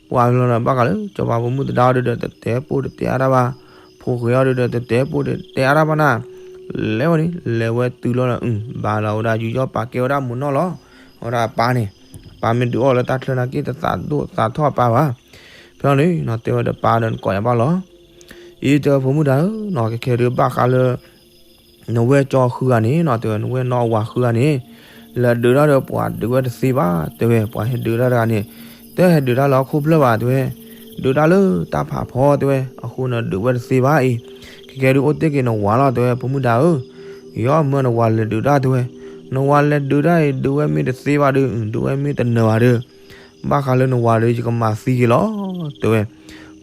ပှၤဖဲလီၤဒီးဘၣ်ဃးလၢ စီၤပၤဖိမုၣ်သဒါအီၤဒုးဒီး တတဲပိၢ်တတဲအါတၢ်ဘၣ်, ဖိၣ်ဃဲအီၤဒုးဒီး တတဲပိၢ်တတဲအါတၢ်ဘၣ်နၤ. လဲၤဝဲန့ၣ် လဲၤဝဲတုၤလီၤဒီး ဘၣ်လီၤဝဲဒၣ်ယူးယီၣ်ပာ်ကဲဝဲဒၣ်မိၢ်နီၢ်လီၤ. အဝဲဒၣ်အပၢ်န့ၣ်, ပၢ်မ့ၢ်ဒုးအီၣ်လၢတၢ်ချၢနာ်က့ တသးဒိၣ်သးထီၣ်အပၢ်ဘၣ်. ဖဲလီၤန့ၣ် တဲဝဲဒီးပၢ်ဒီးနကိးယၤဘၣ်လီၤ. အံၤတဲဝဲဖိမုၣ်ဒါဧၢ, နီၢ်ကဲခဲဒုးဘၣ်ဃးလၢ နဝဲၢ်ကၠီဃုဂၤန့ၣ်နီၤ, တဲဝဲ နဝဲၢ်နီၢ်အဝၤဃုဂၤန့ၣ်, လဲၤဒုးတၢ်ဒီးပှၤဒုးဝဲတသ့ဘၣ်, တဲဝဲ ပှၤဟဲဒုးတၢ်တဂၤန့ၣ်, တဟဲဒုးတၢ်လၢဟီၣ်ခိၣ်ဖျၢၣ်ဘၣ် တဲဝဲ, ဒုးတၢ်လၢတၢ်ဖးဖီ တဲဝဲ, အဃိန့ၣ်ဒုးဝဲတသ့ဘၣ်အံၤ, ခဲကဲဒုးအိၣ်တ့ၢ်က့ၤနဝၤလီၤ တဲဝဲ ဖိမုၣ်ဒါဧၢ, ယီမၢနဝၤလဲၤဒုးတၢ် တဲဝဲ, နဝၤလဲၤဒုးတၢ်အံၤ ဒုးဝဲမ့ၢ်တသ့ဘၣ်ဒီး, ဒုးဝဲမ့ၢ်တနၢၤဘၣ်ဒီး ဘၣ်ဃးလၢနဝၤဒီး ယကမၤသံက့ၤလီၤ တဲဝဲ,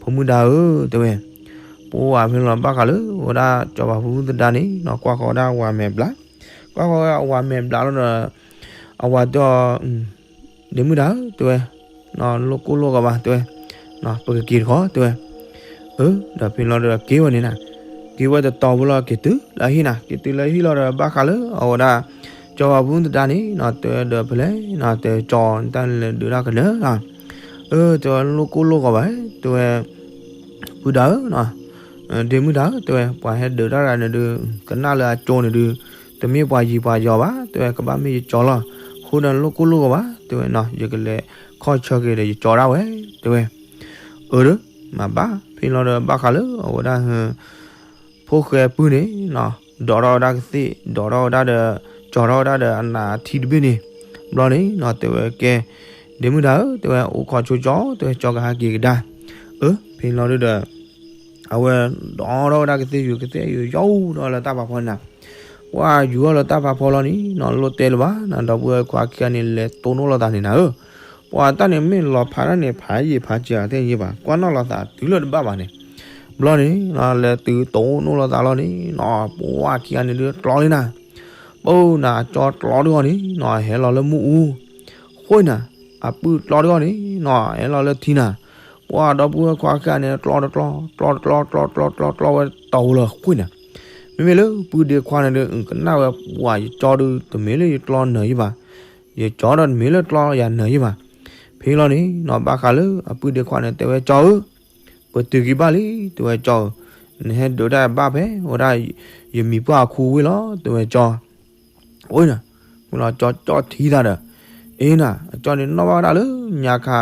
ဖိမုၣ်ဒါဧၢ တဲဝဲ, ပှၤဖဲလီၤ ဘၣ်ဃးလၢဝဲဒၣ်စီၤပၤဖိမုၣ်သဒါန့ၣ်နီၤ, ကွၢ်ဃီၤဝဲဒၣ်အဝၤမဲာ်ဘျး, ကွၢ်ဃီၤဝဲအဝၤမဲာ်ဘျးလီၤဒီး, အဝၤတဲအီၤ, ဒ့မုၣ်ဒါဧၢ တဲဝဲ, လိၣ်ကိၢ်လိၣ်ဂီၤဘၣ် တဲဝဲ, ပကက့ၤတခီ တဲဝဲ, အၢ ဒီးဖဲလီၤဒီးက့ၤဝဲန့ၣ်နၤ, က့ၤဝဲတတီၤဖိလီၤ က့ၤတုၤလၢအဟံၣ်နၤ, က့ၤတုၤလၢအဟံၣ်လီၤဒီး ဘၣ်ဃးလၢအဝဲဒၣ် စီၤပၤဖိမုၣ်သဒါန့ၣ်နီၤ, တဲဝဲဒီးဖဲလဲၣ်နီၤ, တဲကၠီ နတၢ်လဲၤဒုးတၢ်ကနၢၤလီၤ, အၢ တဲဝဲ လိၣ်ကိၢ်လိၣ်ဂီၤဘၣ် တဲဝဲ, ပုၢ်ဒါဧၢနီၤ, ဒ့မုၣ်ဒါဧၢ တဲဝဲ, ပှၤဟဲဒုးတၢ်တဂၤန့ၣ်ဒုး, ကနၣ်လၢအကၠိန့ၣ်ဒုး, တမ့ၢ်ပှၤယံၤပှၤယီၤဘၣ် တဲဝဲ, ကဘၣ်မ့ၢ်ယကၠီလီၤ, အဃိဒီးလိၣ်ကိၢ်လိၣ်ဂီၤဘၣ် တဲဝဲနီၤ, ယကလဲၤခီၣ်ဆၢက့ၤဒီးယကၠီဒၣ်ဝဲ တဲဝဲ, အၢ ဒီး မၤဘၣ် ဖဲလီၤဒီးဘၣ်ဃးလၢအဝဲဒၣ် ဖိၣ်ဃဲပုၢ်န့ၣ်နီၤ, ဒိးထီၣ်ဝဲဒၣ်ကသ့ၣ်, ဒိးထီၣ်ဝဲဒၣ်ဒီး, ကၠီထီၣ်ဝဲဒၣ်ဒီးအနးထံတဘ့ၣ်န့ၣ်, ဘျီန့ၣ်နီၤ တဲဝဲကဲ, ဒ့မုၣ်ဒါဧၢ တဲဝဲ အိၣ်ခိးဆိကၠီ တဲဝဲ ကၠီကဟးက့ၤကဒါ, အၢ ဖဲလီၤဒုးဒီး, အဝဲဒိးထီၣ်ဝဲဒၣ်ကသ့ၣ်ယူၤ, ကသ့ၣ်ယူၤယီၢ်ဒီးလၢတၢ်ဖးဖီန့ၣ်နၤ, ပှၤယူၤထီၣ်လၢတၢ်ဖးဖီလီၤန့ၣ်နီၤ, လိၣ်တဲလၢၤဘၣ်နၤ, ဒီပုၢ်ဝဲၢ်ခွါခံဂၤန့ၣ် လဲၤတိၢ်နီၣ်လိာ်သးန့ၣ်နၤဧၢ, ပှၤတၢ်န့ၣ်မ့ၢ်လီၤဖးဒၣ်န့ၣ် ဖးယံာ်ဖးစှၤသ့ၣ်ညါဘၣ်, ကွၢ်နီၣ်လိာ်သးတုၤလၢတဘၣ်ဘၣ်န့ၣ်, ဘျီန့ၣ် လဲၤတုၤတိၢ်နီၣ်လိာ်သးလီၤန့ၣ်နီၤ, ပှၤခံဂၤန့ၣ်ဒုးကျီလံနၤ, ပှၤနၤအကၠီကျီဒုးအီၤန့ၣ်နီၤ, ဟဲလီၤလၢမုၢ်အူ, ဃိနၤ, အပုၢ်ကျီဒုးအီၤန့ၣ်နီၤ, ဟဲလီၤလၢထံနၤ, ပ ပှၤဒီပုၢ်ဝဲၢ်ခွါခံဂၤန့ၣ် ကျီတကျီ, ကျီတကျီ, ကျီတကျီ, ကျီတကျီဝဲတီၤလီၤဃိန့ၣ်, မ့မ့ၢ်လၢပုၢ်ဒ့ခွါန့ၣ်ဒီး ကနၣ်ဝဲ ပှၤယကၠီဒီး တမ့ၢ်လၢယကျီနၢၤယံၣ်ဘၣ်, ယကၠီဒီးတမ့ၢ်လၢကျီယၤနၢၤယံၣ်ဘၣ်. ဖဲလီၤန့ၣ်နီၤ ဘၣ်ဃးလၢအပုၢ်ဒ့ခွါန့ၣ် တဲဝဲ ကၠီဧၢ, ပတုာ်က့ၤဘၣ်လံ, တဲဝဲ ကၠီဧၢ, နဟဲဒုးတၢ်ဘၣ်ဖဲဝဲဒၣ် ယမံၤပှၢ်အခူဝ့ၢ်လီၤ, တဲဝဲ ကၠီ အဃိန့ၣ် မ့ၢ်လီၤ ကၠီကၠီထံသးဒီး အ့နၤ, အကၠီန့ၣ်နီၣ်ဘၣ်ဝဲဒၣ်လၢညါခါ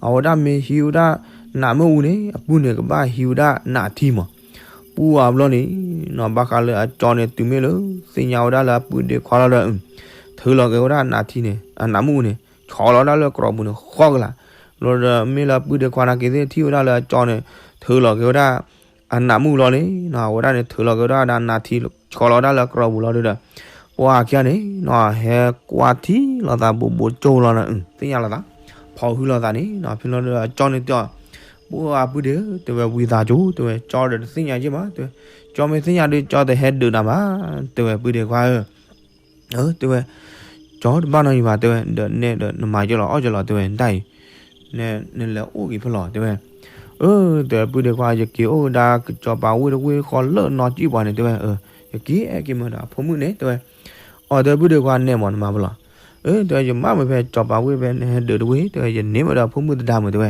အဝဲဒၣ်မ့ၢ်ဟံးဝဲဒၣ်နးမ့ၣ်အူန့ၣ် အပုၢ်န့ၣ်ကဘၣ်ဟံးဝဲဒၣ်နးထံမး. ပှၢ်ဘျီန့ၣ်နီၤ ဘၣ်ဃးလၢအကၠီန့ၣ် တုၤမ့ၢ်လၢသ့ၣ်ညါဝဲဒၣ်လၢအပုၢ်ဒ့ခွါလီၤဒီး ထုးလီၤက့ၤဝဲဒၣ်နးထံန့ၣ် အနးမ့ၣ်အူန့ၣ် ဆီလီၤဝဲဒၣ်လၢကရီးပူၤန့ၣ် ဃီကလာ်. ဘျီဒီး မ့ၢ်လၢအပုၢ်ဒ့ခွါနာ်က့သ့ၣ်ထံၣ်ဝဲဒၣ်လၢအကၠီန့ၣ် ထုးလီၤက့ၤဝဲဒၣ် အနးမ့ၣ်အူလီၤန့ၣ်နီၤ အဝဲဒၣ်န့ၣ် ထုးလီၤက့ၤဝဲဒၣ်နးထံ ဆီလီၤဝဲဒၣ်လၢကရီးပူၤလီၤဒီး ပှၢ်ခံဂၤန့ၣ်နီၤ ဟဲကွၢ်ထံလီၤသး ဘူးဘူးကၠိလီၤနီၤ သ့ၣ်ညါလီၤသး ဖီၣ်ဟုလီၤသးန့ၣ်နီၤ ဖဲလီၤဒီး အကၠီန့ၣ်တဲအီၤ ပှၢ်ပုၢ်ဒ့ဧၢ တဲဝဲ ဝံသးစူၤ တဲဝဲ ကၠီဒီးတသ့ၣ်ညါယဲၢ်ဘၣ် တဲဝဲ ကၠီမ့ၢ်သ့ၣ်ညါဒီး ကၠီတဟဲဒုးနၤဘၣ် တဲဝဲ ပုၢ်ဒ့ခွါဧၢ တဲဝဲ ကၠီတဘၣ်နီတမံၤဘၣ် တဲဝဲ ဒီးနဲဒီးနမၤယဲၢ်လီၤအီၣ်ယဲၢ်လီၤ တဲဝဲ ဒၣ်အံၤ နလဲၤအိၣ်က့ၤဖဲလဲၣ် တဲဝဲ အၢ တဲဝဲ ပုၢ်ဒ့ခွါ ယက့ၤအိၣ်ဝဲဒၣ်ကစီၤပၤဝ့ၢ်တဝ့ၢ်ဃီလၢနီၢ်ကံၣ်ပှၤန့ၣ် တဲဝဲ ယက့ၤအဲၣ်က့ၤမၤဒီးအဖိမုၣ်န့ၣ် တဲဝဲ အီၤ တဲဝဲ ပုၢ်ဒ့ခွါ နဲမးနမၤဖဲလဲၣ် အၢ တဲဝဲ ယမၤမုာ်ဖဲကစီၤပၤဝ့ၢ်ဖဲ နဟဲဒုးတဝ့ၢ် တဲဝဲ ယန့ၢ်မးဒီးအဖိမုၣ်သဒါမုာ် တဲဝဲ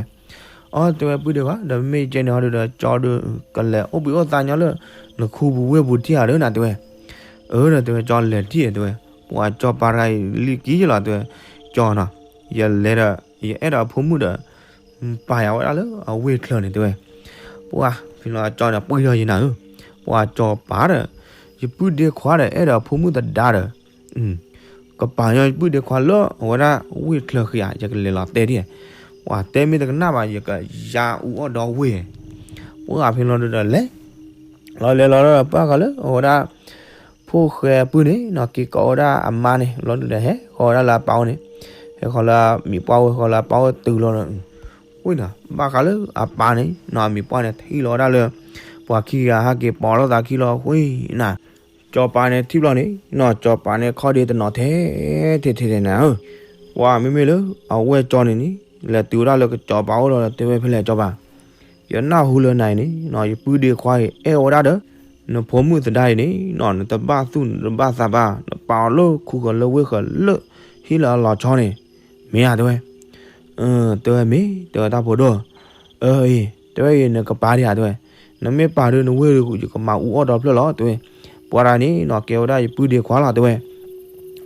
အီၤ တဲဝဲ ပုၢ်ဒ့ခွါ ဒီးမ့ၢ်ကဲန့ၣ်ဟီဒီး ကၠီဒီး ကလဲၤအိၣ်ဘှံးအိၣ်သါညီလၢ နခူပူၤဝ့ၢ်ပူၤထံၣ်ဧါဒီးနၤ တဲဝဲ အၢ ဒီးတဲဝဲ ကၠီလဲၤထံၣ် တဲဝဲ ပှၤကစီၤပၤတဂၤအံၤလံကံယလီၤ တဲဝဲ ကၠီနီၤ ယလဲၤဒီး ယအဲၣ်ဒီးအဖိမုၣ်ဒီး ပာ်ယၤဝဲဒၣ်လၢအဝ့ၢ်ချၢန့ၣ် တဲဝဲ ပှၢ်ဖဲလီၤကၠီန့ၣ် ပှ့ၤထီၣ်ယနၤဧၢ ပှၤကစီၤပၤဒီး ယပုၢ်ဒ့ခွါဒီး အဲၣ်ဒီးအဖိမုၣ်သဒါဒီး ကပာ်ညီယပုၢ်ဒ့ခွါလၢအဝဲဒၣ်ဝ့ၢ်ချၢဃံဧါ ယကလဲၤလီၤတဲဒ် ပှၢ်တဲမ့ၢ်တကနၣ်ဘၣ် ယကယါအူအီၣ်ဒီဝ့ၢ် ပှၢ်ဖဲလီၤဒီးလဲၤ လီၤလဲၤလီၤဒီး ပှၢ်ဃီလၢအဝဲဒၣ် ဖိၣ်ဃဲပုၢ်န့ၣ်နီၤ က့ၤကိးဝဲဒၣ်အမါန့ၣ် လီၤဒုးဒီးဟဲဃီၤဝဲဒၣ်လၢအပၢ်အိၣ်န့ၣ် ဟဲဃီၤလၢအမံၤပှၢ်ဝဲ ဃီၤလၢအပၢ်အိၣ်တုၤလီၤဒီး အဃိန့ၣ် ဘၣ်ဃးလၢအပၢ်န့ၣ်နီၤ အမံၤပှၢ်န့ၣ် ထံၣ်လီၤဝဲဒၣ်လၢ ပှၤခံဂၤဟဲက့ၤပိာ်လိာ်သးခံလီၤအဃိန့ၣ်နီၤ စီၤပၤန့ၣ်ထံၣ်ဘျီန့ၣ်နီၤ စီၤပၤန့ၣ်ခီၣ်ဒ့တနီၤထဲ ထဲထဲထဲန့ၣ်ဧၢ ပှၢ်မ့မ့ၢ်လၢအဝဲၢ်ကၠီန့ၣ်န့ၣ် လဲၤတုၤဝဲဒၣ်လၢကစီၤပၤအိၣ်လီၤဒီး တဲဝဲဖဲလဲၣ်စီၤပၤ ယနၢ်ဟူလၢနၤအံၤန့ၣ်နီၤ ယပုၢ်ဒ့ခွါအံၤ အဲၣ်ဝဲဒၣ်ဒီး နဖိမုၣ်သဒါအံၤန့ၣ်နီၤ နတဘၣ်သူၣ်နတဘၣ်သးဘၣ် နပာ်အီၤလၢခူဃၢၤလၢဝ့ၢ်ဃၢၤလၢ ဟံၣ်လၢအလီၤဆီန့ၣ် မ့ၢ်ဧါ တဲဝဲ တဲဝဲမ့ၢ် တဲဝဲတၢ်ဖိဒိၣ် အၢ အံၤ တဲဝဲအံၤ နကပာ်ဒံးဧါ တဲဝဲ နမ့ၢ်ပာ်ဒီးနဝ့ၢ်ဒီး ယကမၤအူအီၣ်ဒီဖျၢၣ်လီၤ တဲဝဲ ပှၤတဂၤန့ၣ်နီၤ ကဲဝဲဒၣ်ယပုၢ်ဒ့ခွါလီၤ တဲဝဲ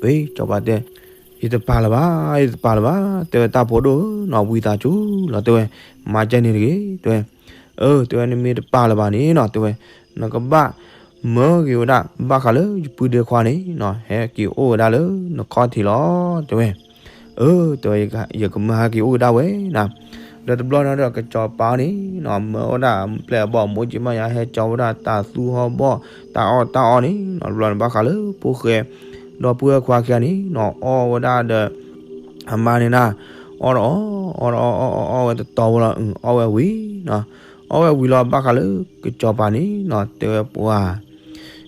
ဝဲ စီၤပၤတဲ ယတပာ်လၢၤဘၣ် ယတပာ်လၢၤဘၣ် တဲဝဲတၢ်ဖိဒိၣ်နီၤ ဝံသးစူၤလီၤ တဲဝဲ မၤကဲန့ၣ်တဂ့ၤ တဲဝဲ အၢ တဲဝဲ နမ့ၢ်တပာ်လၢၤဘၣ်န့ၣ်နီၤ တဲဝဲ နကဘၣ်မၢက့ၤဝဲဒၣ် ဘၣ်ဃးလၢယပုၢ်ဒ့ခွါန့ၣ်နီၤ ဟဲက့ၤအိၣ်ဝဲဒၣ်လၢနခီၣ်ထံးလီၤ တဲဝဲ အၢ တဲဝဲ ယကမၢဟဲက့ၤအိၣ်ဝဲဒၣ်ဝဲနီၤ ဒီးတဘျီန့ၣ်ဒီး ကစီၤပၤန့ၣ်နီၤ မၢဝဲဒၣ်ပျဲၢ်အဘီၣ် မိၢ်က့မးယၤ ဟဲကၠီဝဲဒၣ်တၢ်သူဟီၣ်ဘီၣ် တၢ်အီၣ်တၢ်အီန့ၣ်နီၤ တဘျီန့ၣ် ဘၣ်ဃးလၢဖိၣ်ဃဲ ဒီပုၢ်ဝဲၢ်ခွါခံဂၤန့ၣ်နီၤ အီၣ်ဝဲဒၣ်ဒီး အမါန့ၣ်နီၤ အီၣ်ဒီးအီၣ် အီၣ်ဒီးအီၣ် အီၣ်ဝဲတတီၤဝဲလီၤ အီၣ်ဝဲဝံၤနီၤ အီၣ်ဝဲဝံၤလီၤ ဘၣ်ဃးလၢကစီၤပၤန့ၣ်နီၤ တဲဝဲပှၤ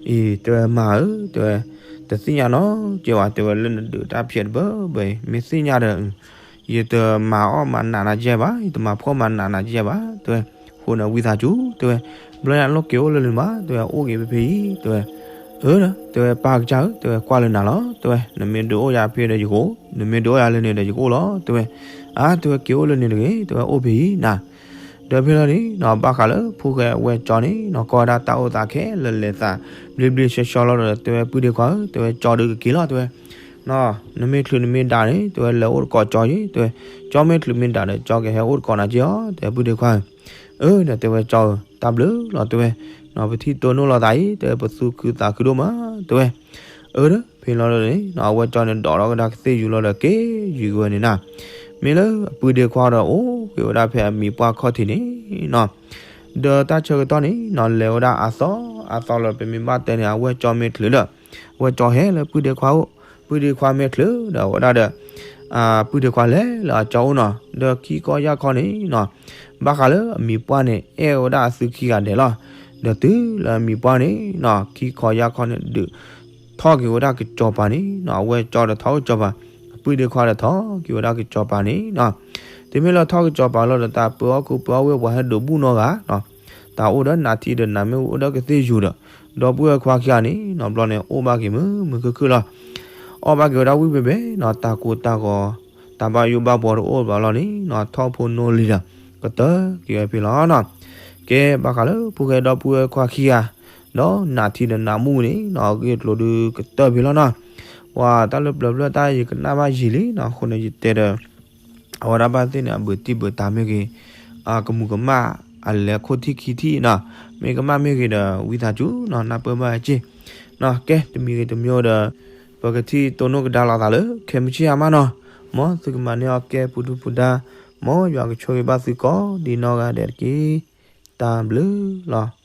အံၤ တဲဝဲမါဧၢ တဲဝဲ တသ့ၣ်ညါနီတစဲးဘၣ် တဲဝဲလၢနဒုးတၢ်ဖျဲးတဘၢဘၢအံၤ မ့ၢ်သ့ၣ်ညါဒီး ယတမၤအီၣ်မၤနးနၤကဲဘၣ် ယတမၤဖှီၣ်မၤနးနၤကဲဘၣ် တဲဝဲ အဃိန့ၣ် ဝံသးစူၤ တဲဝဲ ဘျီညါလိၣ်က့ၤအိၣ်လၢန့ၣ်ဘၣ် တဲဝဲ အိၣ်က့ၤဖဲဖဲအံၤ တဲဝဲ အၢ တဲဝဲ ပၢ်ကစၢ်ဧၢ တဲဝဲ ကွၢ်လၢနၤလီၤ တဲဝဲ နမ့ၢ်ဒုးအိၣ်ယၤဖဲဒီးယကအိၣ် နမ့ၢ်ဒုးအိၣ်ယၤလၢန့ၣ်ဒီးယကအိၣ်လီၤ တဲဝဲ အါ တဲဝဲ က့ၤအိၣ်လၢန့ၣ်တဂ့ၤ တဲဝဲ အိၣ်ဖဲအံၤနၤ ဒီးဖဲလီၤန့ၣ်နီၤ ဘၣ်ဃးလၢဖိၣ်ဃဲအဝဲၢ်ကၠီန့ၣ်နီၤ ကီၢ်ဝဲဒၣ်တၢ်အိၣ်သးခဲလၢာ်လဲၤသး ဘျ့ဘျ့ဆှီဆှီလီၤဒီး တဲဝဲ ပုၢ်ဒ့ခွါဧၢ တဲဝဲ ကၠီဒုးကက့ၤလီၤ တဲဝဲ နမ့ၢ်ချုးနမ့ၢ်ဒၣ်န့ၣ် တဲဝဲ လဲၤအိၣ်တကိးကၠီယ့ၣ် တဲဝဲ ကၠီမ့ၢ်ချုးမ့ၢ်ဒၣ်ဒီး ကၠီကဟဲအိၣ်တကိးနၤက့ၤအီၤ တဲဝဲ ပုၢ်ဒ့ခွါဧၢ အၢ ဒီးတဲဝဲ ကၠီဧၢ တၢ်ဘျုးလီၤ တဲဝဲ ပထံၣ်တိၢ်နီၣ်လိာ်သးအံၤ တဲဝဲ ပသူၣ်ခုသးခုဒိၣ်မး တဲဝဲ အၢ ဒီးဖဲလီၤန့ၣ်နီၤ အဝဲၢ်ကၠီန့ၣ် ဒိးထီၣ်ကဒါကသ့ၣ်ယူၤလီၤဒီး က့ၤယုၤက့ၤဝဲန့ၣ်နၤ မ့ၢ်လၢအပုၢ်ဒ့ခွါဒီး အိၣ်က့ၤဝဲဒၣ်ဖဲအမံၤပှၢ်ခီၣ်ထံးန့ၣ်နီၤ ဒီးတၢ်ဆၢကတီၢ်န့ၣ်နီၤ လဲၤဝဲဒၣ်အသီအသီလီၤ ပမ့ၢ်ဘၣ်တဲန့ၣ် အဝဲၢ်ကၠီမ့ၢ်ချုးဒီး အဝဲၢ်ကၠီဟဲလၢပုၢ်ဒ့ခွါအိၣ် ပုၢ်ဒ့ခွါမ့ၢ်ချုးဒီး အဝဲဒၣ်ဒီး ပုၢ်ဒ့ခွါလဲၤလၢအကၠီအိၣ်နီၤ ဒီးခံခီယၢ်ခီန့ၣ်နီၤ ဘၣ်ဃးလၢအမံၤပှၢ်န့ၣ် အဲၣ်ဝဲဒၣ်အသုခံဂၤဒဲးလီၤ. ဒီးတုၤလၢအမံၤပှၢ်န့ၣ်နီၤ ခံခီယၢ်ခီန့ၣ် ဒုးထီၣ်က့ၤဝဲဒၣ်ကစီၤပၤန့ၣ်နီၤ အဝဲၢ်ကၠီဒီးထီၣ်ကစီၤပၤ အပုၢ်ဒ့ခွါဒီးထီၣ်က့ၤဝဲဒၣ်ကစီၤပၤန့ၣ်နီၤ တုၤမ့ၢ်လၢထီၣ်ကစီၤပၤလီၤဒီး တၢ်ပၢအီၣ်ကူပၢအီၣ်ဝ့ၢ်ပှၤဟဲဒုးဘူၣ်နီတဂၤနီၤ, တၢ်အိၣ်ဒီးနးထံဒီးနးမ့ၣ်အူအိၣ်ဒီးကသ့ၣ်ယူၤဒီး ဒီပုၢ်ဝဲၢ်ခွါခံဂၤန့ၣ်နီၤ ဘျီန့ၣ် အိၣ်ဘၣ်က့ၤမုာ်မုာ်ခုၣ်ခုၣ်လီၤ. အီၣ်ဘၣ်က့ၤဝဲဒၣ်ဝံၣ်ဖဲဖဲနီၤ တၢ်ကိၢ်တၢ်ဂီၤ တၢ်ဘၣ်ယိၣ်ဘၣ်ဘှီတအိၣ်ဘၣ်လီၤန့ၣ်နီၤ ထီၣ်ဖိနီၢ်လံၤဒီး ကတၢၢ်က့ၤဝဲဖဲလီၤနီၤ. ကဲ ဘၣ်ဃးလၢဖိၣ်ဃဲဒီပုၢ်ဝဲၢ်ခွါခံဂၤ ဒီးနးထံဒီးနးမူန့ၣ်နီၤ အဂ့ၢ်အကျိၤဒုးကတၢၢ်ဖဲလီၤနီၤ. ပှၤတၢ်လၢပျၢၤပျၢၤတၢ်ယကနၣ်ဘၣ်ယံာ်လံနီၤ အဃိန့ၣ်ယတဲဒီး အဝဲဒၣ်ဘၣ်သ့ၣ်န့ၣ် အဘုးတံၢ်ဘုးတၢ်မ့ၢ်ဂ့ၤ, အကမူၤကမၣ် အလဲၤခိၣ်ထံၣ်ခံထံၣ်နီၤ, မ့ၢ်ကမၣ်မ့ၢ်ဂ့ၤဒီး ဝံသးစူၤနီၤ နၢ်ပၢၢ်ဘၣ်စ့ၢ်နီၤ. ကဲ တမံၤဂ့ၤတမံၤဒီး ပကထံၣ်တိၢ်နီၣ်ကဒါလိာ်သးလၢ ခဲမုၢ်ဆ့ၣ်အါမးနီၤ. မ်သုကမၤန့ၢ်အီၣ်ကဲပူၤဒုၣ်ပူၤဒါ, မ်ယွၤကဆိၣ်ဂ့ၤဘၣ်သုကိးဒ်နီၢ်ဂၤဒဲးတက့ၢ်. တၢ်ဘျုးလီၤ.